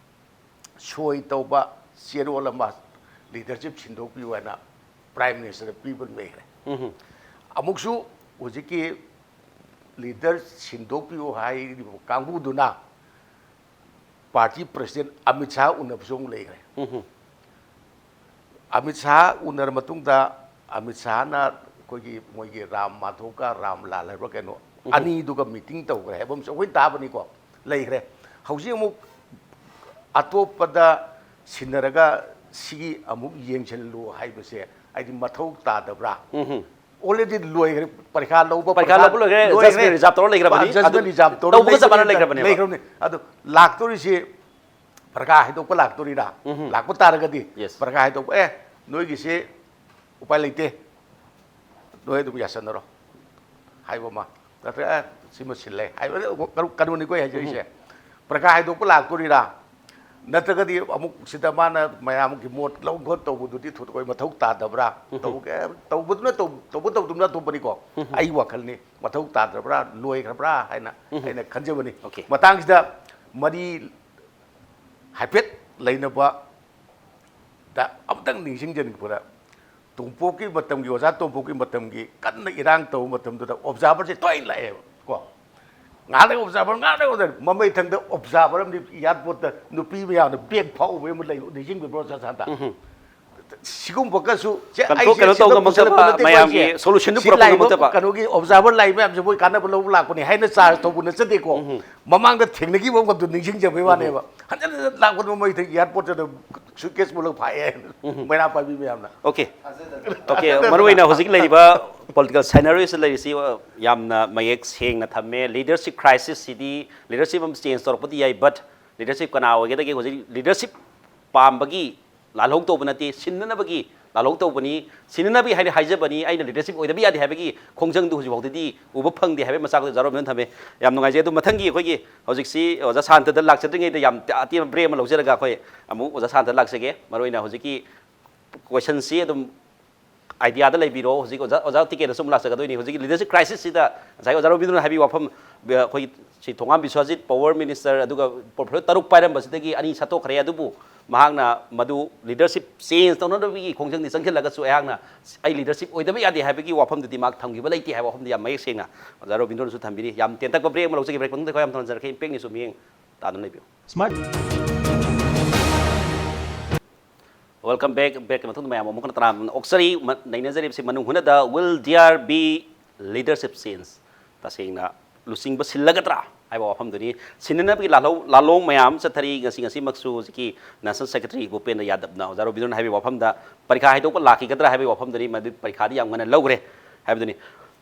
ꯁꯣꯏ ꯇꯧꯕ ꯆꯦꯔꯣꯜ ꯑꯃ ꯂꯤꯗꯔꯁꯤꯞ ꯁꯤꯟꯗꯣꯛꯄꯤꯌꯨ ꯍꯥꯏꯅ ꯄ꯭ꯔꯥꯏꯝ ꯃꯤꯅꯤꯁꯇꯔꯗ ꯄꯤꯕ ꯂꯩꯈ꯭ꯔꯦ꯫ ꯎꯝ꯫ ꯑꯃꯨꯛꯁꯨ ꯍꯧꯖꯤꯛꯀꯤ ꯂꯤꯗꯔ ꯁꯤꯟꯗꯣꯛꯄꯤꯌꯨ ꯍꯥꯏꯔꯤꯕ ꯀꯥꯡꯕꯨꯗꯨꯅ ꯄꯥꯔꯇꯤ ꯄ꯭ꯔꯁꯤꯗꯦꯟ ꯑꯃꯤꯠ ꯁꯥꯍ ꯎꯅꯕꯁꯨ ꯑꯃꯨꯛ ꯂꯩꯈ꯭ꯔꯦ꯫ ꯎꯝ꯫ ꯑꯃꯤꯠ ꯁꯥꯍ ꯎꯅꯔ ꯃꯇꯨꯡꯗ ꯑꯃꯤꯠ ꯁꯥꯍꯅ ꯑꯩꯈꯣꯏꯒꯤ ꯃꯣꯏꯒꯤ ꯔꯥꯝ ꯃꯥꯙꯣꯛꯀ ꯔꯥꯝ ꯂꯥꯜ ꯍꯥꯏꯕ꯭ꯔꯥ ꯀꯩꯅꯣ, ꯎꯝ꯫ ꯑꯅꯤꯗꯨꯒ ꯃꯤꯇꯤꯡ ꯇꯧꯈ꯭ꯔꯦ ꯍꯥꯏꯕ ꯑꯃꯁꯨ ꯑꯩꯈꯣꯏꯅ ꯇꯥꯕꯅꯤꯀꯣ, ꯂꯩꯈ꯭ꯔꯦ꯫ ꯍꯧꯖꯤꯛ ꯑꯃꯨꯛ ꯑꯇꯣꯞꯄꯗ ꯁꯤꯟꯅꯔꯒ ꯁꯤꯒꯤ ꯑꯃꯨꯛ ꯌꯦꯡꯁꯤꯜꯂꯨ ꯍꯥꯏꯕꯁꯦ ꯑꯩꯗꯤ ꯃꯊꯧ ꯇꯥꯗꯕ꯭ꯔꯥ? ꯎꯝ꯫ ꯑꯣꯜꯔꯦꯗꯤ ꯂꯣꯏꯈ꯭ꯔꯦ, ꯄꯔꯤꯈꯥ ꯂꯧꯕ, ꯄꯔꯤꯈꯥ ꯄꯔꯤꯈꯥ ꯂꯧꯕ ꯂꯣꯏꯈ꯭ꯔꯦ, ꯂꯣꯏꯈ꯭ꯔꯦ꯫ Judgment reserve ꯇꯧꯔ ꯂꯩꯈ꯭ꯔꯕꯅꯤ꯫ Judgment ꯑꯗꯨ reserve ꯇꯧꯔ ꯇꯧꯕꯒ ꯆꯞ ꯃꯥꯟꯅ ꯂꯩꯈ꯭ꯔꯕꯅꯤ꯫ ꯂꯩꯈ꯭ꯔꯕꯅꯤ꯫ ꯂꯩꯈ꯭ꯔꯕꯅꯤ꯫ ꯑꯗꯨ ꯂꯥꯛꯇꯣꯔꯤꯁꯤ ꯄꯔꯤꯈꯥ ꯍꯥꯏꯗꯣꯛꯄ ꯂꯥꯛꯇꯣꯔꯤꯔꯥ? ꯎꯝ꯫ ꯂꯥꯛꯄ ꯇꯥꯔꯒꯗꯤ Yes꯫ ꯄꯔꯤꯈꯥ ꯍꯥꯏꯗꯣꯛꯄ, "ꯑꯦ, ꯅꯣꯏꯒꯤꯁꯤ ꯎꯄꯥꯏ ꯂꯩꯇꯦ, ꯅꯣꯏ ꯑꯗꯨꯝ ꯌꯥꯁꯟꯅꯔꯣ" ꯍꯥꯏꯕ ꯑꯃ, ꯅꯠꯇ꯭ꯔꯒ, "ꯑꯦ, ꯁꯤꯃ ꯁꯤꯜꯂꯦ" ꯍꯥꯏꯕ ꯀꯩꯅꯣ-, ꯀꯩꯅꯣꯅꯤꯀꯣ ꯑꯩ ꯍꯥꯏꯖꯔꯤꯁꯦ꯫ ꯎꯝ꯫ ꯄꯔꯤꯈꯥ ꯍꯥꯏꯗꯣꯛꯄ ꯂꯥꯛꯇꯣꯔꯤꯔꯥ? ꯅꯠꯇ꯭ꯔꯒꯗꯤ ꯑꯃꯨꯛ ꯁꯤꯗ ꯃꯥꯅ ꯃꯌꯥꯝꯒꯤ ꯃꯣꯠ ꯂꯧ ꯈꯣꯠ ꯇꯧꯕꯗꯨꯗꯤ ꯊꯣꯏꯗꯣꯛꯄ ꯃꯊꯧ ꯇꯥꯗꯕ꯭ꯔꯥ? ꯎꯝ꯫ ꯇꯧꯒꯦ-, ꯇꯧꯕꯗꯨꯅ ꯇꯧ-, ꯇꯧꯕ ꯇꯧꯗꯕꯅ ꯑꯇꯣꯞꯄꯅꯤꯀꯣ꯫ ꯎꯝ꯫ ꯑꯩ ꯋꯥꯈꯜꯅꯤ꯫ ꯃꯊꯧ ꯇꯥꯗ꯭ꯔꯕ꯭ꯔꯥ, ꯂꯣꯏꯈ꯭ꯔꯕ꯭ꯔꯥ ꯍꯥꯏꯅ ꯎꯝ꯫ ꯑꯩꯅ ꯈꯟꯖꯕꯅꯤ꯫ Okay꯫ ꯃꯇꯥꯡꯁꯤꯗ ꯃꯔꯤ ꯍꯥꯏꯐꯦꯠ ꯂꯩꯅꯕ ꯗ ꯑꯃꯨꯛꯇꯪ ꯅꯤꯡꯁꯤꯡꯖꯅꯤꯡꯕꯗ, ꯇꯣꯝꯄꯣꯛꯀꯤ ꯃꯇꯝꯒꯤ, ꯑꯣꯖꯥ ꯇꯣꯝꯄꯣꯛꯀꯤ ꯃꯇꯝꯒꯤ ꯀꯟꯅ ꯏꯔꯥꯡ ꯇꯧꯕ ꯃꯇꯝꯗꯨꯗ ꯑꯣꯕꯖꯥꯔꯚꯔꯁꯦ ꯇꯣꯏꯅ ꯂꯥꯛꯑꯦꯕ ꯀꯣ꯫ ꯉꯥꯏꯍꯥꯛ ꯂꯩ ꯑꯣꯕꯖꯥꯔꯚꯔ, ꯉꯥꯏꯍꯥꯛ ꯂꯩ ꯑꯣꯕꯖꯥꯔꯚꯔ꯫ ꯃꯃꯩ ꯊꯪꯗ ꯑꯣꯕꯖꯥꯔꯚꯔ ꯑꯃꯗꯤ ꯏꯌꯥꯔꯄꯣꯔꯠꯇ ꯅꯨꯄꯤ ꯃꯌꯥꯝꯅ ꯕꯦꯒ ꯐꯥꯎꯕ ꯑꯃ ꯂꯩ, ꯅꯤꯡꯁꯤꯡꯕꯤꯕ꯭ꯔꯣ, ꯑꯣꯖꯥ ꯁꯥꯟꯇ? ꯎꯝ꯫ ꯁꯤꯒꯨꯝꯕꯒꯁꯨ ꯁꯦ, ꯀꯟꯇ꯭ꯔꯣꯜ, ꯑꯩꯁꯦ ꯀꯩꯅꯣ ꯁꯦꯝꯗꯣꯛꯄ ꯇꯧꯕ ꯉꯝꯃꯛꯇꯕ ꯅꯠꯇꯦ, ꯃꯌꯥꯝꯒꯤ ꯃꯣꯏꯁꯦ ꯁꯣꯂꯨꯁꯟꯗꯨ ꯁꯤ ꯄꯨꯔꯛꯄ ꯂꯥꯛꯏꯕ ꯉꯝꯃꯛꯇꯕ꯫ ꯀꯩꯅꯣꯒꯤ ꯑꯣꯕꯖꯥꯔꯚꯔ ꯂꯥꯛꯏꯕ ꯃꯌꯥꯝꯁꯦ ꯃꯣꯏ ꯀꯥꯟꯅꯕ ꯂꯧꯕ ꯂꯥꯛꯄꯅꯦ ꯍꯥꯏꯅ ꯆꯥꯔꯖ ꯇꯧꯕ ꯅꯠꯆꯗꯦꯀꯣ꯫ ꯎꯝ꯫ ꯃꯃꯥꯡꯗ ꯊꯦꯡꯅꯈꯤꯕ ꯑꯃꯈꯛꯇ ꯅꯤꯡꯁꯤꯡꯖꯕꯩ ꯋꯥꯅꯦꯕ꯫ ꯍꯟꯖꯤꯟ ꯍꯟꯖꯤꯟ ꯂꯥꯛꯄꯗꯣ ꯃꯣꯏ ꯏꯌꯥꯔꯄꯣꯔꯠꯇ ꯁꯨꯠꯀꯦꯁ ꯄꯨꯂꯞ ꯐꯥꯛꯑꯦ ꯃꯩꯔꯥ ꯄꯥꯏꯕꯤ ꯃꯌꯥꯝꯅ꯫ ꯑꯣꯀꯦ꯫ ꯑꯣꯀꯦ, ꯃꯔꯨ ꯑꯣꯏꯅ ꯍꯧꯖꯤꯛ ꯂꯩꯔꯤꯕ ꯄꯣꯂꯤꯇꯤꯀꯦꯜ ꯁꯥꯏꯅꯥꯔꯤꯑꯣꯁꯤꯗ ꯂꯩꯔꯤꯁꯤ, ꯑ, ꯌꯥꯝꯅ ꯃꯌꯦꯛ ꯁꯦꯡꯅ ꯊꯝꯃꯦ꯫ ꯂꯤꯗꯔꯁꯤꯞ ꯀ꯭ꯔꯥꯏꯁꯤꯁꯁꯤꯗꯤ, ꯂꯤꯗꯔꯁꯤꯞ ꯑꯃ ꯆꯦꯟꯖ ꯇꯧꯔꯛꯄꯗꯤ ꯌꯥꯏ, ꯕꯠ ꯂꯤꯗꯔꯁꯤꯞ ꯀꯅꯥ ꯑꯣꯏꯒꯗꯒꯦ? ꯍꯧꯖꯤꯛ ꯂꯤꯗꯔꯁꯤꯞ ꯄꯥꯝꯕꯒꯤ ꯂꯥꯜꯍꯧ ꯇꯧꯕ ꯅꯠꯇꯦ, ꯁꯤꯟꯅꯅꯕꯒꯤ ꯂꯥꯜꯍꯧ ꯇꯧꯕꯅꯤ꯫ ꯁꯤꯟꯅꯅꯕꯒꯤ ꯍꯥꯏꯗꯤ ꯍꯥꯏꯖꯕꯅꯤ, ꯑꯩꯅ ꯂꯤꯗꯔꯁꯤꯞ ꯑꯣꯏꯗꯕ ꯌꯥꯗꯦ ꯍꯥꯏꯕꯒꯤ ꯈꯣꯡꯖꯪꯗꯨ ꯍꯧꯖꯤꯛ ꯐꯥꯎꯗꯗꯤ ꯎꯕ ꯐꯪꯗꯦ ꯍꯥꯏꯕꯒꯤ ꯃꯆꯥꯛꯇꯨ ꯑꯣꯖꯥ ꯔꯣꯕꯤꯟꯗ꯭ꯔꯣꯅ ꯊꯝꯃꯦ꯫ ꯌꯥꯝ ꯅꯨꯡꯉꯥꯏꯖꯩ꯫ ꯑꯗꯨ ꯃꯊꯪꯒꯤ ꯑꯩꯈꯣꯏꯒꯤ ꯍꯧꯖꯤꯛꯁꯤ ꯑꯣꯖꯥ ꯁꯥꯟꯇꯗ ꯂꯥꯛꯆꯗ꯭ꯔꯤꯉꯩꯗ ꯌꯥꯝ ꯑꯇꯦꯟꯕ ꯕ꯭ꯔꯦꯛ ꯑꯃ ꯂꯧꯖꯔꯒ ꯑꯩꯈꯣꯏ ꯑꯃꯨꯛ ꯑꯣꯖꯥ ꯁꯥꯟꯇꯗ ꯂꯥꯛꯆꯒꯦ꯫ ꯃꯔꯨꯑꯣꯏꯅ ꯍꯧꯖꯤꯛꯀꯤ ꯀꯣꯏꯁꯟꯁꯤ ꯑꯗꯨꯝ ꯑꯥꯏꯗꯤꯌꯥꯗ ꯂꯩꯕꯤꯔꯣ꯫ ꯍꯧꯖꯤꯛ ꯑꯣꯖꯥ, ꯑꯣꯖꯥ ꯇꯤꯀꯦꯟꯗꯁꯨ ꯑꯃꯨꯛ ꯂꯥꯛꯆꯒꯗꯣꯏꯅꯤ꯫ ꯍꯧꯖꯤꯛꯀꯤ ꯂꯤꯗꯔꯁꯤꯞ ꯀ꯭ꯔꯥꯏꯁꯤꯁꯁꯤꯗ ꯉꯁꯥꯏ ꯑꯣꯖꯥ ꯔꯣꯕꯤꯟꯗ꯭ꯔꯣꯅ ꯍꯥꯏꯕꯤꯕ ꯋꯥꯐꯝ, ꯑꯩꯈꯣꯏꯒꯤ ꯁꯤ ꯊꯣꯉꯥꯝ ꯕꯤꯁ꯭ꯋꯖꯤꯠ ꯄꯋꯥꯔ ꯃꯤꯅꯤꯁꯇꯔ ꯑꯗꯨꯒ ꯄ꯭ꯔꯣꯐꯦꯁꯔ ꯇꯔꯨꯛ ꯄꯥꯏꯔꯝꯕꯁꯤꯗꯒꯤ ꯑꯅꯤ ꯁꯠꯇꯣꯛꯈ꯭ꯔꯦ꯫ ꯑꯗꯨꯕꯨ ꯃꯍꯥꯛꯅ ꯃꯗꯨ ꯂꯤꯗꯔꯁꯤꯞ ꯆꯦꯟꯖ ꯇꯧꯅꯅꯕꯒꯤ ꯈꯣꯡꯖꯪꯗꯤ ꯆꯪꯁꯤꯜꯂꯒꯁꯨ ꯑꯩꯍꯥꯛꯅ ꯑꯩ ꯂꯤꯗꯔꯁꯤꯞ ꯑꯣꯏꯗꯕ ꯌꯥꯗꯦ ꯍꯥꯏꯕꯒꯤ ꯋꯥꯐꯝꯗꯨꯗꯤ ꯃꯍꯥꯛ ꯊꯝꯈꯤꯕ ꯂꯩꯇꯦ ꯍꯥꯏꯕ ꯋꯥꯐꯝꯗꯤ ꯌꯥꯝ ꯃꯌꯦꯛ ꯁꯦꯡꯅ ꯑꯣꯖꯥ ꯔꯣꯕꯤꯟꯗ꯭ꯔꯣꯅꯁꯨ ꯊꯝꯕꯤꯔꯤ꯫ ꯌꯥꯝ ꯇꯦꯟꯇꯛꯄ ꯕ꯭ꯔꯦꯛ ꯑꯃ ꯂꯧꯖꯒꯦ꯫ ꯕ꯭ꯔꯦꯛ ꯃꯇꯨꯡꯗ ꯑꯩꯈꯣꯏ ꯌꯥꯝ ꯊꯝꯖꯔꯛꯀꯦ꯫ ꯏꯝꯄꯦꯛ ꯅ꯭ꯌꯨꯁ ꯃꯤꯠꯌꯦꯡ ꯇꯥꯗꯨꯅ ꯂꯩꯕꯤꯌꯨ꯫ ꯁ꯭ꯃꯥꯔꯠ꯫ Welcome back꯫ ꯕ꯭ꯔꯦꯛꯀꯤ ꯃꯇꯨꯡꯗ ꯃꯌꯥꯝ ꯑꯃꯨꯛ ꯍꯟꯅ ꯇꯔꯥꯝꯅ ꯑꯣꯛꯆꯔꯤ꯫ ꯃ-, ꯅꯩꯅꯖꯔꯤꯕꯁꯤ ꯃꯅꯨꯡ ꯍꯨꯠꯅꯗ "Will there be leadership change?" ꯇꯁꯦꯡꯅ ꯂꯨꯆꯤꯡꯕ ꯁꯤꯜꯂꯒꯗ꯭ꯔꯥ ꯍꯥꯏꯕ ꯋꯥꯐꯝꯗꯨꯅꯤ꯫ ꯁꯤꯟꯅꯅꯕꯒꯤ ꯂꯥꯜꯍꯧ-, ꯂꯥꯜꯂꯣꯡ ꯃꯌꯥꯝ ꯆꯠꯊꯔꯤ꯫ ꯉꯁꯤ, ꯉꯁꯤꯃꯛꯁꯨ ꯍꯧꯖꯤꯛꯀꯤ ꯅꯦꯁꯅꯦꯜ ꯁꯦꯀ꯭ꯔꯦꯇꯔꯤ ꯚꯨꯄꯦꯟꯗ꯭ꯔ ꯌꯥꯗꯕꯅ ꯑꯣꯖꯥ ꯔꯣꯕꯤꯟꯗ꯭ꯔꯣꯅ ꯍꯥꯏꯕꯒꯤ ꯋꯥꯐꯝꯗ ꯄꯔꯤꯈꯥ ꯍꯥꯏꯗꯣꯛꯄ ꯂꯥꯛꯈꯤꯒꯗ꯭ꯔꯥ ꯍꯥꯏꯕꯒꯤ ꯋꯥꯐꯝꯗꯨꯅꯤ꯫ ꯃꯗꯨ ꯄꯔꯤꯈꯥꯗꯤ ꯌꯥꯝ ꯉꯟꯅ ꯂꯧꯈ꯭ꯔꯦ ꯍꯥꯏꯕꯗꯨꯅꯤ꯫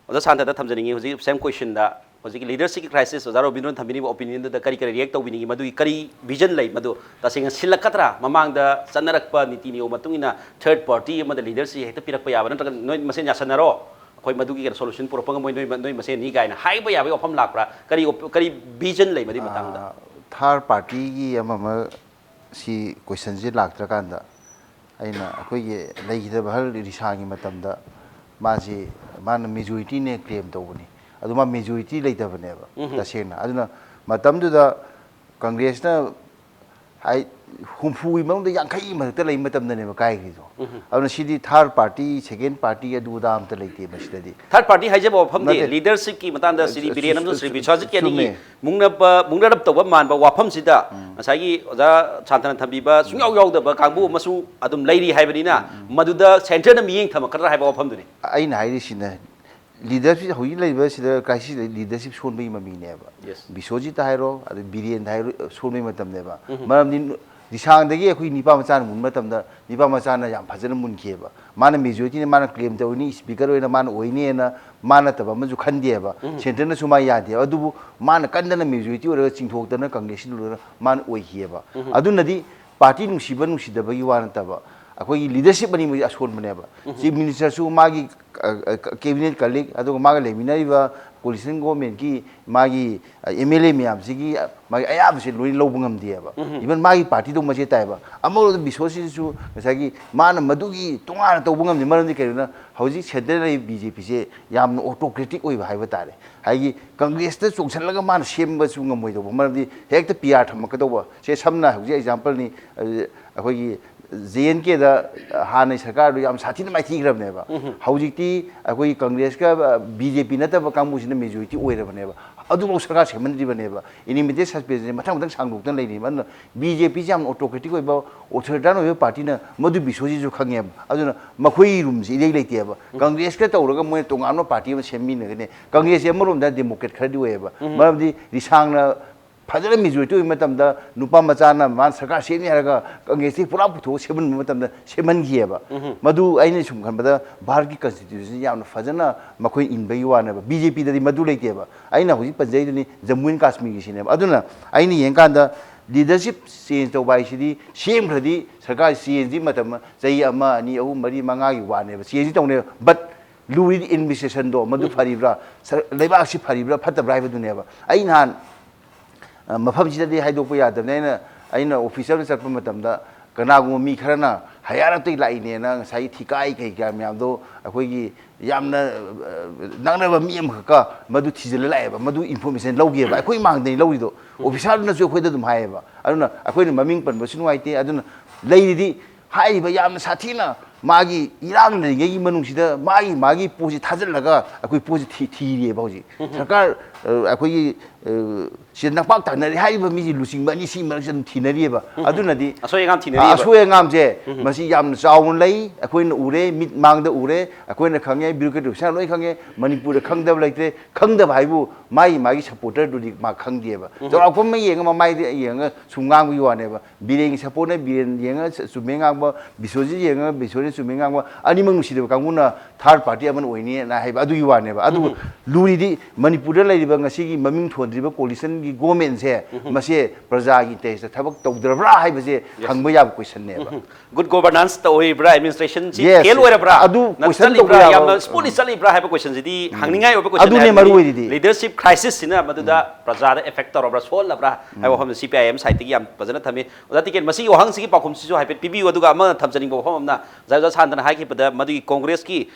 ꯑꯣꯖꯥ ꯁꯥꯟꯇꯗ ꯊꯝꯖꯅꯤꯡꯉꯤ, ꯍꯧꯖꯤꯛ ꯁꯦꯝ ꯀꯣꯏꯁꯟꯗ ꯍꯧꯖꯤꯛꯀꯤ ꯂꯤꯗꯔꯁꯤꯞꯀꯤ ꯀ꯭ꯔꯥꯏꯁꯤꯁ, ꯑꯣꯖꯥ ꯔꯣꯕꯤꯟꯗ꯭ꯔꯣꯅ ꯊꯝꯕꯤꯔꯤꯕ ꯑꯣꯄꯤꯅꯤꯌꯟꯗꯨꯗ ꯀꯔꯤ ꯀꯔꯤ ꯔꯤꯌꯦꯛ ꯇꯧꯕꯤꯅꯤꯡꯉꯤ? ꯃꯗꯨꯒꯤ ꯀꯔꯤ ꯚꯤꯖꯟ ꯂꯩ? ꯃꯗꯨ ꯇꯁꯦꯡꯅ ꯁꯤꯜꯂꯛꯀꯗ꯭ꯔꯥ? ꯃꯃꯥꯡꯗ ꯆꯠꯅꯔꯛꯄ ꯅꯤꯇꯤ ꯅꯤꯌꯣꯝ ꯃꯇꯨꯡ ꯏꯟꯅ ꯊꯔꯗ ꯄꯥꯔꯇꯤ ꯑꯃꯗ ꯂꯤꯗꯔꯁꯤ ꯍꯦꯛꯇ ꯄꯤꯔꯛꯄ ꯌꯥꯕ, ꯅꯠꯇ꯭ꯔꯒ ꯅꯣꯏ ꯃꯁꯦꯟ ꯌꯥꯁꯟꯅꯔꯣ, ꯑꯩꯈꯣꯏ ꯃꯗꯨꯒꯤ ꯀꯩꯅꯣ ꯁꯣꯂꯨꯁꯟ ꯄꯨꯔꯛꯄ ꯉꯝꯃꯣꯏ, ꯅꯣꯏ, ꯅꯣꯏ ꯃꯁꯦꯟꯅꯤ ꯀꯥꯏꯅ ꯍꯥꯏꯕ ꯌꯥꯕꯒꯤ ꯋꯥꯐꯝ ꯂꯥꯛꯄ꯭ꯔꯥ? ꯀꯔꯤ ꯑꯣꯞ-, ꯀꯔꯤ ꯚꯤꯖꯟ ꯂꯩ ꯃꯗꯨꯒꯤ ꯃꯇꯥꯡꯗ? ꯑꯥ, ꯊꯥꯔꯗ ꯄꯥꯔꯇꯤꯒꯤ ꯑꯃ ꯑꯃ ꯁꯤ ꯀꯣꯏꯁꯟꯁꯤ ꯂꯥꯛꯇ꯭ꯔꯀꯥꯟꯗ ꯑꯩꯅ ꯑꯩꯈꯣꯏꯒꯤ ꯂꯩꯈꯤꯗꯕ ꯑꯍꯜ ꯔꯤꯁꯥꯒꯤ ꯃꯇꯝꯗ ꯃꯥꯁꯤ, ꯃꯥꯅ ꯃꯦꯖꯣꯔꯤꯇꯤꯅꯦ ꯀ꯭ꯂꯦꯝ ꯇꯧꯕꯅꯤ꯫ ꯑꯗꯨ ꯃꯥ ꯃꯦꯖꯣꯔꯤꯇꯤ ꯂꯩꯇꯕꯅꯦꯕ, ꯎꯝꯍꯨꯝ꯫ ꯇꯁꯦꯡꯅ꯫ ꯑꯗꯨꯅ ꯃꯇꯝꯗꯨꯗ ꯀꯪꯒ꯭ꯔꯦꯁꯅ ꯍꯥꯏ, ꯍꯨꯝꯐꯨꯒꯤ ꯃꯅꯨꯡꯗ ꯌꯥꯡꯈꯩꯒꯤ ꯃꯊꯛꯇ ꯂꯩꯕ ꯃꯇꯝꯗꯅꯦꯕ ꯀꯥꯏꯈ꯭ꯔꯤꯗꯣ꯫ ꯑꯗꯨꯅ ꯁꯤꯗꯤ ꯊꯥꯔꯠ ꯄꯥꯔꯇꯤ, ꯁꯦꯀꯦꯟ ꯄꯥꯔꯇꯤ ꯑꯗꯨ ꯑꯗꯥ ꯑꯝꯇ ꯂꯩꯇꯦ ꯃꯁꯤꯗꯗꯤ꯫ ꯊꯥꯔꯠ ꯄꯥꯔꯇꯤ ꯍꯥꯏꯖꯕ ꯋꯥꯐꯝꯗꯤ ꯅꯠꯇꯦ꯫ ꯂꯤꯗꯔꯁꯤꯞꯀꯤ ꯃꯇꯥꯡꯗ ꯁꯤꯗꯤ ꯑ, ꯕꯤꯔꯦꯟ ꯑꯃꯁꯨꯡ ꯁ꯭ꯔꯤ ꯆꯨꯝꯃꯦ꯫ ꯕꯤꯁ꯭ꯋꯖꯤꯠ ꯀꯦꯅꯤꯒꯤ ꯃꯨꯛꯅꯕ ꯃꯨꯛꯅꯔꯞ ꯇꯧꯕ ꯃꯥꯟꯕ ꯋꯥꯐꯝꯁꯤꯗ ꯉꯁꯥꯏꯒꯤ ꯑꯣꯖꯥ ꯁꯥꯟꯇꯅ ꯊꯝꯕꯤꯕ ꯁꯨꯡꯌꯥꯎ ꯌꯥꯎꯗꯕ ꯀꯥꯡꯕꯨ ꯑꯃꯁꯨ ꯑꯗꯨꯝ ꯂꯩꯔꯤ ꯍꯥꯏꯕꯅꯤꯅ, ꯃꯗꯨꯗ ꯁꯦꯟꯇꯔꯅ ꯃꯤꯠꯌꯦꯡ ꯊꯝꯃꯛꯀꯗ꯭ꯔꯥ ꯍꯥꯏꯕ ꯋꯥꯐꯝꯗꯨꯅꯤ꯫ ꯑꯩꯅ ꯍꯥꯏꯔꯤꯁꯤꯅ ꯂꯤꯗꯔꯁꯤꯞ, ꯍꯧꯖꯤꯛ ꯂꯩꯔꯤꯕ ꯁꯤꯗ ꯀ꯭ꯔꯥꯏꯁꯤꯁ ꯂꯤꯗꯔꯁꯤꯞ ꯁꯣꯟꯕꯒꯤ ꯃꯃꯤꯅꯦꯕ꯫ Yes. ꯕꯤꯁ꯭ꯋꯖꯤꯠꯇ ꯍꯥꯏꯔꯣ, ꯑꯗꯩ ꯕꯤꯔꯦꯟꯗ ꯍꯥꯏꯔꯣ, ꯁꯣꯟꯕꯒꯤ ꯃꯇꯝꯅꯦꯕ꯫ ꯃꯔꯝꯗꯤ ꯔꯤꯁꯥꯡꯗꯒꯤ ꯑꯩꯈꯣꯏ ꯅꯤꯄꯥ ꯃꯆꯥꯅ ꯃꯨꯟꯕ ꯃꯇꯝꯗ ꯅꯤꯄꯥ ꯃꯆꯥꯅ ꯌꯥꯝ ꯐꯖꯅ ꯃꯨꯟꯈꯤꯑꯕ꯫ ꯃꯥꯅ ꯃꯦꯖꯣꯔꯤꯇꯤꯅ ꯃꯥꯅ ꯀ꯭ꯂꯦꯝ ꯇꯧꯔꯤꯅꯤ, ꯏꯁꯄꯤꯀꯔ ꯑꯣꯏꯅ ꯃꯥꯅ ꯑꯣꯏꯅꯤꯅ ꯃꯥ ꯅꯠꯇꯕ ꯑꯃꯁꯨ ꯈꯟꯗꯦꯕ꯫ ꯁꯦꯟꯇꯔꯅꯁꯨ ꯃꯥ ꯌꯥꯗꯦꯕ꯫ ꯑꯗꯨꯕꯨ ꯃꯥꯅ ꯀꯟꯗꯅ ꯃꯦꯖꯣꯔꯤꯇꯤ ꯑꯣꯏꯔꯒ ꯆꯤꯡꯊꯣꯛꯇꯅ ꯀꯪꯒ꯭ꯔꯦꯁꯁꯤ ꯂꯣꯏꯅ ꯃꯥꯅ ꯑꯣꯏꯈꯤꯑꯕ꯫ ꯑꯗꯨꯅꯗꯤ ꯄꯥꯔꯇꯤ ꯅꯨꯡꯁꯤꯕ ꯅꯨꯡꯁꯤꯗꯕꯒꯤ ꯋꯥ ꯅꯠꯇꯕ, ꯑꯩꯈꯣꯏꯒꯤ ꯂꯤꯗꯔꯁꯤꯞ ꯑꯅꯤꯃꯛꯁꯦ ꯑꯁꯣꯟꯕꯅꯦꯕ꯫ ꯆꯤꯐ ꯃꯤꯅꯤꯁꯇꯔꯁꯨ ꯃꯥꯒꯤ ꯀꯦꯕꯤꯅꯦꯠ ꯀꯂꯤꯛ, ꯑꯗꯨꯒ ꯃꯥꯒ ꯂꯩꯃꯤꯟꯅꯔꯤꯕ ꯀꯣꯂꯤꯁꯟ ꯒꯣꯔꯃꯦꯟꯒꯤ ꯃꯥꯒꯤ ꯑꯦꯝ ꯑꯦꯜ ꯑꯦ ꯃꯌꯥꯝꯁꯤꯒꯤ ꯃꯥꯒꯤ ꯑꯌꯥꯕꯁꯦ ꯂꯣꯏꯅ ꯂꯧꯕ ꯉꯝꯗꯦꯕ꯫ ꯏꯚꯟ ꯃꯥꯒꯤ ꯄꯥꯔꯇꯤꯗꯧ ꯃꯆꯦ ꯇꯥꯏꯕ꯫ ꯑꯃꯔꯣꯝꯗ ꯕꯤꯁꯣꯁꯤꯁꯨ ꯉꯁꯥꯏꯒꯤ ꯃꯥꯅ ꯃꯗꯨꯒꯤ ꯇꯣꯉꯥꯟꯅ ꯇꯧꯕ ꯉꯝꯗꯦ꯫ ꯃꯔꯝꯗꯤ ꯀꯩꯒꯤꯅꯣꯅ ꯍꯧꯖꯤꯛ ꯁꯦꯟꯇꯔꯗ ꯂꯩꯔꯤꯕ ꯕꯤ ꯖꯦ ꯄꯤꯁꯦ ꯌꯥꯝꯅ ꯑꯣꯇꯣꯀ꯭ꯔꯦꯇꯤꯛ ꯑꯣꯏꯕ ꯍꯥꯏꯕ ꯇꯥꯔꯦ꯫ ꯍꯥꯏꯗꯤ ꯀꯪꯒ꯭ꯔꯦꯁꯇ ꯆꯣꯡꯁꯤꯜꯂꯒ ꯃꯥꯅ ꯁꯦꯝꯕꯁꯨ ꯉꯝꯃꯣꯏꯗꯧꯕ, ꯃꯔꯝꯗꯤ ꯍꯦꯛꯇ ꯄꯤ ꯑꯥꯔ ꯊꯝꯃꯛꯀꯗꯧꯕ꯫ ꯁꯦ ꯁꯝꯅ ꯍꯧꯖꯤꯛ ꯑꯦꯛꯖꯥꯝꯄꯜꯅꯤ, ꯑꯩꯈꯣꯏꯒꯤ ꯖꯦ ꯑꯦꯟ ꯀꯦꯗ ꯍꯥꯟꯅꯒꯤ ꯁꯔꯀꯥꯔꯗꯨ ꯌꯥꯝ ꯁꯥꯊꯤꯅ ꯃꯥꯏꯊꯤꯈ꯭ꯔꯕꯅꯦꯕ꯫ ꯍꯧꯖꯤꯛꯇꯤ ꯑꯩꯈꯣꯏꯒꯤ ꯀꯪꯒ꯭ꯔꯦꯁꯀ ꯕꯤ ꯖꯦ ꯄꯤ ꯅꯠꯇꯕ ꯀꯥꯡꯕꯨꯁꯤꯅ ꯃꯦꯖꯣꯔꯤꯇꯤ ꯑꯣꯏꯔꯕꯅꯦꯕ꯫ ꯑꯗꯨꯐꯥꯎ ꯁꯔꯀꯥꯔ ꯁꯦꯝꯍꯟꯗ꯭ꯔꯤꯕꯅꯦꯕ꯫ ꯏꯂꯤꯃꯤꯇꯦꯠ ꯁꯁꯄꯦꯟꯁꯟꯁꯦ ꯃꯊꯪ ꯃꯊꯪ ꯁꯥꯡꯗꯣꯛꯇꯅ ꯂꯩꯔꯤꯕ꯫ ꯑꯗꯨꯅ ꯕꯤ ꯖꯦ ꯄꯤꯁꯦ ꯌꯥꯝꯅ ꯑꯣꯇꯣꯀ꯭ꯔꯦꯇꯤꯛ ꯑꯣꯏꯕ, ꯑꯣꯊꯣꯔꯤꯇꯥꯔ ꯑꯣꯏꯕ ꯄꯥꯔꯇꯤꯅ ꯃꯗꯨ ꯕꯤꯁꯣꯖꯤꯠꯁꯨ ꯈꯪꯉꯦꯕ꯫ ꯑꯗꯨꯅ ꯃꯈꯣꯏꯒꯤ ꯔꯨꯝꯁꯦ ꯏꯔꯩ ꯂꯩꯇꯦꯕ꯫ ꯀꯪꯒ꯭ꯔꯦꯁꯀ ꯇꯧꯔꯒ ꯃꯣꯏꯅ ꯇꯣꯉꯥꯟꯕ ꯄꯥꯔꯇꯤ ꯑꯃ ꯁꯦꯝꯃꯤꯟꯅꯒꯅꯤ꯫ ꯀꯪꯒ꯭ꯔꯦꯁꯁꯦ ꯑꯃꯔꯣꯝꯗ ꯗꯦꯃꯣꯀ꯭ꯔꯦꯠ ꯈꯔꯗꯤ ꯑꯣꯏꯌꯦꯕ꯫ ꯃꯔꯝꯗꯤ ꯔꯤꯁꯥꯡꯅ ꯐꯖꯅ ꯃꯦꯖꯣꯔꯤꯇꯤ ꯑꯣꯏꯕ ꯃꯇꯝꯗ ꯅꯨꯄꯥ ꯃꯆꯥꯅ ꯃꯥꯅ ꯁꯔꯀꯥꯔ ꯁꯦꯝꯅꯤ ꯍꯥꯏꯔꯒ ꯀꯪꯒ꯭ꯔꯦꯁꯇꯤ ꯄꯨꯔꯥ ꯄꯨꯊꯣꯛꯑ ꯁꯦꯝꯍꯟꯕ ꯃꯇꯝꯗ ꯁꯦꯝꯍꯟꯈꯤꯑꯕ꯫ ꯃꯗꯨ ꯑꯩꯅ ꯁꯨꯝ ꯈꯟꯕꯗ ꯚꯥꯔꯠꯀꯤ ꯀꯟꯁꯇꯤꯇ꯭ꯌꯨꯁꯟ ꯌꯥꯝꯅ ꯐꯖꯅ ꯃꯈꯣꯏ ꯏꯟꯕꯒꯤ ꯋꯥꯅꯦꯕ꯫ ꯕꯤ ꯖꯦ ꯄꯤꯗꯗꯤ ꯃꯗꯨ ꯂꯩꯇꯦꯕ꯫ ꯑꯩꯅ ꯍꯧꯖꯤꯛ ꯄꯟꯖꯔꯤꯗꯨꯅꯤ ꯖꯝꯃꯨ ꯑꯦꯟ ꯀꯥꯁꯃꯤꯔꯒꯤꯁꯤꯅꯦꯕ꯫ ꯑꯗꯨꯅ ꯑꯩꯅ ꯌꯦꯡꯀꯥꯟꯗ ꯂꯤꯗꯔꯁꯤꯞ ꯆꯦꯟꯖ ꯇꯧꯕ ꯍꯥꯏꯁꯤꯗꯤ ꯁꯦꯝꯈ꯭ꯔꯗꯤ ꯁꯔꯀꯥꯔ ꯆꯦꯟꯖꯇꯤ ꯃꯇꯝ ꯆꯍꯤ ꯑꯃ, ꯑꯅꯤ, ꯑꯍꯨꯝ, ꯃꯔꯤ, ꯃꯉꯥꯒꯤ ꯋꯥꯅꯦꯕ꯫ ꯆꯦꯟꯖꯇꯤ ꯇꯧꯅꯦꯕ꯫ ꯕꯠ ꯂꯨꯔꯤꯗꯤ ꯑꯦꯗꯃꯤꯅꯤꯁꯇ꯭ꯔꯦꯁꯟꯗꯣ ꯃꯗꯨ ꯐꯔꯤꯕ꯭ꯔꯥ, ꯁꯔ-, ꯂꯩꯕꯥꯛꯁꯤ ꯐꯔꯤꯕ꯭ꯔꯥ ꯐꯠꯇꯕ꯭ꯔꯥ ꯍꯥꯏꯕꯗꯨꯅꯦꯕ꯫ ꯑꯩ ꯅꯍꯥꯟ ꯑ, ꯃꯐꯝꯁꯤꯗꯗꯤ ꯍꯥꯏꯗꯣꯛꯄ ꯌꯥꯗꯕꯅꯤ꯫ ꯑꯩꯅ, ꯑꯩꯅ ꯑꯣꯐꯤꯁ ꯑꯃꯗ ꯆꯠꯄ ꯃꯇꯝꯗ ꯀꯅꯥꯒꯨꯝꯕ ꯃꯤ ꯈꯔꯅ ꯍꯌꯥꯔ ꯑꯇꯩ ꯂꯥꯛꯏꯅꯦꯅ ꯉꯁꯥꯏꯒꯤ ꯊꯤꯀꯥꯏ ꯀꯩ ꯀꯌꯥ ꯃꯌꯥꯝꯗꯣ ꯑꯩꯈꯣꯏꯒꯤ ꯌꯥꯝꯅ ꯑ, ꯅꯛꯅꯕ ꯃꯤ ꯑꯃꯈꯛꯀ ꯃꯗꯨ ꯊꯤꯖꯤꯜꯂ ꯂꯥꯛꯑꯦꯕ, ꯃꯗꯨ ꯏꯟꯐꯣꯔꯃꯦꯁꯟ ꯂꯧꯒꯦꯕ, ꯑꯩꯈꯣꯏ ꯃꯥꯡꯗꯅꯤ ꯂꯧꯔꯤꯗꯣ꯫ ꯑꯣꯐꯤꯁꯥꯔꯗꯨꯅꯁꯨ ꯑꯩꯈꯣꯏꯗ ꯑꯗꯨꯝ ꯍꯥꯏꯌꯦꯕ꯫ ꯑꯗꯨꯅ ꯑꯩꯈꯣꯏꯅ ꯃꯃꯤꯡ ꯄꯟꯕꯁꯨ ꯅꯨꯡꯉꯥꯏꯇꯦ꯫ ꯑꯗꯨꯅ ꯂꯩꯔꯤꯗꯤ ꯍꯥꯏꯔꯤꯕ ꯌꯥꯝꯅ ꯁꯥꯊꯤꯅ ꯃꯥꯒꯤ ꯏꯔꯥꯡ ꯂꯩꯔꯤꯉꯩꯒꯤ ꯃꯅꯨꯡꯁꯤꯗ ꯃꯥꯒꯤ ꯃꯥꯒꯤ ꯄꯣꯠꯁꯤ ꯊꯥꯖꯤꯜꯂꯒ ꯑꯩꯈꯣꯏ ꯄꯣꯠꯁꯤ ꯊꯤ- ꯊꯤꯔꯤꯑꯕ ꯍꯧꯖꯤꯛ꯫ ꯁꯔꯀꯥꯔ, ꯑ, ꯑꯩꯈꯣꯏꯒꯤ, ꯑ, ꯁꯤꯗ ꯅꯄꯥꯛ ꯇꯥꯅꯔꯤ ꯍꯥꯏꯔꯤꯕ ꯃꯤꯁꯤ ꯂꯨꯆꯤꯡꯕ ꯑꯅꯤ ꯁꯤ ꯃꯔꯛꯁꯤꯗ ꯑꯗꯨꯝ ꯊꯤꯅꯔꯤꯑꯕ꯫ ꯑꯗꯨꯅꯗꯤ ꯑꯁꯣꯏ ꯑꯉꯥꯝ ꯊꯤꯅꯔꯤꯑꯕ꯫ ꯑꯁꯣꯏ ꯑꯉꯥꯝꯁꯦ ꯃꯁꯤ ꯌꯥꯝꯅ ꯆꯥꯎꯅ ꯂꯩ꯫ ꯑꯩꯈꯣꯏꯅ ꯎꯔꯦ, ꯃꯤꯠ ꯃꯥꯡꯗ ꯎꯔꯦ, ꯑꯩꯈꯣꯏꯅ ꯈꯪꯉꯦ, ꯕ꯭ꯌꯨꯔꯣꯀ꯭ꯔꯦꯠ ꯑꯣꯐꯤꯁꯥꯔ ꯂꯣꯏ ꯈꯪꯉꯦ꯫ ꯃꯅꯤꯄꯨꯔꯗ ꯈꯪꯗꯕ ꯂꯩꯇ꯭ꯔꯦ꯫ ꯈꯪꯗꯕ ꯍꯥꯏꯕꯨ ꯃꯥꯒꯤ ꯃꯥꯒꯤ ꯁꯞꯄꯣꯔꯇꯔꯗꯨꯗꯤ ꯃꯥ ꯈꯪꯗꯦꯕ꯫ ꯆꯥꯎꯔꯥꯛꯄ ꯑꯃ ꯌꯦꯡꯉ ꯃꯃꯥꯏꯗ ꯌꯦꯡꯉꯒ ꯁꯨꯝ ꯉꯥꯡꯕꯒꯤ ꯋꯥꯅꯦꯕ꯫ ꯕꯤꯔꯦꯟꯒꯤ ꯁꯞꯄꯣꯔꯠꯅ ꯕꯤꯔꯦꯟ ꯌꯦꯡꯉꯒ ꯆꯨꯝꯃꯦ ꯉꯥꯡꯕ, ꯕꯤꯁꯣꯖꯤꯠ ꯌꯦꯡꯉꯒ ꯕꯤꯁꯣꯖꯤꯠ ꯆꯨꯝꯃꯦ ꯉꯥꯡꯕ, ꯑꯅꯤꯃꯛ ꯅꯨꯡꯁꯤꯗꯕ ꯀꯥꯡꯕꯨꯅ ꯊꯥꯔꯠ ꯄꯥꯔꯇꯤ ꯑꯃꯅ ꯑꯣꯏꯅꯤꯅ ꯍꯥꯏꯕ ꯑꯗꯨꯒꯤ ꯋꯥꯅꯦꯕ꯫ ꯑꯗꯨꯕꯨ ꯂꯨꯔꯤꯗꯤ ꯃꯅꯤꯄꯨꯔꯗ ꯂꯩꯔꯤꯕ ꯉꯁꯤꯒꯤ ꯃꯃꯤꯡ ꯊꯣꯟꯗ꯭ꯔꯤꯕ ꯀꯣꯂꯤꯁꯟꯒꯤ ꯒꯣꯃꯦꯟꯁꯦ ꯃꯁꯦ ꯄ꯭ꯔꯖꯥꯒꯤ ꯏꯟꯇꯔꯦꯁꯇ ꯊꯕꯛ ꯇꯧꯗ꯭ꯔꯕ꯭ꯔꯥ ꯍꯥꯏꯕꯁꯦ ꯍꯪꯕ ꯌꯥꯕ ꯀꯣꯏꯁꯟꯅꯦꯕ꯫ ꯒꯨꯗ ꯒꯣꯕꯔꯅꯥꯟꯁ ꯇꯧꯔꯤꯕ꯭ꯔꯥ, ꯑꯦꯗꯃꯤꯅꯤꯁꯇ꯭ꯔꯦꯁꯟꯁꯤ Yes, ꯐꯦꯜ yes. ꯑꯣꯏꯔꯕ꯭ꯔꯥ, ꯑꯗꯨ ꯅꯠꯇ꯭ꯔ question ꯇꯧꯕ ꯆꯠꯂꯤꯕ꯭ꯔꯥ, ꯌꯥꯕ ꯌꯥꯝꯅ ꯁ꯭ꯃꯨꯠꯂꯤ ꯆꯠꯂꯤꯕ꯭ꯔꯥ ꯍꯥꯏꯕ ꯀꯣꯏꯁꯟꯁꯤꯗꯤ ꯍꯪꯅꯤꯡꯉꯥꯏ ꯑꯣꯏꯕ ꯀꯣꯏꯁꯟ ꯑꯗꯨꯅꯦ ꯍꯥꯏꯕꯗꯤ ꯃꯔꯨ ꯑꯣꯏꯔꯤꯗꯤ꯫ ꯂꯤꯗꯔꯁꯤꯞ ꯀ꯭ꯔꯥꯏꯁꯤꯁꯁꯤꯅ ꯃꯗꯨꯗ ꯄ꯭ꯔꯖꯥꯗ ꯑꯦꯐꯦꯛ ꯇꯧꯔꯕ꯭ꯔꯥ, ꯁꯣꯛꯍꯜꯂꯕ꯭ꯔꯥ ꯍꯥꯏꯕ ꯋꯥꯐꯝꯗ ꯁꯤ ꯄꯤ ꯑꯥꯏ ꯑꯦꯝ ꯁꯥꯏꯠꯇꯒꯤ ꯌꯥꯝ ꯐꯖꯅ ꯊꯝꯃꯤ꯫ ꯑꯣꯖꯥ ꯇꯤꯀꯦꯟ, ꯃꯁꯤꯒꯤ ꯋꯥꯍꯪꯁꯤꯒꯤ ꯄꯥꯎꯈꯨꯝꯁꯤꯁꯨ ꯍꯥꯏꯐꯦꯠ ꯄꯤꯕꯤꯌꯨ꯫ ꯑꯗꯨꯒ ꯑꯃ ꯊꯝꯖꯅꯤꯡꯕ ꯋꯥꯐꯝ ꯑꯃꯅ, ꯖꯥ ꯖꯥ ꯁꯥꯟꯇꯅ ꯍꯥꯏꯈꯤꯕꯗ ꯃꯗꯨꯒꯤ ꯀꯣꯡꯒ꯭ꯔꯦꯁꯀꯤ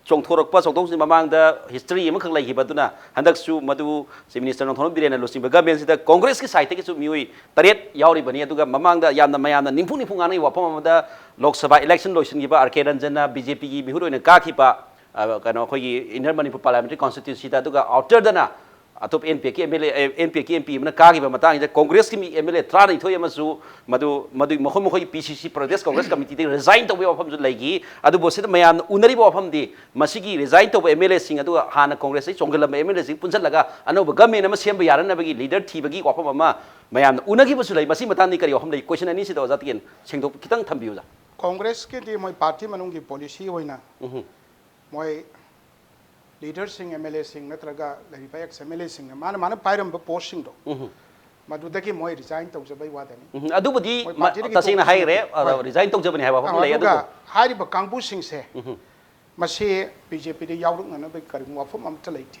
ꯆꯣꯡꯊꯣꯔꯛꯄ ꯆꯣꯡꯊꯣꯛꯁꯤ ꯃꯃꯥꯡꯗ ꯍꯤꯁꯇ꯭ꯔꯤ ꯑꯃꯈꯛ ꯂꯩꯈꯤꯕ ꯑꯗꯨꯅ ꯍꯟꯗꯛꯁꯨ ꯃꯗꯨ ꯆꯤꯐ ꯃꯤꯅꯤꯁꯇꯔ ꯅꯣꯡꯊꯣꯝꯕꯝ ꯕꯤꯔꯦꯟꯅ ꯂꯨꯆꯤꯡꯕ ꯒꯃꯦꯟꯁꯤꯗ ꯀꯣꯡꯒ꯭ꯔꯦꯁꯀꯤ ꯁꯥꯏꯠꯇꯒꯤꯁꯨ ꯃꯤꯑꯣꯏ ꯇꯔꯦꯠ ꯌꯥꯎꯔꯤꯕꯅꯤ꯫ ꯑꯗꯨꯒ ꯃꯃꯥꯡꯗ ꯌꯥꯝꯅ ꯃꯌꯥꯝꯅ ꯅꯤꯡꯐꯨ ꯅꯤꯡꯐꯨ ꯉꯥꯡꯅꯩ ꯋꯥꯐꯝ ꯑꯃꯗ ꯂꯣꯛ ꯁꯚꯥ ꯏꯂꯦꯛꯁꯟ ꯂꯣꯏꯁꯤꯟꯈꯤꯕ ꯑꯥꯔ ꯀꯦ ꯔꯟꯖꯟꯅ ꯕꯤ ꯖꯦ ꯄꯤꯒꯤ ꯃꯤꯍꯨꯠ ꯑꯣꯏꯅ ꯀꯥꯈꯤꯕ, ꯑ, ꯀꯩꯅꯣ ꯑꯩꯈꯣꯏꯒꯤ ꯏꯟꯅꯔ ꯃꯅꯤꯄꯨꯔ ꯄꯥꯔꯂꯤꯌꯥꯃꯦꯟꯇꯔꯤ ꯀꯣꯟꯁꯇꯤꯇ꯭ꯌꯨꯟꯁꯤꯗ, ꯑꯗꯨꯒ ꯑꯥꯎꯇꯔꯗꯅ ꯑꯇꯣꯞꯄ ꯑꯦꯟ ꯄꯤ ꯑꯦ ꯀꯤ M L A, N P A ꯀꯤ ꯑꯦꯝ ꯄꯤ ꯑꯃꯅ ꯀꯥꯈꯤꯕ ꯃꯇꯥꯡꯁꯤꯗ ꯀꯣꯡꯒ꯭ꯔꯦꯁꯀꯤ ꯃꯤ ꯑꯦꯝ ꯑꯦꯜ ꯑꯦ ꯇꯔꯥꯅꯤꯊꯣꯏ ꯑꯃꯁꯨ ꯃꯗꯨ ꯃꯗꯨ ꯃꯈꯣꯏ ꯃꯈꯣꯏꯒꯤ ꯄꯤ ꯁꯤ ꯁꯤ ꯄ꯭ꯔꯗꯦꯁ ꯀꯣꯡꯒ꯭ꯔꯦꯁ ꯀꯃꯤꯇꯤꯗꯒꯤ ꯔꯤꯖꯥꯏꯟ ꯇꯧꯕꯒꯤ ꯋꯥꯐꯝꯁꯨ ꯂꯩꯈꯤ꯫ ꯑꯗꯨꯕꯨ ꯁꯤꯗ ꯃꯌꯥꯝꯅ ꯎꯅꯔꯤꯕ ꯋꯥꯐꯝꯗꯤ ꯃꯁꯤꯒꯤ ꯔꯤꯖꯥꯏꯟ ꯇꯧꯕ ꯑꯦꯝ ꯑꯦꯜ ꯑꯦꯁꯤꯡ ꯑꯗꯨꯒ ꯍꯥꯟꯅ ꯀꯣꯡꯒ꯭ꯔꯦꯁꯇꯒꯤ ꯆꯣꯡꯁꯤꯜꯂꯝꯕ ꯑꯦꯝ ꯑꯦꯜ ꯑꯦꯁꯤꯡ ꯄꯨꯟꯁꯤꯜꯂꯒ ꯑꯅꯧꯕ ꯒꯃꯦꯟ ꯑꯃ ꯁꯦꯝꯕ ꯌꯥꯅꯅꯕꯒꯤ ꯂꯤꯗꯔ ꯊꯤꯕꯒꯤ ꯋꯥꯐꯝ ꯑꯃ ꯃꯌꯥꯝꯅ ꯎꯅꯈꯤꯕꯁꯨ ꯂꯩ꯫ ꯃꯁꯤ ꯃꯇꯥꯡꯗꯤ ꯀꯔꯤ ꯋꯥꯐꯝ ꯂꯩ? ꯀꯣꯏꯁꯟ ꯑꯅꯤꯁꯤꯗ ꯑꯣꯖꯥ ꯇꯤꯀꯦꯟ ꯁꯦꯡꯗꯣꯛ ꯈꯤꯇꯪ ꯊꯝꯕꯤꯌꯨ ꯑꯣꯖꯥ꯫ ꯀꯣꯡꯒ꯭ꯔꯦꯁꯀꯤꯗꯤ ꯃꯣꯏ ꯄꯥꯔꯇꯤ ꯃꯅꯨꯡꯒꯤ ꯄꯣꯂꯤꯁꯤ ꯑꯣꯏꯅ ꯃꯣꯏ ꯂꯤꯗꯔꯁꯤꯡ, ꯑꯦꯝ ꯑꯦꯜ ꯑꯦꯁꯤꯡ ꯅꯠꯇ꯭ꯔꯒ ꯂꯩꯔꯤꯕ ꯑꯦꯛꯁ ꯑꯦꯝ ꯑꯦꯜ ꯑꯦꯁꯤꯡꯅ ꯃꯥꯅ ꯃꯥꯅ ꯄꯥꯏꯔꯝꯕ ꯄꯣꯁꯁꯤꯡꯗꯣ ꯃꯗꯨꯗꯒꯤ ꯃꯣꯏ ꯔꯤꯖꯥꯏꯟ ꯇꯧꯖꯕꯩ ꯋꯥꯗꯅꯤ꯫ ꯎꯝ, ꯑꯗꯨꯕꯨꯗꯤ ꯃꯣꯏ ꯃ- ꯄꯥꯔꯇꯤꯗꯒꯤ ꯇꯁꯦꯡꯅ ꯇꯣꯛꯈꯤꯕ ꯍꯥꯏꯈ꯭ꯔꯦ, ꯍꯣꯏ꯫ ꯔꯤꯖꯥꯏꯟ ꯇꯧꯖꯕꯅꯤ ꯍꯥꯏꯕ ꯋꯥꯐꯝ ꯑ, ꯂꯩ꯫ ꯑꯗꯨꯒ ꯑꯗꯨꯕꯨ ꯍꯥꯏꯔꯤꯕ ꯀꯥꯡꯕꯨꯁꯤꯡꯁꯦ ꯃꯁꯤ ꯕꯤ ꯖꯦ ꯄꯤꯗ ꯌꯥꯎꯔꯛꯅꯅꯕꯒꯤ ꯀꯔꯤꯒꯨꯝꯕ ꯋꯥꯐꯝ ꯑꯃꯠꯇ ꯂꯩꯇꯦ꯫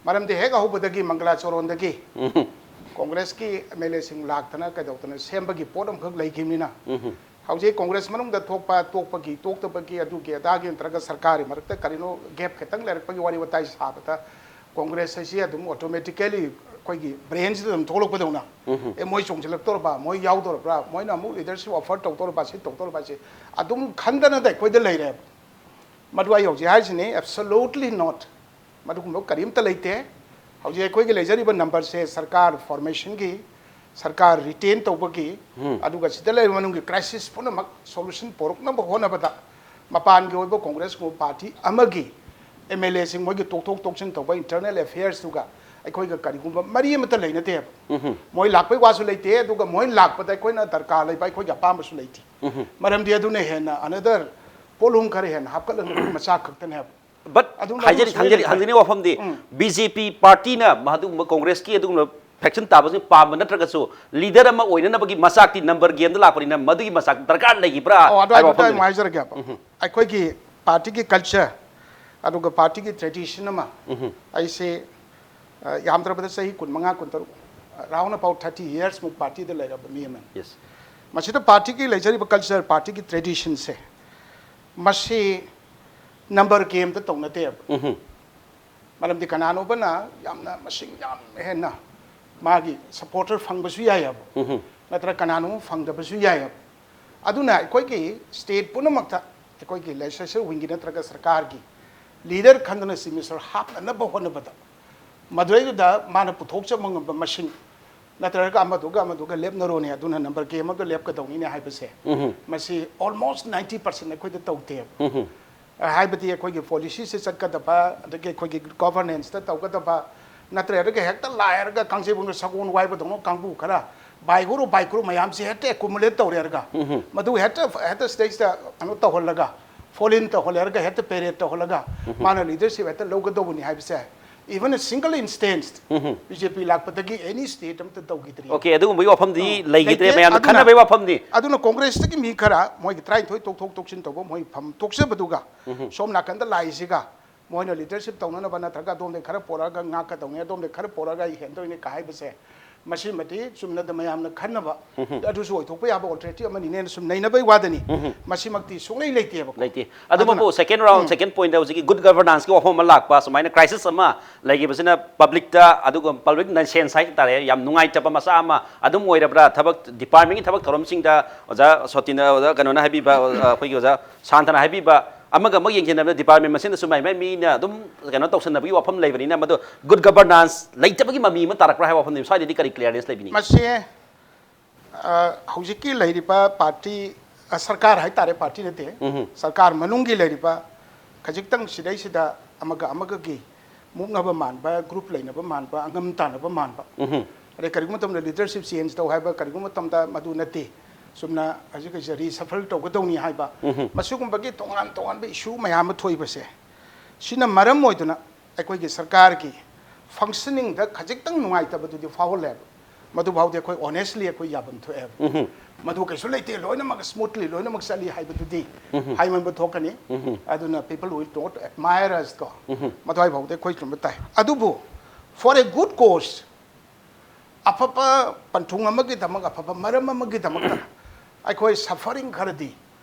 ꯃꯔꯝꯗꯤ ꯍꯦꯛ ꯑꯍꯧꯕꯗꯒꯤ ꯃꯪꯒꯂꯥ ꯆꯣꯔꯣꯟꯗꯒꯤ ꯀꯣꯡꯒ꯭ꯔꯦꯁꯀꯤ ꯑꯦꯝ ꯑꯦꯜ ꯑꯦꯁꯤꯡ ꯂꯥꯛꯇꯅ ꯀꯩꯗꯧꯗꯅ ꯁꯦꯝꯕꯒꯤ ꯄꯣꯠ ꯑꯃꯈꯛ ꯂꯩꯈꯤꯕꯅꯤꯅ, ꯍꯧꯖꯤꯛ ꯀꯣꯡꯒ꯭ꯔꯦꯁ ꯃꯅꯨꯡꯗ ꯊꯣꯛꯄ ꯇꯣꯛꯄꯒꯤ, ꯇꯣꯛꯇꯕꯒꯤ, ꯑꯗꯨꯒꯤ ꯑꯗꯥꯒꯤ ꯅꯠꯇ꯭ꯔꯒ ꯁꯔꯀꯥꯔꯒꯤ ꯃꯔꯛꯇ ꯀꯔꯤꯅꯣ ꯒꯦꯞ ꯈꯤꯇꯪ ꯂꯩꯔꯛꯄꯒꯤ ꯋꯥꯔꯤ ꯋꯥꯇꯥꯏ ꯁꯥꯕꯗ, ꯀꯣꯡꯒ꯭ꯔꯦꯁ ꯍꯥꯏꯁꯤ ꯑꯗꯨꯝ ꯑꯣꯇꯣꯃꯦꯇꯤꯀꯦꯂꯤ ꯑꯩꯈꯣꯏꯒꯤ ꯕ꯭ꯔꯦꯟꯁꯤꯗ ꯑꯗꯨꯝ ꯊꯣꯛꯂꯛꯄꯗꯧꯅ, ꯑꯦ, ꯃꯣꯏ ꯆꯣꯡꯁꯤꯜꯂꯛꯇꯧꯔꯕ, ꯃꯣꯏ ꯌꯥꯎꯗꯧꯔꯕ꯭ꯔꯥ, ꯃꯣꯏꯅ ꯑꯃꯨꯛ ꯂꯤꯗꯔꯁꯤꯞ ꯑꯣꯐꯔ ꯇꯧꯗꯧꯔꯕ, ꯁꯤ ꯇꯧꯗꯧꯔꯕ, ꯁꯤ ꯑꯗꯨꯝ ꯈꯟꯗꯅꯗ ꯑꯩꯈꯣꯏꯗ ꯂꯩꯔꯦꯕ꯫ ꯃꯗꯨ ꯑꯩ ꯍꯧꯖꯤꯛ ꯍꯥꯏꯁꯤꯅꯤ, absolutely not꯫ ꯃꯗꯨꯒꯨꯝꯕ ꯀꯔꯤꯝꯇ ꯂꯩꯇꯦ꯫ ꯍꯧꯖꯤꯛ ꯑꯩꯈꯣꯏꯒꯤ ꯂꯩꯖꯔꯤꯕ ꯅꯝꯕꯔꯁꯦ ꯁꯔꯀꯥꯔ ꯐꯣꯔꯃꯦꯁꯟꯒꯤ, ꯁꯔꯀꯥꯔ ꯔꯤꯇꯦꯟ ꯇꯧꯕꯒꯤ, ꯑꯗꯨꯒ ꯁꯤꯗ ꯂꯩꯔꯤꯕ ꯃꯅꯨꯡꯒꯤ ꯀ꯭ꯔꯥꯏꯁꯤꯁ ꯄꯨꯝꯅꯃꯛ ꯁꯣꯂꯨꯁꯟ ꯄꯨꯔꯛꯅꯕ ꯍꯣꯠꯅꯕꯗ ꯃꯄꯥꯟꯒꯤ ꯑꯣꯏꯕ ꯀꯣꯡꯒ꯭ꯔꯦꯁꯀꯨꯝꯕ ꯄꯥꯔꯇꯤ ꯑꯃꯒꯤ ꯑꯦꯝ ꯑꯦꯜ ꯑꯦꯁꯤꯡ ꯃꯣꯏꯒꯤ ꯇꯣꯛꯊꯣꯛ ꯇꯣꯛꯁꯤꯟ ꯇꯧꯕ ꯏꯟꯇꯔꯅꯦꯜ ꯑꯦꯐꯤꯌꯔꯁꯇꯨꯒ ꯑꯩꯈꯣꯏꯒ ꯀꯔꯤꯒꯨꯝꯕ ꯃꯔꯤ ꯑꯃꯠꯇ ꯂꯩꯅꯗꯦꯕ꯫ ꯃꯣꯏ ꯂꯥꯛꯄꯩ ꯋꯥꯁꯨ ꯂꯩꯇꯦ, ꯑꯗꯨꯒ ꯃꯣꯏ ꯂꯥꯛꯄꯗ ꯑꯩꯈꯣꯏꯅ ꯗꯔꯀꯥꯔ ꯂꯩꯕ ꯑꯩꯈꯣꯏꯒꯤ ꯑꯄꯥꯝꯕꯁꯨ ꯂꯩꯇꯦ꯫ ꯃꯔꯝꯗꯤ ꯑꯗꯨꯅ ꯍꯦꯟꯅ ꯑꯅꯗꯔ ꯄꯣꯠꯂꯨꯝ ꯈꯔ ꯍꯦꯟꯅ ꯍꯥꯞꯀꯠꯂꯛꯅꯕꯒꯤ ꯃꯆꯥꯛ ꯈꯛꯇꯅꯦꯕ꯫ ꯕꯠ ꯑꯗꯨꯝ ꯍꯥꯏꯖꯔꯤ, ꯑꯗꯨꯝ ꯈꯪꯖꯔꯤ, ꯁꯣꯏꯗꯅ ꯈꯪꯖꯅꯤꯡꯕ ꯋꯥꯐꯝꯗꯤ, ꯕꯤ ꯖꯦ ꯄꯤ ꯄꯥꯔꯇꯤꯅ ꯑꯗꯨꯒꯨꯝꯕ ꯀꯣꯡꯒ꯭ꯔꯦꯁꯀꯤ ꯑꯗꯨꯒꯨꯝꯕ ꯐꯦꯛꯁꯟ ꯇꯥꯕꯁꯤꯡ ꯄꯥꯝꯕ ꯅꯠꯇ꯭ꯔꯒꯁꯨ, ꯂꯤꯗꯔ ꯑꯃ ꯑꯣꯏꯅꯅꯕꯒꯤ ꯃꯆꯥꯛꯇꯤ ꯅꯝꯕꯔ ꯒꯦꯝꯗ ꯂꯥꯛꯄꯅꯤꯅ ꯃꯗꯨꯒꯤ ꯃꯆꯥꯛ ꯗꯔꯀꯥꯔ ꯂꯩꯈꯤꯕ꯭ꯔꯥ ꯑꯣ, ꯑꯗꯨ ꯍꯥꯏꯕ ꯍꯥꯏꯐꯦꯠꯇ ꯑꯩ ꯋꯥꯐꯝꯗꯨꯅꯤ꯫ ꯍꯥꯏꯖꯔꯒꯦꯕ꯫ ꯑꯩꯈꯣꯏꯒꯤ ꯄꯥꯔꯇꯤꯒꯤ ꯀꯜꯆꯔ, ꯑꯗꯨꯒ ꯄꯥꯔꯇꯤꯒꯤ ꯇ꯭ꯔꯦꯗꯤꯁꯟ ꯑꯃ, ꯑꯩꯁꯦ, ꯑ, ꯌꯥꯝꯗ꯭ꯔꯕꯗ ꯆꯍꯤ ꯀꯨꯟꯃꯉꯥ, ꯀꯨꯟꯇꯔꯨꯛ, round about thirty years ꯃꯨꯛ ꯄꯥꯔꯇꯤꯗ ꯂꯩꯔꯕ ꯃꯤ ꯑꯃꯅꯤ꯫ ꯌꯦꯁ꯫ ꯃꯁꯤꯗ ꯄꯥꯔꯇꯤꯒꯤ ꯂꯩꯖꯔꯤꯕ ꯀꯜꯆꯔ, ꯄꯥꯔꯇꯤꯒꯤ ꯇ꯭ꯔꯦꯗꯤꯁꯟꯁꯦ, ꯃꯁꯤ ꯅꯝꯕꯔ ꯒꯦꯝꯗ ꯇꯧꯅꯗꯦꯕ꯫ ꯃꯔꯝꯗꯤ ꯀꯅꯥꯅꯣꯕꯅ ꯌꯥꯝꯅ ꯃꯁꯤꯡ ꯌꯥꯝ ꯍꯦꯟꯅ ꯃꯥꯒꯤ ꯁꯄꯣꯔꯇꯔ ꯐꯪꯕꯁꯨ ꯌꯥꯏꯑꯕ, ꯅꯠꯇ꯭ꯔꯒ ꯀꯅꯥꯅꯣꯝ ꯐꯪꯗꯕꯁꯨ ꯌꯥꯏꯑꯕ꯫ ꯑꯗꯨꯅ ꯑꯩꯈꯣꯏꯒꯤ ꯁ꯭ꯇꯦꯠ ꯄꯨꯝꯅꯃꯛꯇ ꯑꯩꯈꯣꯏꯒꯤ ꯂꯦꯖꯤꯁꯂꯦꯆꯔ ꯋꯤꯡꯒꯤ ꯅꯠꯇ꯭ꯔꯒ ꯁꯔꯀꯥꯔꯒꯤ ꯂꯤꯗꯔ ꯈꯟꯗꯨꯅ ꯆꯤꯐ ꯃꯤꯅꯤꯁꯇꯔ ꯍꯥꯞꯅꯅꯕ ꯍꯣꯠꯅꯕꯗ, ꯃꯗꯨꯗꯩꯗꯨꯗ ꯃꯥꯅ ꯄꯨꯊꯣꯛꯆꯕ ꯉꯝꯕ ꯃꯁꯤꯡ, ꯅꯠꯇ꯭ꯔꯒ ꯑꯃꯗꯨꯒ ꯑꯃꯗꯨꯒ ꯂꯦꯞꯅꯔꯣꯅꯦ, ꯑꯗꯨꯅ ꯅꯝꯕꯔ ꯒꯦꯝ ꯑꯃꯒ ꯂꯦꯞꯀꯗꯧꯅꯤꯅꯦ ꯍꯥꯏꯕꯁꯦ, ꯃꯁꯤ almost ninety percent ꯑꯩꯈꯣꯏꯗ ꯇꯧꯗꯦꯕ꯫ ꯍꯥꯏꯕꯗꯤ ꯑꯩꯈꯣꯏꯒꯤ ꯄꯣꯂꯤꯁꯤꯁꯦ ꯆꯠꯀꯗꯕ, ꯑꯗꯒꯤ ꯑꯩꯈꯣꯏꯒꯤ ꯒꯣꯚꯔꯅꯦꯟꯁꯇ ꯇꯧꯒꯗꯕ, ꯅꯠꯇ꯭ꯔꯒ ꯍꯦꯛꯇ ꯂꯥꯏꯔꯒ ꯀꯥꯡꯖꯩꯕꯨꯡꯗ ꯁꯒꯣꯜ ꯋꯥꯏꯕꯗꯧꯅ ꯀꯥꯡꯕꯨ ꯈꯔ, ꯕꯥꯏꯒꯨꯔꯨ ꯕꯥꯏꯀꯨꯔꯨ ꯃꯌꯥꯝꯁꯦ ꯍꯦꯛꯇ ꯑꯦꯀꯨꯃꯨꯂꯦꯠ ꯇꯧꯔꯦꯔꯒ, ꯃꯗꯨ ꯍꯦꯛꯇ, ꯍꯦꯛꯇ ꯁ꯭ꯇꯦꯖꯇ ꯀꯩꯅꯣ ꯇꯧꯍꯜꯂꯒ, ꯐꯣꯜ ꯏꯟ ꯇꯧꯍꯜꯂꯦꯔꯒ, ꯍꯦꯛꯇ ꯄꯦꯔꯦꯗ ꯇꯧꯍꯜꯂꯒ, ꯃꯥꯅ ꯂꯤꯗꯔꯁꯤꯞ ꯍꯦꯛꯇ ꯂꯧꯒꯗꯧꯕꯅꯤ ꯍꯥꯏꯕꯁꯦ, even a single instance, B J P ꯂꯥꯛꯄꯗꯒꯤ ꯑꯦꯅꯤ ꯁ꯭ꯇꯦꯠ ꯑꯃꯇ ꯇꯧꯈꯤꯗ꯭ꯔꯤ꯫ ꯑꯣꯀꯦ, ꯑꯗꯨꯒꯨꯝꯕꯒꯤ ꯋꯥꯐꯝꯗꯤ ꯑꯣ, ꯂꯩꯈꯤꯗ꯭ꯔꯦ, ꯂꯩꯇꯦ꯫ ꯃꯌꯥꯝꯅ ꯑꯗꯨꯅ, ꯈꯟꯅꯕꯒꯤ ꯋꯥꯐꯝꯗꯤ꯫ ꯑꯗꯨꯅ ꯀꯣꯡꯒ꯭ꯔꯦꯁꯇꯒꯤ ꯃꯤ ꯈꯔ ꯃꯣꯏꯒꯤ ꯇꯔꯥꯅꯤꯊꯣꯏ ꯇꯣꯛꯊꯣꯛ ꯇꯣꯛꯁꯤꯟ ꯇꯧꯕ ꯃꯣꯏ ꯐꯝ ꯇꯣꯛꯆꯕꯗꯨꯒ, ꯁꯣꯝ ꯅꯥꯀꯟꯗ ꯂꯥꯛꯏꯁꯤꯒ, ꯃꯣꯏꯅ ꯂꯤꯗꯔꯁꯤꯞ ꯇꯧꯅꯅꯕ ꯅꯠꯇ꯭ꯔꯒ ꯑꯗꯣꯝꯗꯩ ꯈꯔ ꯄꯣꯔꯛꯑꯒ ꯉꯥꯛꯀꯗꯧꯅꯤ, ꯑꯗꯣꯝꯗꯩ ꯈꯔ ꯄꯣꯔꯛꯑꯒ ꯑꯩ ꯍꯦꯟꯗꯣꯏꯅꯤ ꯀ ꯍꯥꯏꯕꯁꯦ, ꯃꯁꯤꯃꯗꯤ ꯆꯨꯝꯅꯗ ꯃꯌꯥꯝꯅ ꯈꯟꯅꯕ, ꯑꯗꯨꯁꯨ ꯑꯣꯏꯊꯣꯛꯄ ꯌꯥꯕ alternative ꯑꯃꯅꯤꯅꯦꯅ ꯁꯨꯝ ꯅꯩꯅꯕꯩ ꯋꯥꯗꯅꯤ꯫ ꯃꯁꯤꯃꯛꯇꯤ ꯁꯨꯡꯂꯩ ꯂꯩꯇꯦꯕꯀꯣ꯫ ꯂꯩꯇꯦ꯫ ꯑꯗꯨꯃꯛꯄꯨ second round, second point ꯍꯧꯖꯤꯛꯀꯤ good governance ꯀꯤ ꯋꯥꯐꯝ ꯑꯃ ꯂꯥꯛꯄ, ꯁꯨꯃꯥꯏꯅ crisis ꯑꯃ ꯂꯩꯈꯤꯕꯁꯤꯅ public ꯇ, ꯑꯗꯨꯒ public nuisance ꯍꯥꯏ ꯇꯥꯔꯦ, ꯌꯥꯝ ꯅꯨꯡꯉꯥꯏꯇꯕ ꯃꯆꯥ ꯑꯃ ꯑꯗꯨꯝ ꯑꯣꯏꯔꯕ꯭ꯔꯥ? ꯊꯕꯛ department ꯀꯤ ꯊꯕꯛ ꯊꯧꯔꯝꯁꯤꯡꯗ ꯑꯣꯖꯥ ꯁꯣꯇꯤꯅ, ꯑꯣꯖꯥ ꯀꯩꯅꯣꯅ ꯍꯥꯏꯕꯤꯕ, ꯑꯩꯈꯣꯏꯒꯤ ꯑꯣꯖꯥ ꯁꯥꯟꯇꯅ ꯍꯥꯏꯕꯤꯕ, ꯑꯃꯒ ꯑꯃꯒ ꯌꯦꯡꯁꯤꯟꯅꯕꯗ department ꯃꯁꯦꯟꯗꯁꯨ ꯃꯥꯏ ꯃꯥꯏ ꯃꯤꯅ ꯑꯗꯨꯝ ꯀꯩꯅꯣ ꯇꯧꯁꯟꯅꯕꯒꯤ ꯋꯥꯐꯝ ꯂꯩꯕꯅꯤꯅ, ꯃꯗꯨ good governance ꯂꯩꯇꯕꯒꯤ ꯃꯃꯤ ꯑꯃ ꯇꯥꯔꯛꯄ꯭ꯔꯥ ꯍꯥꯏꯕ ꯋꯥꯐꯝꯅꯤ꯫ ꯁ꯭ꯋꯥꯏꯗꯗꯤ ꯀꯔꯤ clearance ꯂꯩꯕꯤꯅꯤꯡꯉꯤ? ꯃꯁꯤ, ꯑ, ꯍꯧꯖꯤꯛꯀꯤ ꯂꯩꯔꯤꯕ party, ꯑ, ꯁꯔꯀꯥꯔ ꯍꯥꯏꯇꯥꯔꯦ, party ꯅꯠꯇꯦ, ꯁꯔꯀꯥꯔ ꯃꯅꯨꯡꯒꯤ ꯂꯩꯔꯤꯕ ꯈꯖꯤꯛꯇꯪ ꯁꯤꯗꯩꯁꯤꯗ ꯑꯃꯒ ꯑꯃꯒꯒꯤ ꯃꯨꯛꯅꯕ ꯃꯥꯟꯕ, group ꯂꯩꯅꯕ ꯃꯥꯟꯕ, ꯑꯉꯝ ꯇꯥꯟꯅꯕ ꯃꯥꯟꯕ, ꯑꯗꯩ ꯀꯔꯤꯒꯨꯝꯕ ꯃꯇꯝꯗ leadership change ꯇꯧ ꯍꯥꯏꯕ, ꯀꯔꯤꯒꯨꯝꯕ ꯃꯇꯝꯗ ꯃꯗꯨ ꯅꯠꯇꯦ, ꯆꯨꯝꯅ ꯍꯧꯖꯤꯛ ꯍꯧꯖꯤꯛ reshuffle ꯇꯧꯒꯗꯧꯅꯤ ꯍꯥꯏꯕ, ꯃꯁꯤꯒꯨꯝꯕꯒꯤ ꯇꯣꯉꯥꯟ ꯇꯣꯉꯥꯟꯕ issue ꯃꯌꯥꯝ ꯑꯃ ꯊꯣꯛꯏꯕꯁꯦ, ꯁꯤꯅ ꯃꯔꯝ ꯑꯣꯏꯗꯨꯅ ꯑꯩꯈꯣꯏꯒꯤ ꯁꯔꯀꯥꯔꯒꯤ functioning ꯗ ꯈꯖꯤꯛꯇꯪ ꯅꯨꯡꯉꯥꯏꯇꯕꯗꯨꯗꯤ ꯐꯥꯎꯍꯜꯂꯦꯕ꯫ ꯃꯗꯨꯐꯥꯎꯗꯤ ꯑꯩꯈꯣꯏ honestly ꯑꯩꯈꯣꯏ ꯌꯥꯐꯝ ꯊꯣꯛꯑꯦꯕ꯫ ꯃꯗꯨ ꯀꯩꯁꯨ ꯂꯩꯇꯦ, ꯂꯣꯏꯅꯃꯛ smoothly ꯂꯣꯏꯅꯃꯛ ꯆꯠꯂꯤ ꯍꯥꯏꯕꯗꯨꯗꯤ ꯍꯥꯏꯃꯟꯕ ꯊꯣꯛꯀꯅꯤ꯫ ꯑꯗꯨꯅ people will not admire us ꯀꯣ꯫ ꯃꯗꯨꯋꯥꯏꯐꯥꯎꯗꯤ ꯑꯩꯈꯣꯏ ꯆꯨꯝꯕ ꯇꯥꯏ꯫ ꯑꯗꯨꯕꯨ for a good cause, ꯑꯐꯕ ꯄꯟꯊꯨꯡ ꯑꯃꯒꯤꯗꯃꯛ, ꯑꯐꯕ ꯃꯔꯝ ꯑꯃꯒꯤꯗꯃꯛꯇ ꯑꯩꯈꯣꯏ suffering ꯈꯔꯗꯤ,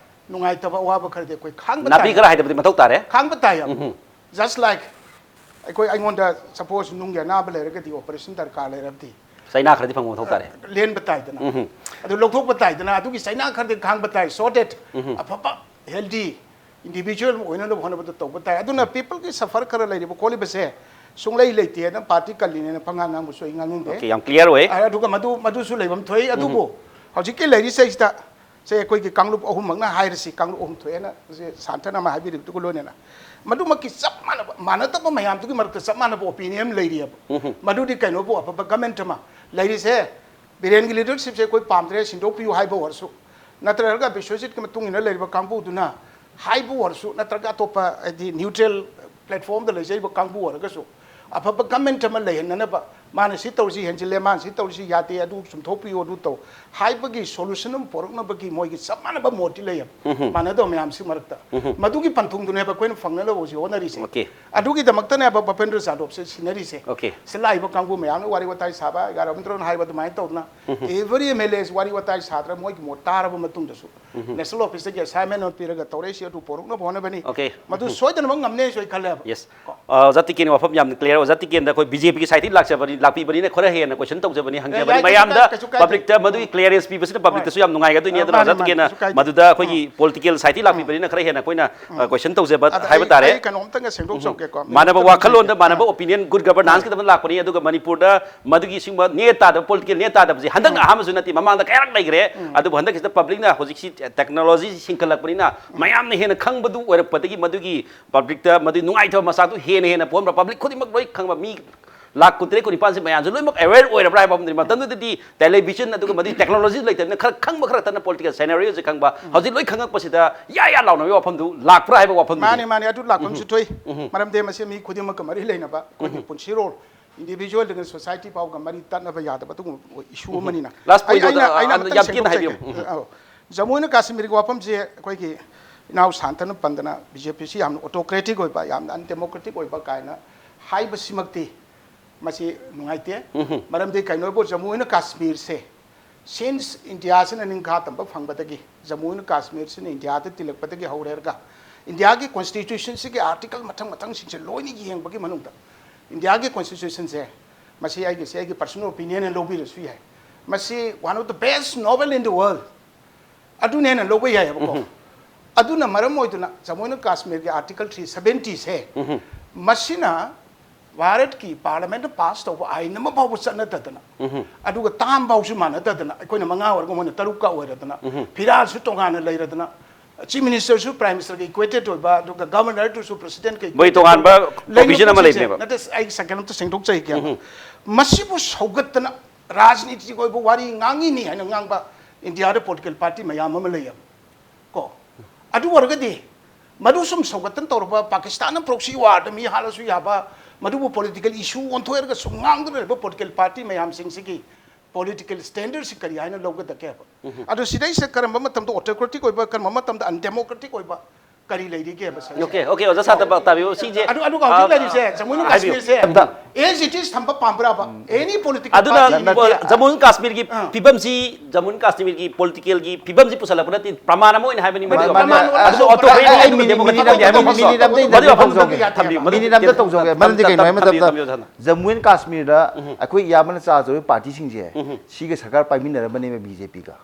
ꯅꯨꯡꯉꯥꯏꯇꯕ ꯑꯋꯥꯕ ꯈꯔꯗꯤ ꯑꯩꯈꯣꯏ ꯈꯥꯡꯕ ꯅꯥꯄꯤ ꯇꯥꯏ꯫ ꯈꯔ ꯍꯥꯏꯗꯕꯗꯤ ꯃꯊꯧ ꯇꯥꯔꯦ꯫ ꯈꯥꯡꯕ ꯇꯥꯏ꯫ Just like ꯑꯩꯈꯣꯏ, ꯑꯩꯉꯣꯟꯗ suppose ꯅꯨꯡꯒꯤ ꯑꯅꯥꯕ ꯂꯩꯔꯒꯗꯤ, operation ꯗꯔꯀꯥꯔ ꯂꯩꯔꯕꯗꯤ, ꯆꯩꯅꯥ ꯈꯔꯗꯤ ꯐꯪꯕ ꯃꯊꯧ ꯇꯥꯔꯦ꯫ ꯂꯦꯟꯕ ꯇꯥꯏꯗꯅ, ꯑꯗꯨ ꯂꯧꯊꯣꯛꯄ ꯇꯥꯏꯗꯅ, ꯑꯗꯨꯒꯤ ꯆꯩꯅꯥ ꯈꯔꯗꯤ ꯈꯥꯡꯕ ꯇꯥꯏ, so that ꯑꯐꯕ healthy individual ꯑꯃ ꯑꯣꯏꯅꯅꯕ ꯍꯣꯠꯅꯕꯗ ꯇꯧꯕ ꯇꯥꯏ꯫ ꯑꯗꯨꯅ people ꯒꯤ suffer ꯈꯔ ꯂꯩꯔꯤꯕ ꯈꯣꯠꯂꯤꯕꯁꯦ ꯁꯨꯡꯂꯩ ꯂꯩꯇꯦꯅ party ꯀꯜꯂꯤꯅꯦꯅ ꯄꯉꯥꯡ ꯉꯥꯡꯕꯁꯨ ꯑꯩ ꯉꯥꯡꯅꯤꯡꯗꯦ꯫ Okay, ꯌꯥꯝ clear ꯑꯣꯏ꯫ ꯑ, ꯑꯗꯨꯒ ꯃꯗꯨ, ꯃꯗꯨꯁꯨ ꯂꯩꯐꯝ ꯊꯣꯛꯏ꯫ ꯑꯗꯨꯕꯨ ꯍꯧꯖꯤꯛꯀꯤ ꯂꯩꯔꯤꯁꯩꯁꯤꯗ ꯁꯦ ꯑꯩꯈꯣꯏꯒꯤ ꯀꯥꯡꯂꯨꯞ ꯑꯍꯨꯝꯃꯛꯅ ꯍꯥꯏꯔꯁꯤ, ꯀꯥꯡꯂꯨꯞ ꯑꯍꯨꯝ ꯊꯣꯛꯑꯦꯅ ꯁꯦ ꯁꯥꯟꯇꯅ ꯑꯃ ꯍꯥꯏꯕꯤꯔꯤꯕꯗꯨꯒ ꯂꯣꯏꯅꯅ, ꯃꯗꯨꯃꯛꯀꯤ ꯆꯞ ꯃꯥꯟꯅꯕ, ꯃꯥꯟꯅꯗꯕ ꯃꯌꯥꯝꯗꯨꯒꯤ ꯃꯔꯛꯇ ꯆꯞ ꯃꯥꯟꯅꯕ opinion ꯑꯃ ꯂꯩꯔꯤꯑꯕ꯫ ꯃꯗꯨꯗꯤ ꯀꯩꯅꯣꯕꯨ, ꯑꯐꯕ government ꯑꯃ ꯂꯩꯔꯤꯁꯦ, ꯕꯤꯔꯦꯟꯒꯤ leadership ꯁꯦ ꯑꯩꯈꯣꯏ ꯄꯥꯝꯗ꯭ꯔꯦ, ꯁꯤꯟꯗꯣꯛꯄꯤꯌꯨ ꯍꯥꯏꯕ ꯑꯣꯏꯔꯁꯨ, ꯅꯠꯇ꯭ꯔꯒ ꯕꯤꯁ꯭ꯋꯖꯤꯠꯀꯤ ꯃꯇꯨꯡ ꯏꯟꯅ ꯂꯩꯔꯤꯕ ꯀꯥꯡꯕꯨꯗꯨꯅ ꯍꯥꯏꯕ ꯑꯣꯏꯔꯁꯨ, ꯅꯠꯇ꯭ꯔꯒ ꯑꯇꯣꯞꯄ, ꯍꯥꯏꯗꯤ neutral platform ꯗ ꯂꯩꯖꯔꯤꯕ ꯀꯥꯡꯕꯨ ꯑꯣꯏꯔꯒꯁꯨ, ꯑꯐꯕ government ꯑꯃ ꯂꯩꯍꯟꯅꯅꯕ ꯃꯥꯅ ꯁꯤ ꯇꯧꯔꯤꯁꯤ ꯍꯦꯟꯖꯤꯜꯂꯦ, ꯃꯥꯅ ꯁꯤ ꯇꯧꯔꯤꯁꯤ ꯌꯥꯗꯦ, ꯑꯗꯨ ꯆꯨꯝꯊꯣꯛꯄꯤꯌꯨ, ꯑꯗꯨ ꯇꯧ ꯍꯥꯏꯕꯒꯤ solution ꯑꯃ ꯄꯣꯔꯛꯅꯕꯒꯤ ꯃꯣꯏꯒꯤ ꯆꯞ ꯃꯥꯟꯅꯕ ꯃꯣꯠꯇꯤ ꯂꯩꯌꯦꯕ꯫ ꯃꯥꯟꯅꯗꯕ ꯃꯌꯥꯝꯁꯤ ꯃꯔꯛꯇ ꯃꯗꯨꯒꯤ ꯄꯟꯊꯨꯡꯗꯨꯅꯦꯕ ꯑꯩꯈꯣꯏꯅ ꯐꯪꯅꯅꯕ ꯍꯧꯖꯤꯛ ꯍꯣꯠꯅꯔꯤꯁꯦ꯫ Okay. ꯑꯗꯨꯒꯤꯗꯃꯛꯇꯅꯦꯕ ꯚꯨꯄꯦꯟꯗ꯭ꯔ ꯖꯥꯗꯣꯞꯁꯦ ꯁꯤꯟꯅꯔꯤꯁꯦ꯫ Okay. ꯁꯤ ꯂꯥꯛꯏꯕ ꯀꯥꯡꯕꯨ ꯃꯌꯥꯝꯅ ꯋꯥꯔꯤ ꯋꯥꯇꯥꯏ ꯁꯥꯕ, ꯔꯕꯤꯟꯗ꯭ꯔꯣꯅ ꯍꯥꯏꯕ ꯑꯗꯨꯃꯥꯏꯅ ꯇꯧꯗꯅ every M L A ꯋꯥꯔꯤ ꯋꯥꯇꯥꯏ ꯁꯥꯗ꯭ꯔ ꯃꯣꯏꯒꯤ ꯃꯣꯠ ꯇꯥꯔꯕ ꯃꯇꯨꯡꯗꯁꯨ national office ꯇꯒꯤ assignment ꯑꯃ ꯄꯤꯔꯒ ꯇꯧꯔꯛꯏꯁꯤ ꯑꯗꯨ ꯄꯣꯔꯛꯅꯕ ꯍꯣꯠꯅꯕꯅꯤ꯫ Okay. ꯃꯗꯨ ꯁꯣꯏꯗꯅꯃꯛ ꯉꯝꯅꯦꯁꯨ ꯑꯩ ꯈꯜꯂꯦꯕ꯫ Yes. ꯑꯣꯖꯥ ꯇꯤꯀꯦꯟꯒꯤ ꯋꯥꯐꯝ ꯌꯥꯝꯅ clear꯫ ꯑꯣꯖꯥ ꯇꯤꯀꯦꯟꯗ ꯑꯩꯈꯣꯏ BJP ꯒꯤ side ꯇꯒꯤ ꯂꯥꯛꯆꯕꯅꯤ, ꯂꯥꯛꯄꯤꯕꯅꯤ, ꯈꯔ ꯍꯦꯟꯅ question ꯇꯧꯖꯕꯅꯤ, ꯍꯪꯖꯕꯅꯤ꯫ ꯌꯥꯏ, ꯀꯩꯁꯨ ꯃꯌꯥꯝꯗ ꯀꯥꯏ-, ꯀꯩꯁꯨ ꯀꯥꯏꯗꯦ꯫ Public ꯇ ꯃꯗꯨꯒꯤ clearance ꯄꯤꯕꯁꯤꯅ public ꯇꯁꯨ ꯌꯥꯝ ꯅꯨꯡꯉꯥꯏꯒꯗꯣꯏꯅꯤ꯫ ꯑ, ꯑꯗꯨꯅ ꯃꯥꯅꯤ, ꯑꯣꯖꯥ ꯃꯥꯅꯤ, ꯇꯤꯀꯦꯟꯅ ꯀꯩꯁꯨ ꯀꯥꯏꯗꯦ꯫ ꯃꯗꯨꯗ ꯑꯩꯈꯣꯏꯒꯤ political side ꯇꯒꯤ ꯂꯥꯛꯄꯤꯕꯅꯤꯅ ꯈꯔ ꯍꯦꯟꯅ ꯑꯩꯈꯣꯏꯅ, ꯑ, question ꯇꯧꯖꯕ ꯑꯗ ꯍꯥꯏꯕ ꯑꯩ ꯇꯥꯔꯦ꯫ ꯀꯩꯅꯣꯝꯇꯪꯒ ꯁꯦꯝꯗꯣꯛꯆꯍꯧꯒꯦꯀꯣ꯫ ꯃꯥꯟꯅꯕ ꯃꯤꯅꯤꯠ ꯋꯥꯈꯜꯂꯣꯟꯗ, ꯇꯔꯨꯛ ꯃꯥꯟꯅꯕ ꯂꯩꯔꯦ꯫ opinion, good governance ꯀꯤꯗꯃꯛ ꯂꯥꯛꯄꯅꯤ꯫ ꯑꯗꯨꯒ ꯃꯅꯤꯄꯨꯔꯗ ꯃꯗꯨꯒꯤ ꯁꯤꯒꯨꯝꯕ ꯅꯦ ꯇꯥꯗꯕ, political ꯅꯦ ꯇꯥꯗꯕꯁꯦ ꯍꯟꯗꯛꯅ ꯑꯍꯥꯟꯕꯁꯨ ꯅꯠꯇꯦ, ꯃꯃꯥꯡꯗ ꯀꯌꯥꯔꯛ ꯂꯩꯈ꯭ꯔꯦ꯫ ꯑꯗꯨꯕꯨ ꯍꯟꯗꯛꯀꯤꯁꯤꯗ public ꯅ ꯍꯧꯖꯤꯛꯁꯤ technology ꯁꯤ ꯁꯤꯡꯈꯠꯂꯛꯄꯅꯤꯅ ꯃꯌꯥꯝꯅ ꯍꯦꯟꯅ ꯈꯪꯕꯗꯨ ꯑꯣꯏꯔꯛꯄꯗꯒꯤ ꯃꯗꯨꯒꯤ public ꯇ ꯃꯗꯨꯒꯤ ꯅꯨꯡꯉꯥꯏꯇꯕ ꯃꯆꯥꯛꯇꯨ ꯍꯦꯟꯅ ꯍꯦꯟꯅ ꯄꯣꯛꯍꯟꯕ꯫ Public ꯈꯨꯗꯤꯡꯃꯛ ꯂꯣꯏ ꯈꯪꯕ, ꯃꯤ ꯂꯥꯈ ꯀꯨꯟꯇꯔꯦꯠ, ꯀꯨꯟꯅꯤꯄꯥꯟꯁꯤ ꯃꯌꯥꯝꯁꯦ ꯂꯣꯏꯅꯃꯛ aware ꯑꯣꯏꯔꯕ꯭ꯔꯥ ꯍꯥꯏꯕ ꯑꯃꯗꯤ, ꯃꯇꯝꯗꯨꯗꯗꯤ television ꯑꯗꯨꯒ ꯃꯗꯨꯒꯤ technology ꯂꯩꯇꯕꯅꯤꯅ ꯈꯔ ꯈꯪꯕ ꯈꯔ ꯈꯛꯇꯅ political scenario ꯁꯦ ꯈꯪꯕ꯫ ꯍꯧꯖꯤꯛ ꯂꯣꯏ ꯈꯪꯉꯛꯄꯁꯤꯗ ꯌꯥ ꯌꯥ ꯂꯥꯎꯅꯕꯒꯤ ꯋꯥꯐꯝꯗꯨ ꯂꯥꯛꯄ꯭ꯔꯥ ꯍꯥꯏꯕ ꯋꯥꯐꯝꯗꯨꯅꯤ꯫ ꯃꯥꯅꯤ, ꯃꯥꯅꯤ, ꯑꯗꯨ ꯂꯥꯛꯐꯝꯁꯨ ꯊꯣꯛꯏ꯫ ꯃꯔꯝꯗꯤ ꯃꯁꯤ ꯃꯤ ꯈꯨꯗꯤꯡꯃꯛꯀ ꯃꯔꯤ ꯂꯩꯅꯕ ꯑꯩꯈꯣꯏꯒꯤ ꯄꯨꯟꯁꯤꯔꯣꯜ, individual ꯗꯒꯤ society ꯐꯥꯎꯒ ꯃꯔꯤ ꯇꯠꯅꯕ ꯌꯥꯗꯕ ꯑꯗꯨꯒꯨꯝꯕ issue ꯑꯃꯅꯤꯅ꯫ Last point ꯑꯩ-, ꯑꯩꯅ, ꯑꯗ, ꯑꯩꯅ ꯑ, ꯑꯃꯇꯪ ꯌꯥꯝ ꯊꯤꯅ ꯁꯦꯝꯗꯣꯛꯆꯒꯦ꯫ ꯍꯥꯏꯕꯤꯌꯨ꯫ ꯑꯧ꯫ ꯖꯃꯨ ꯑꯦꯟ ꯀꯥꯁꯃꯤꯔꯒꯤ ꯋꯥꯐꯝꯁꯤ ꯑꯩꯈꯣꯏꯒꯤ ꯏꯅꯥꯎ ꯁꯥꯟꯇꯅ ꯄꯟꯗꯅ BJP ꯁꯤ ꯌꯥꯝꯅ autocratic ꯑꯣꯏꯕ, ꯌꯥꯝꯅ undemocratic ꯑꯣꯏꯕ ꯀꯥꯏꯅ ꯍꯥꯏꯕꯁꯤꯃꯛꯇꯤ ꯃꯁꯤ ꯅꯨꯡꯉꯥꯏꯇꯦ꯫ ꯃꯔꯝꯗꯤ ꯀꯩꯅꯣꯕꯨ ꯖꯃꯨ ꯑꯦꯟ ꯀꯥꯁꯃꯤꯔꯁꯦ since ꯏꯟꯗꯤꯌꯥꯁꯤꯅ ꯅꯤꯡꯈꯥ ꯇꯝꯕ ꯐꯪꯕꯗꯒꯤ, ꯖꯃꯨ ꯑꯦꯟ ꯀꯥꯁꯃꯤꯔꯁꯤꯅ ꯏꯟꯗꯤꯌꯥꯗ ꯇꯤꯜꯂꯛꯄꯗꯒꯤ ꯍꯧꯔꯦꯔꯒ ꯏꯟꯗꯤꯌꯥꯒꯤ constitution ꯁꯤꯒꯤ article ꯃꯊꯪ ꯃꯊꯪꯁꯤꯡꯁꯦ ꯂꯣꯏꯅ ꯌꯦꯡꯕꯒꯤ ꯃꯅꯨꯡꯗ ꯏꯟꯗꯤꯌꯥꯒꯤ constitution ꯁꯦ, ꯃꯁꯤ ꯑꯩꯒꯤꯁꯦ, ꯑꯩꯒꯤ personal opinion ꯑꯣꯏꯅ ꯂꯧꯕꯤꯔꯁꯨ ꯌꯥꯏ, ꯃꯁꯤ one of the best novel in the world ꯑꯗꯨꯅꯦꯅ ꯂꯧꯕ ꯌꯥꯏꯑꯕꯀꯣ꯫ ꯑꯗꯨꯅ ꯃꯔꯝ ꯑꯣꯏꯗꯨꯅ ꯖꯃꯨ ꯑꯦꯟ ꯀꯥꯁꯃꯤꯔꯒꯤ article three seventy ꯁꯦ, ꯃꯁꯤꯅ ꯚꯥꯔꯠꯀꯤ parliament ꯅ pass ꯇꯧꯕ ꯑꯥꯏꯟ ꯑꯃ ꯐꯥꯎꯕ ꯆꯠꯅꯗꯗꯅ, ꯑꯗꯨꯒ term ꯐꯥꯎꯁꯨ ꯃꯥꯟꯅꯗꯗꯅ, ꯑꯩꯈꯣꯏꯅ ꯃꯉꯥ ꯑꯣꯏꯔꯒ ꯃꯣꯏꯅ ꯇꯔꯨꯛꯀ ꯑꯣꯏꯔꯗꯅ, ꯐꯤꯔꯥꯜꯁꯨ ꯇꯣꯉꯥꯟꯅ ꯂꯩꯔꯗꯅ, chief minister ꯁꯨ prime minister ꯒ equated ꯑꯣꯏꯕ, ꯑꯗꯨꯒ governor ꯗꯨꯁꯨ president ꯀ ꯃꯣꯏ equated ꯇꯣꯉꯥꯟꯕ ꯑꯣꯏꯕ, ꯂꯩꯅ provision ꯑꯃ ꯄꯣꯠꯁꯤꯡꯁꯦ ꯂꯩꯕꯅꯦꯕ꯫ ꯅꯠꯇꯦ, ꯑꯩ second ꯑꯝꯇ ꯁꯦꯡꯗꯣꯛꯆꯈꯤꯒꯦ꯫ ꯃꯁꯤꯕꯨ ꯁꯧꯒꯠꯇꯅ ꯔꯥꯖꯅꯤꯇꯤꯒꯤ ꯑꯣꯏꯕ ꯋꯥꯔꯤ ꯉꯥꯡꯉꯤꯅꯤ ꯍꯥꯏꯅ ꯉꯥꯡꯕ ꯏꯟꯗꯤꯌꯥꯗ political party ꯃꯌꯥꯝ ꯑꯃ ꯂꯩꯌꯦꯕ꯫ ꯀꯣ, ꯑꯗꯨ ꯑꯣꯏꯔꯒꯗꯤ ꯃꯗꯨ ꯁꯨꯝ ꯁꯧꯒꯠꯇꯅ ꯇꯧꯔꯕ, ꯄꯥꯀꯤꯁꯇꯥꯟꯅ proxy war ꯗ ꯃꯤ ꯍꯥꯠꯂꯁꯨ ꯌꯥꯕ, ꯃꯗꯨꯕꯨ political issue ꯑꯣꯟꯊꯣꯛꯑꯒ ꯁꯨꯝ ꯉꯥꯡꯗꯨꯅ ꯂꯩꯕ political party ꯃꯌꯥꯝꯁꯤꯡꯁꯤꯒꯤ political standardꯁꯤ ꯀꯔꯤ ꯍꯥꯏꯅ ꯂꯧꯒꯗꯒꯦ ꯍꯥꯏꯕ꯫ ꯑꯗꯣ ꯁꯤꯗꯩꯁꯤꯗ ꯀꯔꯝꯕ ꯃꯇꯝꯗ autocratic ꯑꯣꯏꯕ, ꯀꯔꯝꯕ ꯃꯇꯝꯗ undemocratic ꯑꯣꯏꯕ ꯀꯔꯤ ꯂꯩꯔꯤꯒꯦ ꯍꯥꯏꯕ ꯁꯤꯗꯩꯁꯤꯗ꯫ Okay, okay, ꯑꯣꯖꯥ ꯁꯥꯟꯇ ꯇꯥꯕꯤꯌꯨ꯫ ꯁꯤꯁꯦ ꯑꯗꯨ ꯑꯗꯨꯒ ꯍꯧꯖꯤꯛ ꯂꯩꯔꯤꯁꯦ ꯖꯃꯨ ꯑꯦꯟ ꯍꯥꯏꯕꯤꯌꯨ꯫ ꯀꯥꯁꯃꯤꯔꯁꯦ as it is ꯊꯝꯕ ꯄꯥꯝꯕ꯭ꯔꯕ? Any political ꯑꯗꯨꯅ party ꯅꯠꯇꯦ꯫ ꯖꯃꯨ ꯑꯦꯟ ꯀꯥꯁꯃꯤꯔꯒꯤ ꯑꯥ꯫ ꯐꯤꯕꯝꯁꯤ, ꯖꯃꯨ ꯑꯦꯟ ꯀꯥꯁꯃꯤꯔꯒꯤ politicalꯒꯤ ꯐꯤꯕꯝꯁꯤ ꯄꯨꯁꯜꯂꯛꯄ ꯅꯠꯇꯦ, ꯄ꯭ꯔꯃꯥꯟ ꯑꯃ ꯑꯣꯏꯅ ꯍꯥꯏꯕꯅꯤ꯫ ꯃꯗꯨ ꯄ꯭ꯔꯃꯥꯟ ꯑꯣꯏꯅ ꯑꯗꯨ ꯁꯣꯛꯄ autocratic ꯌꯥꯗꯦ꯫ ꯑꯗꯨ ꯃꯤꯅꯤꯠ democratic ꯑꯃꯇꯪ ꯌꯥꯗꯦ꯫ ꯇꯧꯖꯒꯦ꯫ ꯊꯝꯕꯤꯌꯨ, ꯃꯗꯨ ꯃꯤꯅꯤꯠ ꯑꯃꯇꯪ ꯊꯝꯕꯤꯌꯨ, ꯇꯧꯖꯒꯦ꯫ ꯊꯝꯕꯤꯌꯨ, ꯃꯤꯅꯤꯠ ꯑꯃꯇꯪ ꯊꯝꯕꯤꯌꯨ, ꯇꯧꯖꯒꯦ꯫ ꯊꯝꯕꯤꯌꯨ, ꯊꯝꯕꯤꯌꯨ, ꯊꯝꯕꯤꯌꯨ, ꯊꯝꯕꯤꯌꯨ꯫ ꯖꯃꯨ ꯑꯦꯟ ꯀꯥꯁꯃꯤꯔꯗ ꯑꯩꯈꯣꯏ ꯏꯌꯥꯝꯕꯅ ꯆꯥ ꯇꯧꯔꯤꯕ ꯄꯥꯔꯇꯤꯁꯤꯡꯁꯦ ꯁꯤꯒ ꯁꯔꯀꯥꯔ ꯄꯥꯏꯃꯤꯟꯅꯔꯝꯕꯅꯦꯕ ꯕꯤ ꯖꯦ ꯄꯤꯒ꯫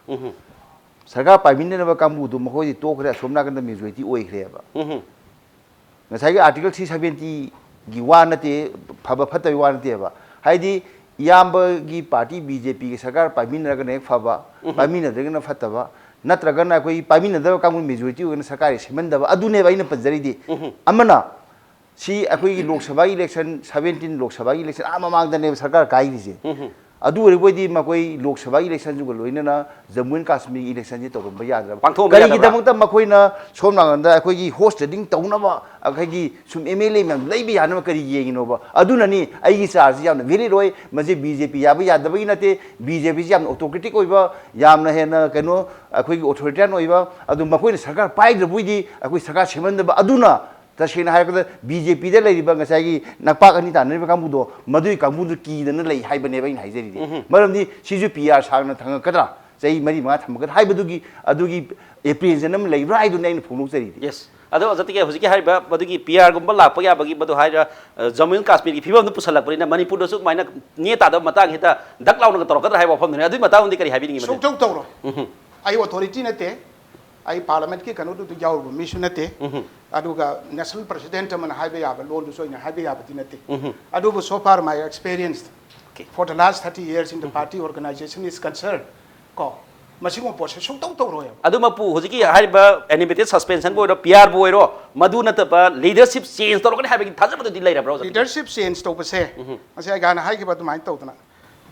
ꯁꯔꯀꯥꯔ ꯄꯥꯏꯃꯤꯟꯅꯅꯕ ꯀꯥꯡꯕꯨꯗꯨ ꯃꯈꯣꯏꯗꯤ ꯇꯣꯛꯈ꯭ꯔꯦ, ꯑꯁꯣꯝ ꯅꯥꯀꯟꯗ ꯃꯦꯖꯣꯔꯤꯇꯤ ꯑꯣꯏꯈ꯭ꯔꯦꯕ꯫ ꯉꯁꯥꯏꯒꯤ ꯑꯥꯔꯇꯤꯀꯜ ꯊ꯭ꯔꯤ ꯁꯕꯦꯟꯇꯤꯒꯤ ꯋꯥ ꯅꯠꯇꯦ, ꯐꯕ ꯐꯠꯇꯕꯒꯤ ꯋꯥ ꯅꯠꯇꯦꯕ꯫ ꯍꯥꯏꯗꯤ ꯏꯌꯥꯝꯕꯒꯤ ꯄꯥꯔꯇꯤ ꯕꯤ ꯖꯦ ꯄꯤꯒꯤ ꯁꯔꯀꯥꯔ ꯄꯥꯏꯃꯤꯟꯅꯔꯒꯅ ꯍꯦꯛ ꯐꯕ, ꯄꯥꯏꯃꯤꯟꯅꯗ꯭ꯔꯒꯅ ꯐꯠꯇꯕ, ꯅꯠꯇ꯭ꯔꯒꯅ ꯑꯩꯈꯣꯏ ꯄꯥꯏꯃꯤꯟꯅꯗꯕ ꯀꯥꯡꯕꯨ ꯃꯦꯖꯣꯔꯤꯇꯤ ꯑꯣꯏꯒꯅ ꯁꯔꯀꯥꯔ ꯍꯦꯛ ꯁꯦꯝꯍꯟꯗꯕ, ꯑꯗꯨꯅꯦꯕ ꯑꯩꯅ ꯄꯟꯖꯔꯤꯗꯤ꯫ ꯑꯃꯅ ꯁꯤ ꯑꯩꯈꯣꯏꯒꯤ ꯂꯣꯛ ꯁꯚꯥꯒꯤ ꯏꯂꯦꯛꯁꯟ, ꯁꯕꯦꯟꯇꯤꯟ ꯂꯣꯛ ꯁꯚꯥꯒꯤ ꯏꯂꯦꯛꯁꯟ ꯑꯥ ꯃꯃꯥꯡꯗꯅꯦꯕ ꯁꯔꯀꯥꯔ ꯀꯥꯏꯔꯤꯁꯦ꯫ ꯑꯗꯨ ꯑꯣꯏꯔꯕꯣꯏꯗꯤ ꯃꯈꯣꯏ ꯂꯣꯛ ꯁꯚꯥꯒꯤ ꯏꯂꯦꯛꯁꯟꯗꯨꯒ ꯂꯣꯏꯅꯅ ꯖꯃꯨ ꯑꯦꯟ ꯀꯥꯁꯃꯤꯔꯒꯤ ꯏꯂꯦꯛꯁꯟꯁꯤ ꯇꯧꯔꯝꯕ ꯌꯥꯗ꯭ꯔꯕ? ꯄꯥꯡꯊꯣꯛꯑꯝꯕ ꯌꯥꯗ꯭ꯔꯕ? ꯀꯔꯤꯒꯤꯗꯃꯛꯇ ꯃꯈꯣꯏꯅ ꯁꯣꯝ ꯅꯥꯀꯟꯗ ꯑꯩꯈꯣꯏꯒꯤ ꯍꯣꯔꯁ ꯇ꯭ꯔꯦꯗꯤꯡ ꯇꯧꯅꯕ, ꯑꯩꯈꯣꯏꯒꯤ ꯁꯨꯝ ꯑꯦꯝ ꯑꯦꯜ ꯑꯦ ꯃꯌꯥꯝ ꯂꯩꯕ ꯌꯥꯅꯕ ꯀꯔꯤ ꯌꯦꯡꯉꯤꯅꯣꯕ? ꯑꯗꯨꯅꯅꯤ ꯑꯩꯒꯤ ꯆꯥꯔꯁꯤ ꯌꯥꯝꯅ ꯚꯦꯂꯤꯗ ꯑꯣꯏ꯫ ꯃꯁꯤ ꯕꯤ ꯖꯦ ꯄꯤ ꯌꯥꯕ ꯌꯥꯗꯕꯒꯤ ꯅꯠꯇꯦ, ꯕꯤ ꯖꯦ ꯄꯤꯁꯤ ꯌꯥꯝꯅ ꯑꯣꯇꯣꯀ꯭ꯔꯦꯇꯤꯛ ꯑꯣꯏꯕ, ꯌꯥꯝꯅ ꯍꯦꯟꯅ ꯀꯩꯅꯣ ꯑꯩꯈꯣꯏꯒꯤ ꯑꯣꯊꯣꯔꯤꯇꯦꯔꯤꯌꯟ ꯑꯣꯏꯕ, ꯑꯗꯨ ꯃꯈꯣꯏꯅ ꯁꯔꯀꯥꯔ ꯄꯥꯏꯗ꯭ꯔꯕꯣꯏꯗꯤ ꯑꯩꯈꯣꯏ ꯁꯔꯀꯥꯔ ꯁꯦꯝꯍꯟꯗꯕ꯫ ꯑꯗꯨꯅ ꯇꯁꯦꯡꯅ ꯍꯥꯏꯔꯕꯗ ꯕꯤ ꯖꯦ ꯄꯤꯗ ꯂꯩꯔꯤꯕ ꯉꯁꯥꯏꯒꯤ ꯅꯄꯥꯛ ꯑꯅꯤ ꯇꯥꯟꯅꯔꯤꯕ ꯀꯥꯡꯕꯨꯗꯣ, ꯃꯗꯨꯒꯤ ꯀꯥꯡꯕꯨꯗꯨ ꯀꯤꯗꯅ ꯂꯩ ꯍꯥꯏꯕꯅꯦꯕ ꯑꯩꯅ ꯍꯥꯏꯖꯔꯤꯗꯤ꯫ ꯃꯔꯝꯗꯤ ꯁꯤꯁꯨ ꯄꯤ ꯑꯥꯔ ꯁꯥꯡꯅ ꯊꯝꯃꯛꯀꯗ꯭ꯔꯥ, ꯆꯍꯤ ꯃꯔꯤ ꯃꯉꯥ ꯊꯝꯃꯛꯀꯗ꯭ꯔꯥ ꯍꯥꯏꯕꯗꯨꯒꯤ, ꯑꯗꯨꯒꯤ ꯑꯦꯄ꯭ꯔꯤꯍꯦꯟꯁꯟ ꯑꯃ ꯂꯩꯕ꯭ꯔꯥ ꯍꯥꯏꯗꯨꯅꯤ ꯑꯩꯅ ꯐꯣꯡꯗꯣꯛꯆꯔꯤꯗꯤ꯫ ꯌꯦꯁ꯫ ꯑꯗꯣ ꯑꯣꯖꯥ ꯇꯤꯀꯦ, ꯍꯧꯖꯤꯛꯀꯤ ꯍꯥꯏꯔꯤꯕ ꯃꯗꯨꯒꯤ ꯄꯤ ꯑꯥꯔꯒꯨꯝꯕ ꯂꯥꯛꯄ ꯌꯥꯕꯒꯤ, ꯃꯗꯨ ꯍꯥꯏꯔ, ꯑ, ꯖꯃꯨ ꯑꯦꯟ ꯀꯥꯁꯃꯤꯔꯒꯤ ꯐꯤꯕꯝꯗꯨ ꯄꯨꯁꯜꯂꯛꯄꯅꯤꯅ ꯃꯅꯤꯄꯨꯔꯗꯁꯨ ꯑꯗꯨꯃꯥꯏꯅ ꯅꯦ ꯇꯥꯗꯕ ꯃꯇꯥꯡ ꯍꯦꯛꯇ ꯗꯛ ꯂꯥꯎꯅꯒ ꯇꯧꯔꯛꯀꯗ꯭ꯔꯥ ꯍꯥꯏꯕ ꯋꯥꯐꯝꯗꯨꯅꯤ꯫ ꯑꯗꯨꯒꯤ ꯃꯇꯥꯡꯗꯗꯤ ꯀꯔꯤ ꯍꯥꯏꯕꯤꯅꯤꯡꯉꯤ, ꯃꯗꯨ? ꯁꯨꯡꯇꯧ ꯇꯧꯔꯣꯏ꯫ ꯑꯩ ꯑꯣꯊꯣꯔꯤꯇꯤ ꯅꯠꯇꯦ, ꯑꯩ ꯄꯥꯔꯂꯥꯃꯦꯟꯠꯀꯤ ꯀꯩꯅꯣꯗꯨꯗ ꯌꯥꯎꯔꯨꯕ ꯃꯤꯁꯨ ꯅꯠꯇꯦ꯫ ꯑꯗꯨꯒ ꯅꯦꯁꯅꯦꯜ ꯄ꯭ꯔꯁꯤꯗꯦꯟꯠ ꯑꯃꯅ ꯍꯥꯏꯕ ꯌꯥꯕ ꯂꯣꯟꯗꯨꯁꯨ ꯑꯩꯅ ꯍꯥꯏꯕ ꯌꯥꯕꯗꯤ ꯅꯠꯇꯦ꯫ ꯑꯗꯨꯕꯨ so far my experience for the last thirty years in the party organization is concerned, ꯀꯣ, ꯃꯁꯤꯒꯨꯝꯕ ꯄꯣꯠꯁꯦ ꯁꯨꯡꯇꯧ ꯇꯧꯔꯣꯏꯕ꯫ ꯑꯗꯨꯃꯛꯄꯨ ꯍꯧꯖꯤꯛꯀꯤ ꯍꯥꯏꯔꯤꯕ animated suspensionꯕꯨ ꯑꯣꯏꯔꯣ, ꯄꯤ ꯑꯥꯔꯕꯨ ꯑꯣꯏꯔꯣ, ꯃꯗꯨ ꯅꯠꯇꯕ leadership change ꯇꯧꯔꯛꯀꯅꯤ ꯍꯥꯏꯕꯒꯤ ꯊꯥꯖꯕꯗꯨꯗꯤ ꯂꯩꯔꯕ꯭ꯔꯣ, ꯑꯣꯖꯥ? Leadership change ꯇꯧꯕꯁꯦ, ꯉꯁꯥꯏ ꯑꯩ ꯍꯥꯟꯅ ꯍꯥꯏꯈꯤꯕ ꯑꯗꯨꯃꯥꯏꯅ ꯇꯧꯗꯅ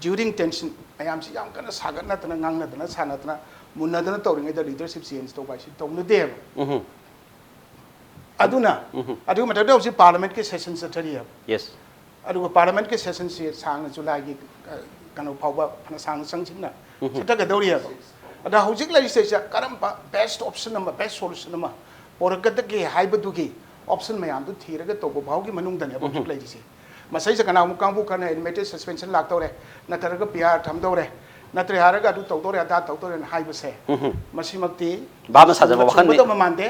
during tension ꯃꯌꯥꯝꯁꯤ ꯌꯥꯝ ꯀꯟꯅ ꯁꯥꯒꯠꯅꯗꯅ, ꯉꯥꯡꯅꯗꯅ, ꯁꯥꯟꯅꯗꯅ, ꯃꯨꯟꯅꯗꯅ ꯇꯧꯔꯤꯉꯩꯗ leadership change ꯇꯧꯕ ꯍꯥꯏꯁꯤ ꯇꯧꯅꯗꯦꯕ꯫ ꯑꯗꯨꯅ ꯑꯗꯨꯒꯤ ꯃꯊꯛꯇ ꯍꯧꯖꯤꯛ ꯄꯥꯔꯂꯤꯌꯥꯃꯦꯟꯠꯀꯤ ꯁꯦꯁꯟ ꯆꯠꯊꯔꯤꯑꯕ꯫ ꯌꯦꯁ꯫ ꯑꯗꯨꯒ ꯄꯥꯔꯂꯤꯌꯥꯃꯦꯟꯠꯀꯤ ꯁꯦꯁꯟꯁꯤ ꯁꯥꯡꯅ ꯖꯨꯂꯥꯏꯒꯤ ꯑ, ꯀꯩꯅꯣ ꯐꯥꯎꯕ ꯐꯅ ꯁꯥꯡꯅ ꯆꯪꯁꯤꯟꯅ ꯆꯠꯊꯒꯗꯧꯔꯤꯑꯕ꯫ ꯑꯗ ꯍꯧꯖꯤꯛ ꯂꯩꯔꯤꯁꯦ ꯀꯔꯝꯕ ꯕꯦꯁ ꯑꯣꯞꯁꯟ ꯑꯃ, ꯕꯦꯁ ꯁꯣꯂꯨꯁꯟ ꯑꯃ ꯄꯣꯔꯛꯀꯗꯒꯦ ꯍꯥꯏꯕꯗꯨꯒꯤ ꯑꯣꯞꯁꯟ ꯃꯌꯥꯝꯗꯨ ꯊꯤꯔꯒ ꯇꯧꯕ ꯐꯥꯎꯒꯤ ꯃꯅꯨꯡꯗꯅꯦꯕ ꯍꯧꯖꯤꯛ ꯂꯩꯔꯤꯁꯦ꯫ ꯃꯁꯩꯁꯦ ꯀꯅꯥꯒꯨꯝꯕ ꯀꯥꯡꯕꯨ ꯈꯔꯅ ꯑꯦꯅꯤꯃꯦꯇꯦꯠ ꯁꯁꯄꯦꯟꯁꯟ ꯂꯥꯛꯇꯧꯔꯦ, ꯅꯠꯇ꯭ꯔꯒ ꯄꯤ ꯑꯥꯔ ꯊꯝꯗꯧꯔꯦ, ꯅꯠꯇ꯭ꯔꯦ ꯍꯥꯏꯔꯒ ꯑꯗꯨ ꯇꯧꯗꯧꯔꯦ, ꯑꯗꯥ ꯇꯧꯗꯧꯔꯦꯅ ꯍꯥꯏꯕꯁꯦ, ꯃꯁꯤꯃꯛꯇꯤ ꯚꯥꯞꯅ ꯁꯥꯖꯕ ꯋꯥꯈꯜꯅꯤ꯫ ꯆꯨꯝꯒꯗꯕ ꯃꯥꯟꯗꯦ꯫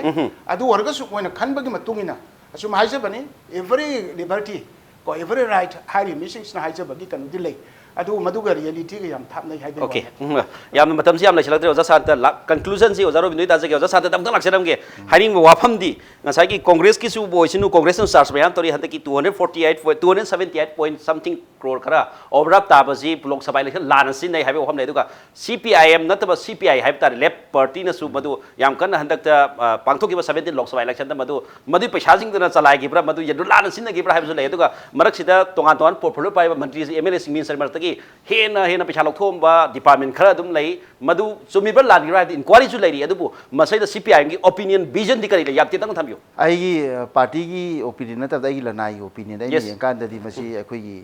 ꯑꯗꯨ ꯑꯣꯏꯔꯒꯁꯨ ꯃꯣꯏꯅ ꯈꯟꯕꯒꯤ ꯃꯇꯨꯡ ꯏꯟꯅ ꯑꯁꯨꯝ ꯍꯥꯏꯖꯕꯅꯤ, every liberty ꯀꯣ, every right ꯍꯥꯏꯔꯤꯕ ꯃꯤꯁꯤꯡꯁꯤꯅ ꯍꯥꯏꯖꯕꯒꯤ ꯀꯩꯅꯣꯗꯤ ꯂꯩ, ꯑꯗꯨ ꯃꯗꯨꯒ ꯔꯤꯌꯦꯂꯤꯇꯤꯒ ꯌꯥꯝ ꯊꯥꯞꯅꯩ ꯍꯥꯏꯕꯒꯤ ꯑꯣꯀꯦ꯫ ꯋꯥꯅꯤ꯫ ꯎꯝ, ꯌꯥꯝꯅ ꯃꯇꯝꯁꯤ ꯌꯥꯝ ꯂꯩꯁꯤꯜꯂꯛꯇ꯭ꯔꯦ ꯑꯣꯖꯥ ꯁꯥꯟꯇ꯫ ꯀꯟꯀ꯭ꯂꯨꯖꯟꯁꯤ ꯑꯣꯖꯥ ꯔꯣꯕꯤꯟꯗꯣꯏ ꯇꯥꯖꯒꯦ꯫ ꯑꯣꯖꯥ ꯁꯥꯟꯇꯗ ꯑꯃꯨꯛꯇꯪ ꯂꯥꯛꯆꯔꯝꯒꯦ꯫ ꯍꯥꯏꯅꯤꯡꯕ ꯋꯥꯐꯝꯗꯤ ꯉꯁꯥꯏꯒꯤ ꯀꯣꯡꯒ꯭ꯔꯦꯁꯀꯤꯁꯨ ꯑꯣꯏꯁꯅꯨ, ꯀꯣꯡꯒ꯭ꯔꯦꯁꯅ ꯆꯥꯔꯖ ꯃꯌꯥꯝ ꯇꯧꯔꯤ꯫ ꯍꯟꯗꯛꯀꯤ two hundred forty eight point, two hundred seventy eight point something crore ꯈꯔ ꯑꯣꯚꯔ ꯇꯥꯕꯁꯤ ꯂꯣꯛ ꯁꯚꯥ ꯏꯂꯦꯛꯁꯟ ꯂꯥꯟꯅ ꯁꯤꯖꯤꯟꯅꯩ ꯍꯥꯏꯕꯒꯤ ꯋꯥꯐꯝ ꯂꯩ꯫ ꯑꯗꯨꯒ ꯁꯤ ꯄꯤ ꯑꯥꯏ ꯑꯦꯝ ꯅꯠꯇꯕ ꯁꯤ ꯄꯤ ꯑꯥꯏ ꯍꯥꯏꯕ ꯇꯥꯔꯦ, ꯂꯦꯐ ꯄꯥꯔꯇꯤꯅꯁꯨ ꯃꯗꯨ ꯌꯥꯝ ꯀꯟꯅ ꯍꯟꯗꯛꯇ, ꯑ, ꯄꯥꯡꯊꯣꯛꯈꯤꯕ seventeen ꯂꯣꯛ ꯁꯚꯥ ꯏꯂꯦꯛꯁꯟꯗ ꯃꯗꯨ, ꯃꯗꯨꯒꯤ ꯄꯩꯁꯥꯁꯤꯡꯗꯨꯅ ꯆꯂꯥꯏꯈꯤꯕ꯭ꯔꯥ, ꯃꯗꯨ ꯌꯦꯟꯗꯨ ꯂꯥꯟꯅ ꯁꯤꯖꯤꯟꯅꯈꯤꯕ꯭ꯔꯥ ꯍꯥꯏꯕꯁꯨ ꯂꯩ꯫ ꯑꯗꯨꯒ ꯃꯔꯛꯁꯤꯗ ꯇꯣꯉꯥꯟ ꯇꯣꯉꯥꯟꯕ ꯄꯣꯔꯠꯐꯣꯂꯤꯑꯣ ꯄꯥꯏꯕ ꯃꯟꯇ꯭ꯔꯤ, ꯑꯦꯝ ꯑꯦꯜ ꯑꯦꯁꯤꯡ, ꯃꯤꯅꯤꯁꯇꯔ ꯃꯔꯛꯇꯒꯤ ꯍꯦꯟꯅ ꯍꯦꯟꯅ ꯄꯩꯁꯥ ꯂꯧꯊꯣꯛꯑꯝꯕ ꯗꯤꯄꯥꯔꯠꯃꯦꯟ ꯈꯔ ꯑꯗꯨꯝ ꯂꯩ꯫ ꯃꯗꯨ ꯆꯨꯝꯃꯤꯕ꯭ꯔꯥ ꯂꯥꯟꯈꯤꯕ꯭ꯔꯥ ꯍꯥꯏꯕꯗꯤ ꯏꯟꯀ꯭ꯋꯥꯏꯔꯤꯁꯨ ꯂꯩꯔꯤ꯫ ꯑꯗꯨꯕꯨ ꯃꯁꯤꯗ ꯁꯤ ꯄꯤ ꯑꯥꯏ ꯑꯦꯝꯒꯤ ꯑꯣꯄꯤꯅꯤꯌꯟ, ꯚꯤꯖꯟꯗꯤ ꯀꯔꯤ ꯂꯩ? ꯌꯥꯝ ꯇꯦꯟꯇꯛꯅ ꯊꯝꯕꯤꯌꯨ꯫ ꯑꯩꯒꯤ, ꯑ, ꯄꯥꯔꯇꯤꯒꯤ ꯑꯣꯄꯤꯅꯤꯌꯟ ꯅꯠꯇꯕꯗ ꯑꯩꯒꯤ ꯂꯅꯥꯏꯒꯤ ꯑꯣꯄꯤꯅꯤꯌꯟ ꯑꯩꯅ Yes. ꯌꯦꯡꯀꯥꯟꯗꯗꯤ ꯃꯁꯤ ꯑꯩꯈꯣꯏꯒꯤ,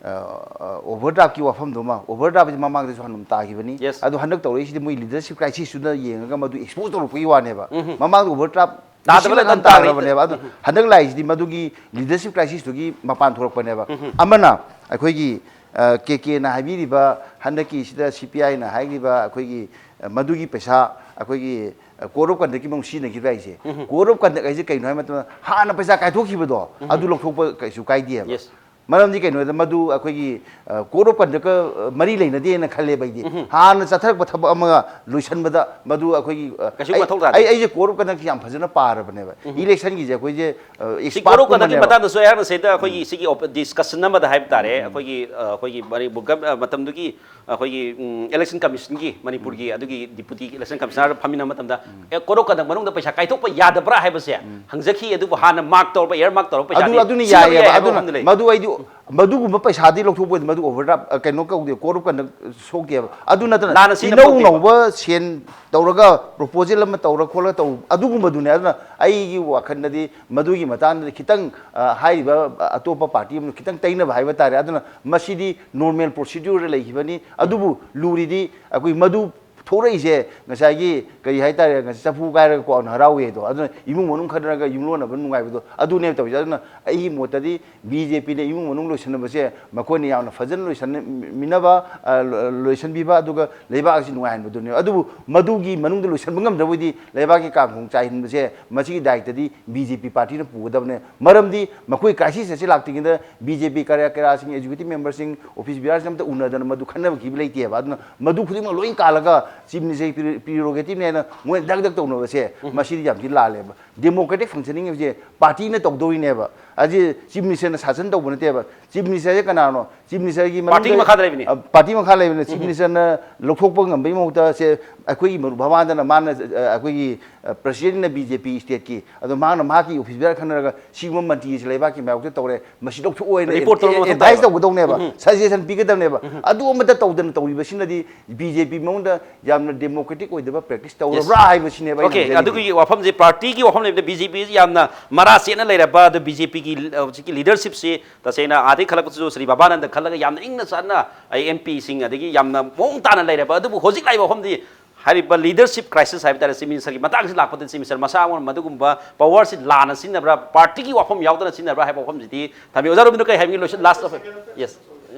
ꯑ, ꯑ, ꯑꯣꯚꯔ ꯗ꯭ꯔꯥꯐꯀꯤ ꯋꯥꯐꯝꯗꯨꯃ, ꯑꯣꯚꯔ ꯗ꯭ꯔꯥꯐꯁꯤ ꯃꯃꯥꯡꯗꯁꯨ ꯍꯥꯟꯅ ꯇꯥꯈꯤꯕꯅꯤ꯫ Yes. ꯑꯗꯣ ꯍꯟꯗꯛ ꯇꯧꯔꯛꯏꯁꯤꯗꯤ ꯃꯣꯏ ꯂꯤꯗꯔꯁꯤꯞ ꯀ꯭ꯔꯥꯏꯁꯤꯁꯇꯨꯅ ꯌꯦꯡꯉꯒ ꯃꯗꯨ ꯑꯦꯛꯁꯄꯣꯖ ꯇꯧꯔꯛꯄꯒꯤ ꯋꯥꯅꯦꯕ꯫ ꯎꯝ꯫ ꯃꯃꯥꯡꯗ ꯑꯣꯚꯔ ꯗ꯭ꯔꯥꯐ ꯇꯥꯗꯕ ꯂꯤꯁꯤꯡ ꯂꯩꯇꯅ ꯑꯃ ꯇꯥꯔꯤ꯫ ꯇꯥꯈ꯭ꯔꯕꯅꯦꯕ꯫ ꯑꯗꯣ ꯍꯟꯗꯛ ꯂꯥꯛꯏꯁꯤꯗꯤ ꯃꯗꯨꯒꯤ ꯂꯤꯗꯔꯁꯤꯞ ꯀ꯭ꯔꯥꯏꯁꯤꯁꯇꯨꯒꯤ ꯃꯄꯥꯟ ꯊꯣꯛꯂꯛꯄꯅꯦꯕ꯫ ꯑꯃꯅ ꯑꯩꯈꯣꯏꯒꯤ, ꯑ, ꯀꯦ ꯀꯦꯅ ꯍꯥꯏꯕꯤꯔꯤꯕ ꯍꯟꯗꯛꯀꯤ ꯁꯤꯗ ꯁꯤ ꯄꯤ ꯑꯥꯏꯅ ꯍꯥꯏꯔꯤꯕ ꯑꯩꯈꯣꯏꯒꯤ, ꯑ, ꯃꯗꯨꯒꯤ ꯄꯩꯁꯥ ꯑꯩꯈꯣꯏꯒꯤ, ꯑ, ꯀꯣꯗ ꯑꯣꯐ ꯀꯟꯗꯛꯀꯤ ꯃꯑꯣꯡ ꯁꯤꯖꯤꯟꯅꯈꯤꯕ ꯍꯥꯏꯁꯦ꯫ ꯀꯣꯗ ꯑꯣꯐ ꯀꯟꯗꯛ ꯍꯥꯏꯁꯦ ꯀꯩꯅꯣ ꯍꯥꯏꯕ ꯃꯇꯝꯗ ꯍꯥꯟꯅ ꯄꯩꯁꯥ ꯀꯥꯏꯊꯣꯛꯈꯤꯕꯗꯣ ꯑꯗꯨ ꯂꯧꯊꯣꯛꯄ ꯀꯩꯁꯨ ꯀꯥꯏꯗꯦꯕ꯫ Yes. ꯃꯔꯝꯗꯤ ꯀꯩꯅꯣꯗ ꯃꯗꯨ ꯑꯩꯈꯣꯏꯒꯤ, ꯑ, ꯀꯣꯗ ꯑꯣꯐ ꯀꯟꯗꯛꯀ, ꯑ, ꯃꯔꯤ ꯂꯩꯅꯗꯦꯅ ꯈꯜꯂꯦꯕ ꯑꯩꯗꯤ꯫ ꯍꯥꯟꯅ ꯆꯠꯊꯔꯛꯄ ꯊꯕꯛ ꯑꯃꯒ ꯂꯣꯏꯁꯟꯕꯗ ꯃꯗꯨ ꯑꯩꯈꯣꯏꯒꯤ, ꯑ, ꯀꯩꯁꯨ ꯑꯩ, ꯃꯊꯧ ꯇꯥꯗꯦ꯫ ꯑꯩ, ꯑꯩꯁꯦ ꯀꯣꯗ ꯑꯣꯐ ꯀꯟꯗꯛꯁꯦ ꯌꯥꯝ ꯐꯖꯅ ꯄꯥꯔꯕꯅꯦꯕ꯫ ꯏꯂꯦꯛꯁꯟꯒꯤꯁꯦ ꯑꯩꯈꯣꯏꯁꯦ, ꯑ, ꯁꯤ ꯑꯦꯛꯁꯄꯥꯔꯠ ꯀꯣꯗ ꯑꯣꯐ ꯀꯟꯗꯛꯀꯤ ꯀꯨꯝꯕꯅꯦꯕ꯫ ꯃꯇꯥꯡꯗꯁꯨ ꯑꯩꯍꯥꯛꯅ ꯁꯤꯗ ꯑꯩꯈꯣꯏꯒꯤ ꯁꯤꯒꯤ ꯗꯤꯁꯀꯁꯟ ꯑꯃꯗ ꯍꯥꯏꯕ ꯇꯥꯔꯦ, ꯑꯩꯈꯣꯏꯒꯤ, ꯑ, ꯑꯩꯈꯣꯏꯒꯤ ꯃꯅꯤꯄꯨꯔ ꯒꯝ-, ꯑ, ꯃꯇꯝꯗꯨꯒꯤ ꯑꯩꯈꯣꯏꯒꯤ, ꯎꯝ, ꯏꯂꯦꯛꯁꯟ ꯀꯃꯤꯁꯟꯒꯤ ꯃꯅꯤꯄꯨꯔꯒꯤ ꯑꯗꯨꯒꯤ ꯗꯤꯄꯨꯇꯤ ꯏꯂꯦꯛꯁꯟ ꯀꯃꯤꯁꯅꯔ ꯐꯝꯃꯤꯟꯅꯕ ꯃꯇꯝꯗ, ꯑꯦ, ꯀꯣꯗ ꯑꯣꯐ ꯀꯟꯗꯛ ꯃꯅꯨꯡꯗ ꯄꯩꯁꯥ ꯀꯥꯏꯊꯣꯛꯄ ꯌꯥꯗꯕ꯭ꯔꯥ ꯍꯥꯏꯕꯁꯦ ꯍꯪꯖꯈꯤ꯫ ꯑꯗꯨꯕꯨ ꯍꯥꯟꯅ ꯃꯥꯔꯛ ꯇꯧꯔꯕ, ꯑꯦꯌꯔ ꯃꯥꯔꯛ ꯇꯧꯔꯕ ꯄꯩꯁꯥꯗꯤ ꯑꯗꯨ ꯑꯗꯨꯅ ꯁꯤꯖꯤꯟꯅꯕ ꯌꯥꯏꯌꯦꯕ꯫ ꯌꯥꯏ ꯍꯥꯏꯕ ꯑꯗꯨꯅ ꯋꯥꯐꯝꯗꯤ ꯂꯩ꯫ ꯃꯗꯨ ꯑꯩꯗꯤ ꯃꯗꯨꯒꯨꯝꯕ ꯄꯩꯁꯥꯗꯤ ꯂꯧꯊꯣꯛꯄ ꯑꯣꯏꯗꯦ, ꯃꯗꯨ ꯑꯣꯚꯔ ꯀꯩꯅꯣ ꯀꯧꯗꯦ, ꯀꯣꯔꯞ ꯀꯟꯗꯛ ꯁꯣꯛꯇꯦꯕ꯫ ꯑꯗꯨ ꯅꯠꯇꯅ ꯂꯥꯟꯅ ꯁꯤꯖꯤꯟꯅꯕ ꯏꯅꯧ ꯇꯧꯗꯦꯕ꯫ ꯅꯧꯕ ꯁꯦꯟ ꯇꯧꯔꯒ ꯄ꯭ꯔꯣꯄꯣꯖꯦꯜ ꯑꯃ ꯇꯧꯔ ꯈꯣꯠꯂꯒ ꯇꯧ, ꯑꯗꯨꯒꯨꯝꯕꯗꯨꯅꯦ꯫ ꯑꯗꯨꯅ ꯑꯩꯒꯤ ꯋꯥꯈꯜꯗꯗꯤ ꯃꯗꯨꯒꯤ ꯃꯇꯥꯡꯗꯗꯤ ꯈꯤꯇꯪ ꯑ, ꯍꯥꯏꯔꯤꯕ ꯑ, ꯑꯇꯣꯞꯄ ꯄꯥꯔꯇꯤ ꯑꯃꯅ ꯈꯤꯇꯪ ꯇꯩꯅꯕ ꯍꯥꯏꯕ ꯇꯥꯔꯦ꯫ ꯑꯗꯨꯅ ꯃꯁꯤꯗꯤ ꯅꯣꯔꯃꯦꯜ ꯄ꯭ꯔꯣꯁꯤꯗ꯭ꯌꯨꯔꯗ ꯂꯩꯈꯤꯕꯅꯤ꯫ ꯑꯗꯨꯕꯨ ꯂꯨꯔꯤꯗꯤ ꯑꯩꯈꯣꯏ ꯃꯗꯨ ꯊꯣꯛꯂꯛꯏꯁꯦ ꯉꯁꯥꯏꯒꯤ ꯀꯔꯤ ꯍꯥꯏꯇꯥꯔꯦ, ꯉꯁꯥꯏ ꯆꯐꯨ ꯀꯥꯏꯔꯒ ꯀ꯭ꯋꯥꯛꯅ ꯍꯔꯥꯎꯋꯦ ꯑꯗꯣ, ꯑꯗꯨꯅ ꯏꯃꯨꯡ ꯃꯅꯨꯡ ꯈꯠꯅꯔꯒ ꯌꯨꯝꯂꯣꯟꯅꯕ ꯅꯨꯡꯉꯥꯏꯕꯗꯣ ꯑꯗꯨꯅꯦꯕ ꯇꯧꯔꯤꯁꯦ꯫ ꯑꯗꯨꯅ ꯑꯩꯒꯤ ꯃꯣꯠꯇꯗꯤ ꯕꯤ ꯖꯦ ꯄꯤꯅ ꯏꯃꯨꯡ ꯃꯅꯨꯡ ꯂꯣꯏꯁꯟꯅꯕꯁꯦ ꯃꯈꯣꯏꯅ ꯌꯥꯝꯅ ꯐꯖꯅ ꯂꯣꯏꯁꯟꯃꯤꯟꯅꯕ, ꯑ, ꯂꯣ-, ꯂꯣꯏꯁꯟꯕꯤꯕ, ꯑꯗꯨꯒ ꯂꯩꯕꯥꯛ ꯑꯁꯤ ꯅꯨꯡꯉꯥꯏꯍꯟꯕꯗꯨꯅꯦꯕ꯫ ꯑꯗꯨꯕꯨ ꯃꯗꯨꯒꯤ ꯃꯅꯨꯡꯗ ꯂꯣꯏꯁꯟꯕ ꯉꯝꯗ꯭ꯔꯕꯗꯤ ꯂꯩꯕꯥꯛꯀꯤ ꯀꯥꯡꯈꯣꯡ ꯆꯥꯏꯍꯟꯕꯁꯦ ꯃꯁꯤꯒꯤ ꯗꯥꯏꯇꯗꯤ ꯕꯤ ꯖꯦ ꯄꯤ ꯄꯥꯔꯇꯤꯅ ꯄꯨꯒꯗꯕꯅꯦ꯫ ꯃꯔꯝꯗꯤ ꯃꯈꯣꯏ ꯀ꯭ꯔꯥꯏꯁꯤꯁ ꯑꯁꯤ ꯂꯥꯛꯇ꯭ꯔꯤꯉꯩꯗ ꯕꯤ ꯖꯦ ꯄꯤ ꯀꯔꯌꯥ ꯀꯦꯔꯥꯁꯤꯡ, ꯑꯦꯛꯖꯤꯀ꯭ꯌꯨꯇꯤꯚ ꯃꯦꯝꯕꯔꯁꯤꯡ, ꯑꯣꯐꯤꯁ ꯕꯤꯌꯥꯔꯁꯤꯡ ꯑꯝꯇ ꯎꯅꯗꯅ ꯃꯗꯨ ꯈꯟꯅꯕ ꯈꯤꯕ ꯂꯩꯇꯦꯕ꯫ ꯑꯗꯨꯅ ꯃꯗꯨ ꯈꯨꯗꯤꯡꯃꯛ ꯂꯣꯏ ꯀꯥꯜꯂꯒ ꯆꯤꯐ ꯃꯤꯅꯤꯁꯇꯔꯒꯤ ꯄ꯭ꯔꯤꯔꯣꯒꯦꯇꯤꯚꯅꯦꯅ ꯃꯣꯏꯅ ꯗꯛ ꯗꯛ ꯇꯧꯅꯕꯁꯦ ꯃꯁꯤꯗꯤ ꯌꯥꯝ ꯊꯤꯅ ꯂꯥꯜꯂꯦꯕ꯫ ꯗꯦꯃꯣꯀ꯭ꯔꯦꯇꯤꯛ ꯐꯪꯁꯅꯤꯡ ꯍꯥꯏꯕꯁꯦ ꯄꯥꯔꯇꯤꯅ ꯇꯧꯗꯧꯔꯤꯅꯦꯕ꯫ ꯑꯁꯤ ꯆꯤꯐ ꯃꯤꯅꯤꯁꯇꯔꯅ ꯁꯥꯁꯟ ꯇꯧꯕ ꯅꯠꯇꯦꯕ꯫ ꯆꯤꯐ ꯃꯤꯅꯤꯁꯇꯔꯁꯦ ꯀꯅꯥꯅꯣ? ꯆꯤꯐ ꯃꯤꯅꯤꯁꯇꯔꯒꯤ ꯄꯥꯔꯇꯤꯒꯤ ꯃꯈꯥꯗ ꯂꯩꯕꯅꯤ꯫ ꯄꯥꯔꯇꯤ ꯃꯈꯥ ꯂꯩꯕꯅꯤ꯫ ꯆꯤꯐ ꯃꯤꯅꯤꯁꯇꯔꯅ ꯂꯧꯊꯣꯛꯄ ꯉꯝꯕꯒꯤ ꯃꯍꯨꯠꯇ ꯁꯦ ꯑꯩꯈꯣꯏꯒꯤ ꯃꯔꯨꯞ ꯚꯕꯥꯟꯗꯅ ꯃꯥꯅ, ꯑ, ꯑꯩꯈꯣꯏꯒꯤ, ꯑ, ꯄ꯭ꯔꯁꯤꯗꯦꯟꯠꯅ ꯕꯤ ꯖꯦ ꯄꯤ ꯁ꯭ꯇꯦꯠꯀꯤ, ꯑꯗꯣ ꯃꯥꯅ ꯃꯍꯥꯛꯀꯤ ꯑꯣꯐꯤꯁ ꯕꯤꯌꯥꯔ ꯈꯟꯅꯔꯒ ꯁꯤꯒꯨꯝꯕ ꯃꯟꯇ꯭ꯔꯤꯁꯦ ꯂꯩꯕꯥꯛꯀꯤ ꯃꯥꯌꯣꯛꯇ ꯇꯧꯔꯦ, ꯃꯁꯤ ꯂꯧꯊꯣꯛꯑꯣ ꯍꯥꯏꯅ ꯔꯤꯄꯣꯔꯠ ꯇꯧꯔꯒ ꯃꯊꯧ ꯑꯦꯗꯚꯥꯏꯁ ꯇꯥꯏꯕ꯫ ꯇꯧꯒꯗꯧꯅꯦꯕ, ꯁꯖꯦꯁꯟ ꯄꯤꯒꯗꯕꯅꯦꯕ꯫ ꯑꯗꯨ ꯑꯃꯠꯇ ꯇꯧꯗꯅ ꯇꯧꯔꯤꯕꯁꯤꯅꯗꯤ ꯕꯤ ꯖꯦ ꯄꯤ ꯃꯉꯣꯟꯗ ꯌꯥꯝꯅ ꯗꯦꯃꯣꯀ꯭ꯔꯦꯇꯤꯛ ꯑꯣꯏꯗꯕ ꯄ꯭ꯔꯦꯛꯇꯤꯁ ꯇꯧꯔꯕ꯭ꯔꯥ ꯍꯥꯏꯕꯁꯤꯅꯦꯕ ꯑꯩꯅ ꯑꯣꯀꯦ, ꯍꯪꯖꯅꯤꯡꯉꯤꯁꯦ꯫ ꯑꯗꯨꯒꯤ ꯋꯥꯐꯝꯁꯦ, ꯄꯥꯔꯇꯤꯒꯤ ꯋꯥꯐꯝ ꯂꯩꯕꯗ ꯕꯤ ꯖꯦ ꯄꯤ ꯌꯥꯝꯅ ꯃꯔꯥ ꯆꯦꯠꯅ ꯂꯩꯔꯕ, ꯑꯗꯨ ꯕꯤ ꯖꯦ ꯄꯤꯒꯤ ꯍꯧꯖꯤꯛꯀꯤ ꯂꯤꯗꯔꯁꯤꯞꯁꯤ ꯇꯁꯦꯡꯅ ꯑꯥꯗꯒꯤ ꯈꯜꯂꯛꯄꯁꯨ ꯁ꯭ꯔꯤ ꯕꯕꯥꯅꯟꯗ ꯈꯜꯂꯒ ꯌꯥꯝꯅ ꯏꯪꯅ ꯆꯟꯅ ꯑꯩ ꯑꯦꯝ ꯄꯤꯁꯤꯡ ꯑꯗꯒꯤ ꯌꯥꯝꯅ ꯃꯑꯣꯡ ꯇꯥꯅ ꯂꯩꯔꯕ, ꯑꯗꯨꯕꯨ ꯍꯧꯖꯤꯛ ꯂꯥꯛꯏꯕ ꯋꯥꯐꯝꯗꯤ ꯍꯥꯏꯔꯤꯕ ꯂꯤꯗꯔꯁꯤꯞ ꯀ꯭ꯔꯥꯏꯁꯤꯁ ꯍꯥꯏꯕ ꯇꯥꯔꯦ, ꯆꯤꯐ ꯃꯤꯅꯤꯁꯇꯔꯒꯤ ꯃꯇꯥꯡꯁꯤ ꯂꯥꯛꯄꯗ ꯆꯤꯐ ꯃꯤꯅꯤꯁꯇꯔ ꯃꯁꯥ ꯑꯃꯅ ꯃꯗꯨꯒꯨꯝꯕ ꯄꯋꯥꯔꯁꯤ ꯂꯥꯟꯅ ꯁꯤꯖꯤꯟꯅꯕ꯭ꯔꯥ, ꯄꯥꯔꯇꯤꯒꯤ ꯋꯥꯐꯝ ꯌꯥꯎꯗꯅ ꯁꯤꯖꯤꯟꯅꯕ꯭ꯔꯥ ꯍꯥꯏꯕ ꯋꯥꯐꯝꯁꯤꯗꯤ ꯊꯝꯕꯤꯌꯨ꯫ ꯑꯣꯖꯥ ꯔꯣꯕꯤꯟꯗ꯭ꯔꯣ, ꯀꯔꯤ ꯍꯥꯏꯕꯤꯒꯦ? ꯂꯣꯏꯁꯤꯟ, ꯂꯥꯁ ꯑꯣꯐ, ꯌꯦꯁ,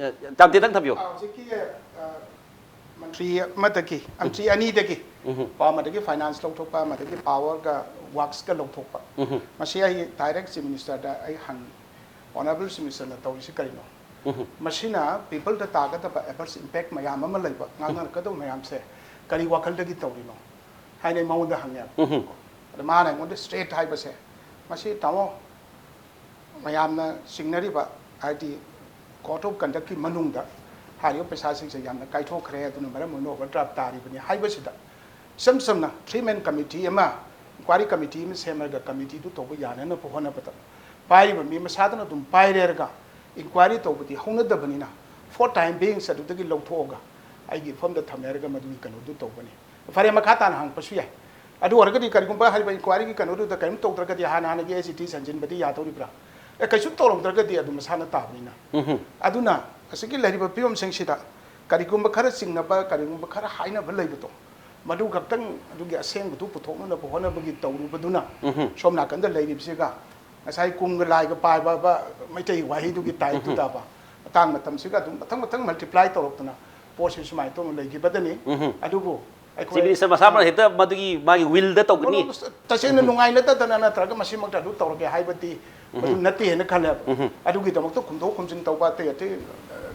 ꯌꯥꯝ ꯇꯦꯟꯇꯪ ꯊꯝꯕꯤꯌꯨ꯫ ꯍꯧꯖꯤꯛꯀꯤ ꯑ, ꯃꯟꯇ꯭ꯔꯤ ꯑꯃꯗꯒꯤ, ꯃꯟꯇ꯭ꯔꯤ ꯑꯅꯤꯗꯒꯤ ꯄꯥꯎ ꯑꯃꯗꯒꯤ ꯐꯥꯏꯅꯥꯟꯁ ꯂꯧꯊꯣꯛꯄ, ꯑꯃꯗꯒꯤ ꯄꯥꯋꯔꯒ ꯋꯥꯛꯁꯀ ꯂꯧꯊꯣꯛꯄ, ꯃꯁꯤ ꯑꯩ ꯗꯥꯏꯔꯦꯛ ꯆꯤꯐ ꯃꯤꯅꯤꯁꯇꯔꯗ ꯑꯩ ꯍꯪꯉꯤ, ꯑꯣꯅꯔꯦꯕꯜ ꯆꯤꯐ ꯃꯤꯅꯤꯁꯇꯔꯅ ꯇꯧꯔꯤꯁꯤ ꯀꯔꯤꯅꯣ? ꯃꯁꯤꯅ ꯄꯤꯄꯜꯗ ꯇꯥꯒꯗꯕ ꯑꯦꯗꯚꯔꯁ ꯏꯝꯄꯦꯛ ꯃꯌꯥꯝ ꯑꯃ ꯂꯩꯕ, ꯉꯥꯡꯅꯔꯛꯀꯗꯕ ꯃꯌꯥꯝꯁꯦ ꯀꯔꯤ ꯋꯥꯈꯜꯗꯒꯤ ꯇꯧꯔꯤꯅꯣ ꯍꯥꯏꯅ ꯑꯩ ꯃꯉꯣꯟꯗ ꯍꯪꯉꯦꯕ꯫ ꯑꯗ ꯃꯥꯅ ꯑꯩꯉꯣꯟꯗ ꯁ꯭ꯇ꯭ꯔꯦꯠ ꯍꯥꯏꯕꯁꯦ, ꯃꯁꯤ ꯇꯥꯃꯣ, ꯃꯌꯥꯝꯅ ꯆꯤꯡꯅꯔꯤꯕ, ꯍꯥꯏꯗꯤ ꯀꯣꯗ ꯑꯣꯐ ꯀꯟꯗꯛꯀꯤ ꯃꯅꯨꯡꯗ ꯍꯥꯏꯔꯤꯕ ꯄꯩꯁꯥꯁꯤꯡꯁꯦ ꯌꯥꯝꯅ ꯀꯥꯏꯊꯣꯛꯈ꯭ꯔꯦ, ꯑꯗꯨꯅ ꯃꯔꯝ ꯑꯣꯏꯅ ꯑꯣꯚꯔ ꯗ꯭ꯔꯥꯐ ꯇꯥꯔꯤꯕꯅꯤ ꯍꯥꯏꯕꯁꯤꯗ, ꯏꯆꯝ ꯆꯝꯅ ꯊ꯭ꯔꯤ ꯃꯦꯟ ꯀꯃꯤꯇꯤ ꯑꯃ, ꯏꯟꯀ꯭ꯋꯥꯏꯔꯤ ꯀꯃꯤꯇꯤ ꯑꯃ ꯁꯦꯝꯃꯒ ꯀꯃꯤꯇꯤꯗꯨ ꯇꯧꯕ ꯌꯥꯅꯅꯕ ꯍꯣꯠꯅꯕꯗ, ꯄꯥꯏꯔꯤꯕ ꯃꯤ ꯃꯁꯥꯗꯨꯅ ꯑꯗꯨꯝ ꯄꯥꯏꯔꯦꯔꯒ ꯏꯟꯀ꯭ꯋꯥꯏꯔꯤ ꯇꯧꯕꯗꯤ ꯍꯧꯅꯗꯕꯅꯤꯅ, ꯐꯣꯔ ꯇꯥꯏꯝ ꯕꯦꯟꯁ ꯑꯗꯨꯗꯒꯤ ꯂꯧꯊꯣꯛꯑꯒ ꯑꯩꯒꯤ ꯏꯐꯝꯗ ꯊꯝꯃꯦ ꯍꯥꯏꯔꯒ ꯃꯗꯨꯒꯤ ꯀꯩꯅꯣꯗꯨ ꯇꯧꯒꯅꯤ꯫ ꯐꯔꯦ, ꯃꯈꯥ ꯇꯥꯅ ꯍꯪꯉꯛꯄꯁꯨ ꯌꯥꯏ꯫ ꯑꯗꯨ ꯑꯣꯏꯔꯒꯗꯤ ꯀꯔꯤꯒꯨꯝꯕ ꯍꯥꯏꯔꯤꯕ ꯏꯟꯀ꯭ꯋꯥꯏꯔꯤꯒꯤ ꯀꯩꯅꯣꯗꯨꯗ ꯀꯔꯤꯝ ꯇꯧꯗ꯭ꯔꯒꯗꯤ ꯍꯥꯟꯅ ꯍꯥꯟꯅꯒꯤ ꯑꯦꯁ ꯏ ꯇꯤ ꯍꯟꯖꯤꯟꯕꯗꯤ ꯌꯥꯗꯧꯔꯤꯕ꯭ꯔꯥ? ꯑꯦ, ꯀꯩꯁꯨ ꯇꯧꯔꯝꯗ꯭ꯔꯒꯗꯤ ꯑꯗꯨꯝ ꯃꯁꯥꯅ ꯇꯥꯕꯅꯤꯅ꯫ ꯎꯝꯍꯨꯝ꯫ ꯑꯗꯨꯅ ꯑꯁꯤꯒꯤ ꯂꯩꯔꯤꯕ ꯐꯤꯕꯝꯁꯤꯡꯁꯤꯗ ꯀꯔꯤꯒꯨꯝꯕ ꯈꯔ ꯆꯤꯡꯅꯕ, ꯀꯔꯤꯒꯨꯝꯕ ꯈꯔ ꯍꯥꯏꯅꯕ ꯂꯩꯕꯗꯣ, ꯃꯗꯨ ꯈꯛꯇꯪ ꯑꯗꯨꯒꯤ ꯑꯁꯦꯡꯕꯗꯨ ꯄꯨꯊꯣꯛꯅꯅꯕ ꯍꯣꯠꯅꯕꯒꯤ ꯇꯧꯔꯨꯕꯗꯨꯅ ꯎꯝꯍꯨꯝ꯫ ꯁꯣꯝ ꯅꯥꯀꯟꯗ ꯂꯩꯔꯤꯕꯁꯤꯒ ꯉꯁꯥꯏ ꯀꯨꯝꯒ ꯂꯥꯏꯒ ꯄꯥꯏꯕ ꯕ-, ꯃꯩꯇꯩ ꯋꯥꯍꯩꯗꯨꯒꯤ ꯇꯥꯏꯞꯇꯨ ꯎꯝꯍꯨꯝ꯫ ꯇꯥꯕ꯫ ꯃꯇꯥꯡ ꯃꯇꯝꯁꯤꯒ ꯑꯗꯨꯝ ꯃꯊꯪ ꯃꯊꯪ ꯃꯜꯇꯤꯄ꯭ꯂꯥꯏ ꯇꯧꯔꯛꯇꯅ ꯄꯣꯠꯁꯤ ꯁꯨꯃꯥꯏꯅ ꯇꯧꯅ ꯂꯩꯈꯤꯕꯗꯅꯤ꯫ ꯎꯝꯍꯨꯝ꯫ ꯑꯗꯨꯕꯨ ꯑꯩꯈꯣꯏ ꯆꯤꯐ ꯃꯤꯅꯤꯁꯇꯔ ꯃꯁꯥꯃꯛꯅ ꯍꯦꯛꯇ ꯃꯗꯨꯒꯤ ꯃꯥꯒꯤ ꯋꯤꯜꯗ ꯇꯧꯒꯅꯤ? ꯅꯣ, ꯅꯣ, ꯇꯁꯦꯡꯅ ꯎꯝꯍꯨꯝ꯫ ꯅꯨꯡꯉꯥꯏꯅꯗꯗꯅ ꯅꯠꯇ꯭ꯔꯒ ꯃꯁꯤꯃꯛꯇ ꯑꯗꯨ ꯇꯧꯔꯒꯦ ꯍꯥꯏꯕꯗꯤ ꯃꯗꯨ ꯎꯝꯍꯨꯝ꯫ ꯅꯠꯇꯦ ꯍꯥꯏꯅ ꯈꯜꯂꯦꯕ꯫ ꯎꯝꯍꯨꯝ꯫ ꯑꯗꯨꯒꯤꯗꯃꯛꯇ ꯈꯨꯝꯗꯣꯛ ꯈꯨꯝꯖꯤꯟ ꯇꯧꯕ ꯑꯇꯩ ꯑꯇꯩ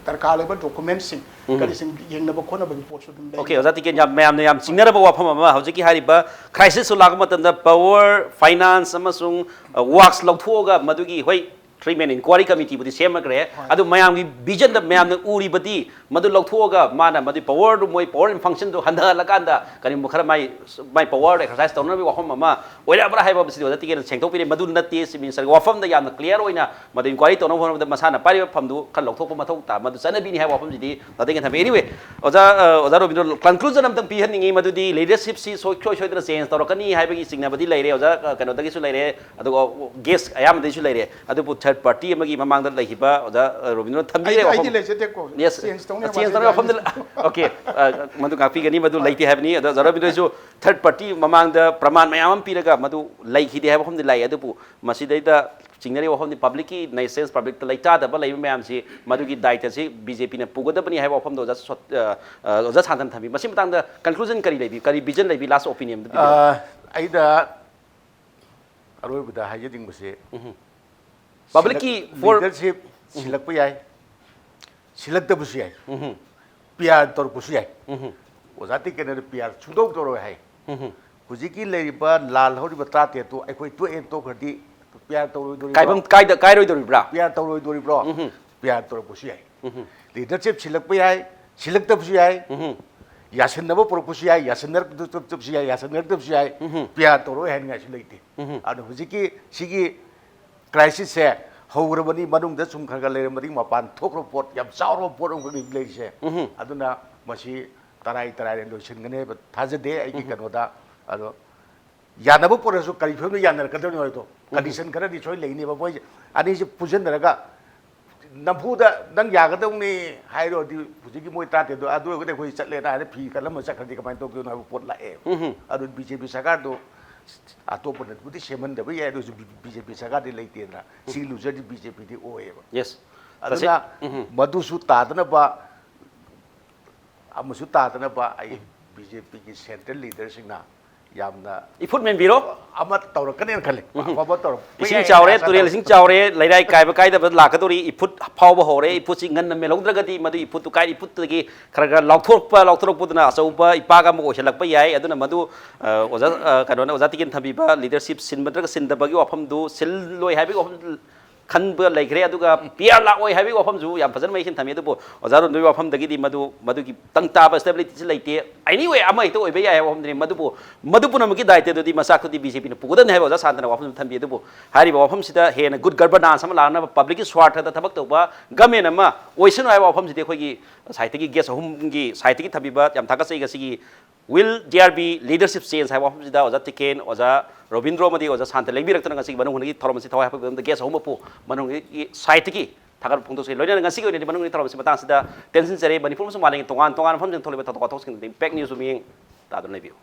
ꯗꯔꯀꯥꯔ ꯂꯩꯕ ꯗꯣꯀꯨꯃꯦꯟꯁꯤꯡ ꯎꯝꯍꯨꯝ꯫ ꯀꯔꯤꯁꯤꯡ ꯌꯦꯡꯅꯕ ꯈꯣꯠꯅꯕꯒꯤ ꯄꯣꯠꯁꯨ ꯑꯗꯨꯝ ꯂꯩ꯫ ꯑꯣꯀꯦ, ꯑꯣꯖꯥ ꯇꯤꯀꯦꯟ, ꯌꯥꯝ, ꯃꯌꯥꯝꯅ ꯌꯥꯝ ꯆꯤꯡꯅꯔꯕ ꯋꯥꯐꯝ ꯑꯃ, ꯍꯧꯖꯤꯛꯀꯤ ꯍꯥꯏꯔꯤꯕ ꯀ꯭ꯔꯥꯏꯁꯤꯁꯁꯨ ꯂꯥꯛꯄ ꯃꯇꯝꯗ ꯄꯋꯔ, ꯐꯥꯏꯅꯥꯟꯁ ꯑꯃꯁꯨꯡ, ꯑ, ꯋꯥꯛꯁ ꯂꯧꯊꯣꯛꯑꯒ ꯃꯗꯨꯒꯤ, ꯍꯣꯏ, ꯊ꯭ꯔꯤ ꯃꯦꯟ ꯏꯟꯀ꯭ꯋꯥꯏꯔꯤ ꯀꯃꯤꯇꯤꯕꯨꯗꯤ ꯁꯦꯝꯃꯈ꯭ꯔꯦ꯫ ꯍꯣꯏ꯫ ꯑꯗꯨ ꯃꯌꯥꯝꯒꯤ ꯚꯤꯖꯟꯗ ꯃꯌꯥꯝꯅ ꯎꯔꯤꯕꯗꯤ ꯃꯗꯨ ꯂꯧꯊꯣꯛꯑꯒ ꯃꯥꯅ ꯃꯗꯨ ꯄꯋꯔꯗꯨ, ꯃꯣꯏ ꯄꯋꯔ ꯐꯪꯁꯟꯗꯨ ꯍꯟꯊꯍꯜꯂꯀꯥꯟꯗ ꯀꯔꯤꯒꯨꯝꯕ ꯈꯔ ꯃꯥꯏ, ꯃꯥꯏ ꯄꯋꯔꯗ ꯑꯦꯛꯁꯔꯁꯥꯏꯁ ꯇꯧꯅꯕꯒꯤ ꯋꯥꯐꯝ ꯑꯃ ꯑꯣꯏꯔꯛꯑꯕ꯭ꯔꯥ ꯍꯥꯏꯕꯁꯤꯗꯤ ꯑꯣꯖꯥ ꯇꯤꯀꯦꯟꯅ ꯁꯦꯡꯗꯣꯛꯄꯤꯔꯦ꯫ ꯃꯗꯨ ꯅꯠꯇꯦ, ꯆꯤꯐ ꯃꯤꯅꯤꯁꯇꯔꯒꯤ ꯋꯥꯐꯝꯗ ꯌꯥꯝꯅ ꯀ꯭ꯂꯤꯌꯥꯔ ꯑꯣꯏꯅ ꯃꯗꯨ ꯏꯟꯀ꯭ꯋꯥꯏꯔꯤ ꯇꯧꯅꯕ ꯍꯣꯠꯅꯕꯗ ꯃꯁꯥꯅ ꯄꯥꯏꯔꯤꯕ ꯐꯝꯗꯨ ꯈꯔ ꯂꯧꯊꯣꯛꯄ ꯃꯊꯧ ꯇꯥ, ꯃꯗꯨ ꯆꯠꯅꯕꯤꯅꯤ ꯍꯥꯏꯕ ꯋꯥꯐꯝꯁꯤꯗꯤ ꯇꯥꯗꯦ ꯊꯝꯃꯦ꯫ Anyway, ꯑꯣꯖꯥ, ꯑ, ꯑꯣꯖꯥ ꯔꯣꯕꯤꯟꯗ꯭ꯔꯣ, ꯀꯟꯀ꯭ꯂꯨꯖꯟ ꯑꯃꯇꯪ ꯄꯤꯍꯟꯅꯤꯡꯉꯤ, ꯃꯗꯨꯗꯤ ꯂꯤꯗꯔꯁꯤꯞꯁꯤ ꯁꯣꯏ-, ꯁꯣꯏ-, ꯁꯣꯏꯗꯅ ꯆꯦꯟꯖ ꯇꯧꯔꯛꯀꯅꯤ ꯍꯥꯏꯕꯒꯤ ꯆꯤꯡꯅꯕꯗꯤ ꯂꯩꯔꯦ, ꯑꯣꯖꯥ, ꯑ, ꯀꯩꯅꯣꯗꯒꯤꯁꯨ ꯂꯩꯔꯦ, ꯑꯗꯨꯒ ꯒꯦꯁ ꯑꯌꯥꯝꯕꯗꯒꯤꯁꯨ ꯂꯩꯔꯦ꯫ ꯑꯗꯨꯕꯨ ꯊꯔꯗ ꯄꯥꯔꯇꯤ ꯑꯃꯒꯤ ꯃꯃꯥꯡꯗ ꯂꯩꯈꯤꯕ ꯑꯣꯖꯥ, ꯑ, ꯔꯣꯕꯤꯟꯗ꯭ꯔꯣ ꯊꯝꯕꯤꯔꯦ ꯑꯩꯗꯤ, ꯑꯩꯗꯤ ꯋꯥꯐꯝ꯫ ꯂꯩꯖꯗꯦꯀꯣ꯫ Yes, ꯆꯦꯟꯖ ꯇꯧꯅꯤ ꯑ, ꯆꯦꯟꯖ ꯇꯧꯅꯤ ꯋꯥꯐꯝꯗ ꯂꯩ-, ꯑꯣꯀꯦ, ꯑ, ꯃꯗꯨ ꯉꯥꯛꯄꯤꯒꯅꯤ, ꯃꯗꯨ ꯂꯩꯇꯦ ꯍꯥꯏꯕꯅꯤ꯫ ꯑꯗꯣ ꯑꯣꯖꯥ ꯔꯣꯕꯤꯟꯗ꯭ꯔꯣꯁꯨ ꯊꯔꯗ ꯄꯥꯔꯇꯤ ꯃꯃꯥꯡꯗ ꯄ꯭ꯔꯃꯥꯟ ꯃꯌꯥꯝ ꯑꯃ ꯄꯤꯔꯒ ꯃꯗꯨ ꯂꯩꯈꯤꯗꯦ ꯍꯥꯏꯕ ꯋꯥꯐꯝꯗꯤ ꯂꯥꯛꯏ꯫ ꯑꯗꯨꯕꯨ ꯃꯁꯤꯗꯩꯗ ꯆꯤꯡꯅꯔꯤꯕ ꯋꯥꯐꯝꯗꯤ ꯄꯕ꯭ꯂꯤꯛꯀꯤ ꯅꯦꯁꯦꯟꯁ, ꯄꯕ꯭ꯂꯤꯛꯇ ꯂꯩꯇꯥꯗꯕ ꯂꯩꯕ ꯃꯌꯥꯝꯁꯤ ꯃꯗꯨꯒꯤ ꯗꯥꯏꯇꯁꯤ ꯕꯤ ꯖꯦ ꯄꯤꯅ ꯄꯨꯒꯗꯕꯅꯤ ꯍꯥꯏꯕ ꯋꯥꯐꯝꯗꯣ ꯑꯣꯖꯥ ꯁꯣꯠ-, ꯑ, ꯑ, ꯑꯣꯖꯥ ꯁꯥꯟꯇꯅ ꯊꯝꯕꯤ꯫ ꯃꯁꯤ ꯃꯇꯥꯡꯗ ꯀꯟꯀ꯭ꯂꯨꯖꯟ ꯀꯔꯤ ꯂꯩꯕꯤ, ꯀꯔꯤ ꯚꯤꯖꯟ ꯂꯩꯕꯤ, ꯂꯥꯁ ꯑꯣꯄꯤꯅꯤꯌꯟꯗ ꯄꯤꯕꯤꯔꯣ꯫ ꯑ, ꯑꯩꯅ ꯑꯔꯣꯏꯕꯗ ꯍꯥꯏꯖꯅꯤꯡꯕꯁꯦ, ꯎꯝꯍꯨꯝ꯫ ꯄꯕ꯭ꯂꯤꯛꯀꯤ ꯁꯤꯂꯛ-, ꯐꯣꯔ- ꯂꯤꯗꯔꯁꯤꯞ ꯎꯝꯍꯨꯝ꯫ ꯁꯤꯜꯂꯛꯄ ꯌꯥꯏ, ꯁꯤꯜꯂꯛꯇꯕꯁꯨ ꯌꯥꯏ, ꯎꯝꯍꯨꯝ꯫ ꯄꯤ ꯑꯥꯔ ꯇꯧꯔꯛꯄꯁꯨ ꯌꯥꯏ꯫ ꯎꯝꯍꯨꯝ꯫ ꯑꯣꯖꯥ ꯇꯤꯀꯦꯟꯗ꯭ꯔꯅ ꯄꯤ ꯑꯥꯔ ꯁꯨꯡꯇꯧ ꯇꯧꯔꯣꯏ ꯍꯥꯏ꯫ ꯎꯝꯍꯨꯝ꯫ ꯍꯧꯖꯤꯛꯀꯤ ꯂꯩꯔꯤꯕ ꯂꯥꯜꯍꯧꯔꯤꯕ ꯇꯔꯥꯇꯔꯦꯠꯇꯨ ꯑꯩꯈꯣꯏ ꯇꯣꯛꯑꯦ ꯇꯣꯛꯈ꯭ꯔꯗꯤ ꯄꯤ ꯑꯥꯔ ꯇꯧꯔꯣꯏꯗꯣꯔꯤꯕ꯭ꯔꯣ? ꯀꯥꯏꯐꯝ ꯀꯥꯏꯗ-, ꯀꯥꯏꯔꯣꯏꯗꯣꯔꯤꯕ꯭ꯔꯥ? P R ꯇꯧꯔꯣꯏꯗꯣꯔꯤꯕ꯭ꯔꯣ? ꯎꯝꯍꯨꯝ꯫ ꯄꯤ ꯑꯥꯔ ꯇꯧꯔꯛꯄꯁꯨ ꯌꯥꯏ꯫ ꯎꯝꯍꯨꯝ꯫ ꯂꯤꯗꯔꯁꯤꯞ ꯁꯤꯜꯂꯛꯄ ꯌꯥꯏ, ꯁꯤꯜꯂꯛꯇꯕꯁꯨ ꯌꯥꯏ꯫ ꯎꯝꯍꯨꯝ꯫ ꯌꯥꯁꯤꯟꯅꯕ ꯄꯨꯔꯛꯄꯁꯨ ꯌꯥꯏ, ꯌꯥꯁꯤꯟꯅꯔꯛꯇꯕꯁꯨ ꯌꯥꯏ, ꯌꯥꯁꯤꯟꯅꯔꯛꯇꯕꯁꯨ ꯌꯥꯏ꯫ ꯎꯝꯍꯨꯝ꯫ ꯄꯤ ꯑꯥꯔ ꯇꯧꯔꯣꯏ ꯍꯥꯏꯅꯤꯡꯉꯥꯏꯁꯨ ꯂꯩꯇꯦ꯫ ꯎꯝꯍꯨꯝ꯫ ꯑꯗꯨꯅ ꯍꯧꯖꯤꯛꯀꯤ ꯁꯤꯒꯤ ꯀ꯭ꯔꯥꯏꯁꯤꯁꯁꯦ ꯍꯧꯈ꯭ꯔꯕꯅꯤ, ꯃꯅꯨꯡꯗ ꯁꯨꯝ ꯈꯔ ꯈꯔ ꯂꯩꯔꯝꯕꯗꯒꯤ ꯃꯄꯥꯟ ꯊꯣꯛꯈ꯭ꯔꯕ ꯄꯣꯠ, ꯌꯥꯝ ꯆꯥꯎꯔꯕ ꯄꯣꯠ ꯑꯃꯈꯛꯅꯤ ꯂꯩꯔꯤꯁꯦ꯫ ꯑꯗꯨꯅ ꯃꯁꯤ ꯇꯔꯥꯏ ꯇꯔꯥꯏꯅ ꯂꯣꯏꯁꯤꯟꯒꯅꯦꯕ ꯊꯥꯖꯗꯦ ꯑꯩꯒꯤ ꯀꯩꯅꯣꯗ꯫ ꯑꯗꯣ ꯌꯥꯅꯕ ꯄꯣꯠꯇꯁꯨ ꯀꯔꯤ ꯐꯤꯕꯝꯗ ꯌꯥꯅꯔꯛꯀꯗꯕꯅꯣ ꯍꯥꯏꯕꯗꯣ, ꯀꯟꯗꯤꯁꯟ ꯈꯔꯗꯤ ꯁꯣꯏ ꯂꯩꯅꯦꯕ꯫ ꯃꯣꯏ ꯑꯅꯤꯁꯦ ꯄꯨꯟꯁꯤꯟꯅꯔꯒ ꯅꯝꯐꯨꯗ ꯅꯪ ꯌꯥꯒꯗꯧꯅꯤ ꯍꯥꯏꯔꯨꯔꯗꯤ ꯍꯧꯖꯤꯛꯀꯤ ꯃꯣꯏ ꯇꯔꯥꯇꯔꯦꯠꯇꯣ ꯑꯗꯨ ꯑꯣꯏꯔꯒꯗꯤ ꯑꯩꯈꯣꯏ ꯆꯠꯂꯦꯅ ꯍꯥꯏꯔ ꯐꯤ ꯀꯠꯂꯝꯃ ꯆꯠꯈ꯭ꯔꯗꯤ ꯀꯃꯥꯏꯅ ꯇꯧꯗꯣꯏꯅꯣ ꯍꯥꯏꯕ ꯄꯣꯠ ꯂꯥꯛꯑꯦ꯫ ꯑꯗꯨ ꯕꯤ ꯖꯦ ꯄꯤ ꯁꯔꯀꯥꯔꯗꯣ ꯑꯇꯣꯞꯄꯅꯕꯨꯗꯤ ꯁꯦꯝꯍꯟꯗꯕ ꯌꯥꯏ, ꯑꯗꯨ ꯑꯣꯏꯔꯁꯨ ꯕꯤ ꯖꯦ ꯄꯤ ꯁꯔꯀꯥꯔꯗꯤ ꯂꯩꯇꯦꯗꯅ꯫ ꯁꯤꯒꯤ ꯂꯨꯖꯔꯗꯤ ꯕꯤ ꯖꯦ ꯄꯤꯗꯤ ꯑꯣꯏꯌꯦꯕ꯫ ꯌꯦꯁ꯫ ꯑꯗꯨꯅ ꯃꯗꯨꯁꯨ ꯇꯥꯗꯅꯕ, ꯑꯃꯁꯨ ꯇꯥꯗꯅꯕ ꯑꯩ ꯕꯤ ꯖꯦ ꯄꯤꯒꯤ ꯁꯦꯟꯇ꯭ꯔꯦꯜ ꯂꯤꯗꯔꯁꯤꯡꯅ ꯌꯥꯝꯅ ꯏꯐꯨꯠ ꯃꯦꯟꯕꯤꯔꯣ꯫ ꯑꯃ ꯇꯧꯔꯛꯀꯅꯦꯅ ꯈꯜꯂꯤ꯫ ꯑꯐꯕ ꯇꯧꯔꯛꯄ ꯏꯁꯤꯡ ꯌꯥꯏ ꯆꯥꯎꯔꯦ, ꯑꯥꯁꯥ ꯇꯨꯔꯦꯜ ꯇꯧꯔꯤ꯫ ꯏꯁꯤꯡ ꯆꯥꯎꯔꯦ, ꯂꯩꯔꯥꯏ ꯀꯥꯏꯕ ꯀꯥꯏꯗꯕ ꯂꯥꯛꯀꯗꯧꯔꯤ, ꯏꯐꯨꯠ ꯐꯥꯎꯕ ꯍꯧꯔꯦ, ꯏꯐꯨꯠꯁꯤ ꯉꯟꯅ ꯃꯦꯜꯍꯧꯗ꯭ꯔꯒꯗꯤ ꯃꯗꯨ ꯏꯐꯨꯠꯇꯨ ꯀꯥꯏ, ꯏꯐꯨꯠꯇꯒꯤ ꯈꯔ ꯈꯔ ꯂꯥꯎꯊꯣꯔꯛꯄ, ꯂꯥꯎꯊꯣꯔꯛꯄꯗꯨꯅ ꯑꯆꯧꯕ ꯏꯄꯥꯛ ꯑꯃ ꯑꯣꯏꯁꯤꯜꯂꯛꯄ ꯌꯥꯏ꯫ ꯑꯗꯨꯅ ꯃꯗꯨ, ꯑ, ꯑꯣꯖꯥ, ꯑ, ꯀꯩꯅꯣꯅ, ꯑꯣꯖꯥ ꯇꯤꯀꯦꯟ ꯊꯝꯕꯤꯕ ꯂꯤꯗꯔꯁꯤꯞ ꯁꯤꯟꯕ ꯅꯠꯇ꯭ꯔꯒ ꯁꯤꯟꯗꯕꯒꯤ ꯋꯥꯐꯝꯗꯨ, ꯁꯤꯜꯂꯣꯏ ꯍꯥꯏꯕꯒꯤ ꯋꯥꯐꯝ ꯈꯟꯕ ꯂꯩꯈ꯭ꯔꯦ꯫ ꯑꯗꯨꯒ ꯄꯤ ꯑꯥꯔ ꯂꯥꯛꯑꯣꯏ ꯍꯥꯏꯕꯒꯤ ꯋꯥꯐꯝꯁꯨ ꯌꯥꯝ ꯐꯖꯅ ꯃꯌꯦꯛ ꯁꯦꯡꯅ ꯊꯝꯃꯤ꯫ ꯑꯗꯨꯕꯨ ꯑꯣꯖꯥ ꯔꯣꯟꯗꯣꯒꯤ ꯋꯥꯐꯝꯗꯒꯤꯗꯤ ꯃꯗꯨ, ꯃꯗꯨꯒꯤ ꯇꯪ ꯇꯥꯕ ꯁ꯭ꯇꯦꯕꯤꯂꯤꯇꯤꯁꯤ ꯂꯩꯇꯦ꯫ ꯑꯦꯅꯤꯋꯦ, ꯑꯃ ꯍꯦꯛꯇ ꯑꯣꯏꯕ ꯌꯥꯏ ꯍꯥꯏꯕ ꯋꯥꯐꯝꯗꯨꯅꯤ꯫ ꯃꯗꯨꯕꯨ, ꯃꯗꯨ ꯄꯨꯝꯅꯃꯛꯀꯤ ꯗꯥꯏꯇꯗꯨꯗꯤ ꯃꯆꯥꯛꯇꯨꯗꯤ ꯕꯤ ꯖꯦ ꯄꯤꯅ ꯄꯨꯒꯗꯕꯅꯤ ꯍꯥꯏꯕ ꯑꯣꯖꯥ ꯁꯥꯟꯇꯅ ꯋꯥꯐꯝꯁꯨ ꯊꯝꯕꯤ꯫ ꯑꯗꯨꯕꯨ ꯍꯥꯏꯔꯤꯕ ꯋꯥꯐꯝꯁꯤꯗ ꯍꯦꯟꯅ ꯒꯨꯗ ꯒꯕꯔꯅꯥꯟꯁ ꯑꯃ ꯂꯥꯛꯅꯕ, ꯄꯕ꯭ꯂꯤꯛꯀꯤ ꯁ꯭ꯋꯥꯔꯊꯗ ꯊꯕꯛ ꯇꯧꯕ ꯒꯃꯦꯟ ꯑꯃ ꯑꯣꯏꯁꯅꯨ ꯍꯥꯏꯕ ꯋꯥꯐꯝꯁꯤꯗꯤ ꯑꯩꯈꯣꯏꯒꯤ ꯁꯥꯏꯠꯇꯒꯤ, ꯒꯦꯁ ꯑꯍꯨꯝꯒꯤ ꯁꯥꯏꯠꯇꯒꯤ ꯊꯝꯕꯤꯕ ꯌꯥꯝ ꯊꯥꯒꯠꯆꯩ꯫ ꯉꯁꯤꯒꯤ Will there be leadership change ꯍꯥꯏꯕ ꯋꯥꯐꯝꯁꯤꯗ ꯑꯣꯖꯥ ꯇꯤꯀꯦꯟ, ꯑꯣꯖꯥ ꯔꯣꯕꯤꯟꯗ꯭ꯔꯣ ꯑꯃꯗꯤ ꯑꯣꯖꯥ ꯁꯥꯟꯇ ꯂꯦꯡꯕꯤꯔꯛꯇꯨꯅ ꯉꯁꯤꯒꯤ ꯃꯅꯨꯡ ꯍꯨꯠꯅꯒꯤ ꯊꯧꯔꯝ ꯑꯁꯤ ꯊꯋꯥꯏ ꯍꯥꯞꯄꯤꯕ ꯒꯦꯁ ꯑꯍꯨꯝꯃꯛꯄꯨ ꯃꯅꯨꯡ ꯍꯨꯠꯅꯒꯤ ꯁꯥꯏꯠꯇꯒꯤ ꯊꯥꯒꯠꯄ ꯐꯣꯡꯗꯣꯛꯆꯔꯤ꯫ ꯂꯣꯏꯅꯅ ꯉꯁꯤꯒꯤ ꯑꯣꯏꯅꯗꯤ ꯃꯅꯨꯡ ꯍꯨꯠꯅꯒꯤ ꯊꯧꯔꯝ ꯑꯁꯤ ꯃꯇꯥꯡꯁꯤꯗ ꯇꯦꯟꯁꯤꯟꯖꯔꯦ꯫ ꯃꯅꯤꯄꯨꯔ ꯑꯃꯁꯨꯡ ꯃꯥꯂꯦꯝꯒꯤ ꯇꯣꯉꯥꯟ ꯇꯣꯉꯥꯟꯕ ꯃꯐꯝꯁꯤꯡꯗ ꯊꯣꯛꯂꯤꯕ ꯊꯧꯗꯣꯛ ꯋꯥꯊꯣꯛꯁꯤꯡꯗ Impact News ꯃꯤꯠꯌꯦꯡ ꯇꯥꯗꯨꯅ ꯂꯩꯕꯤꯌꯨ꯫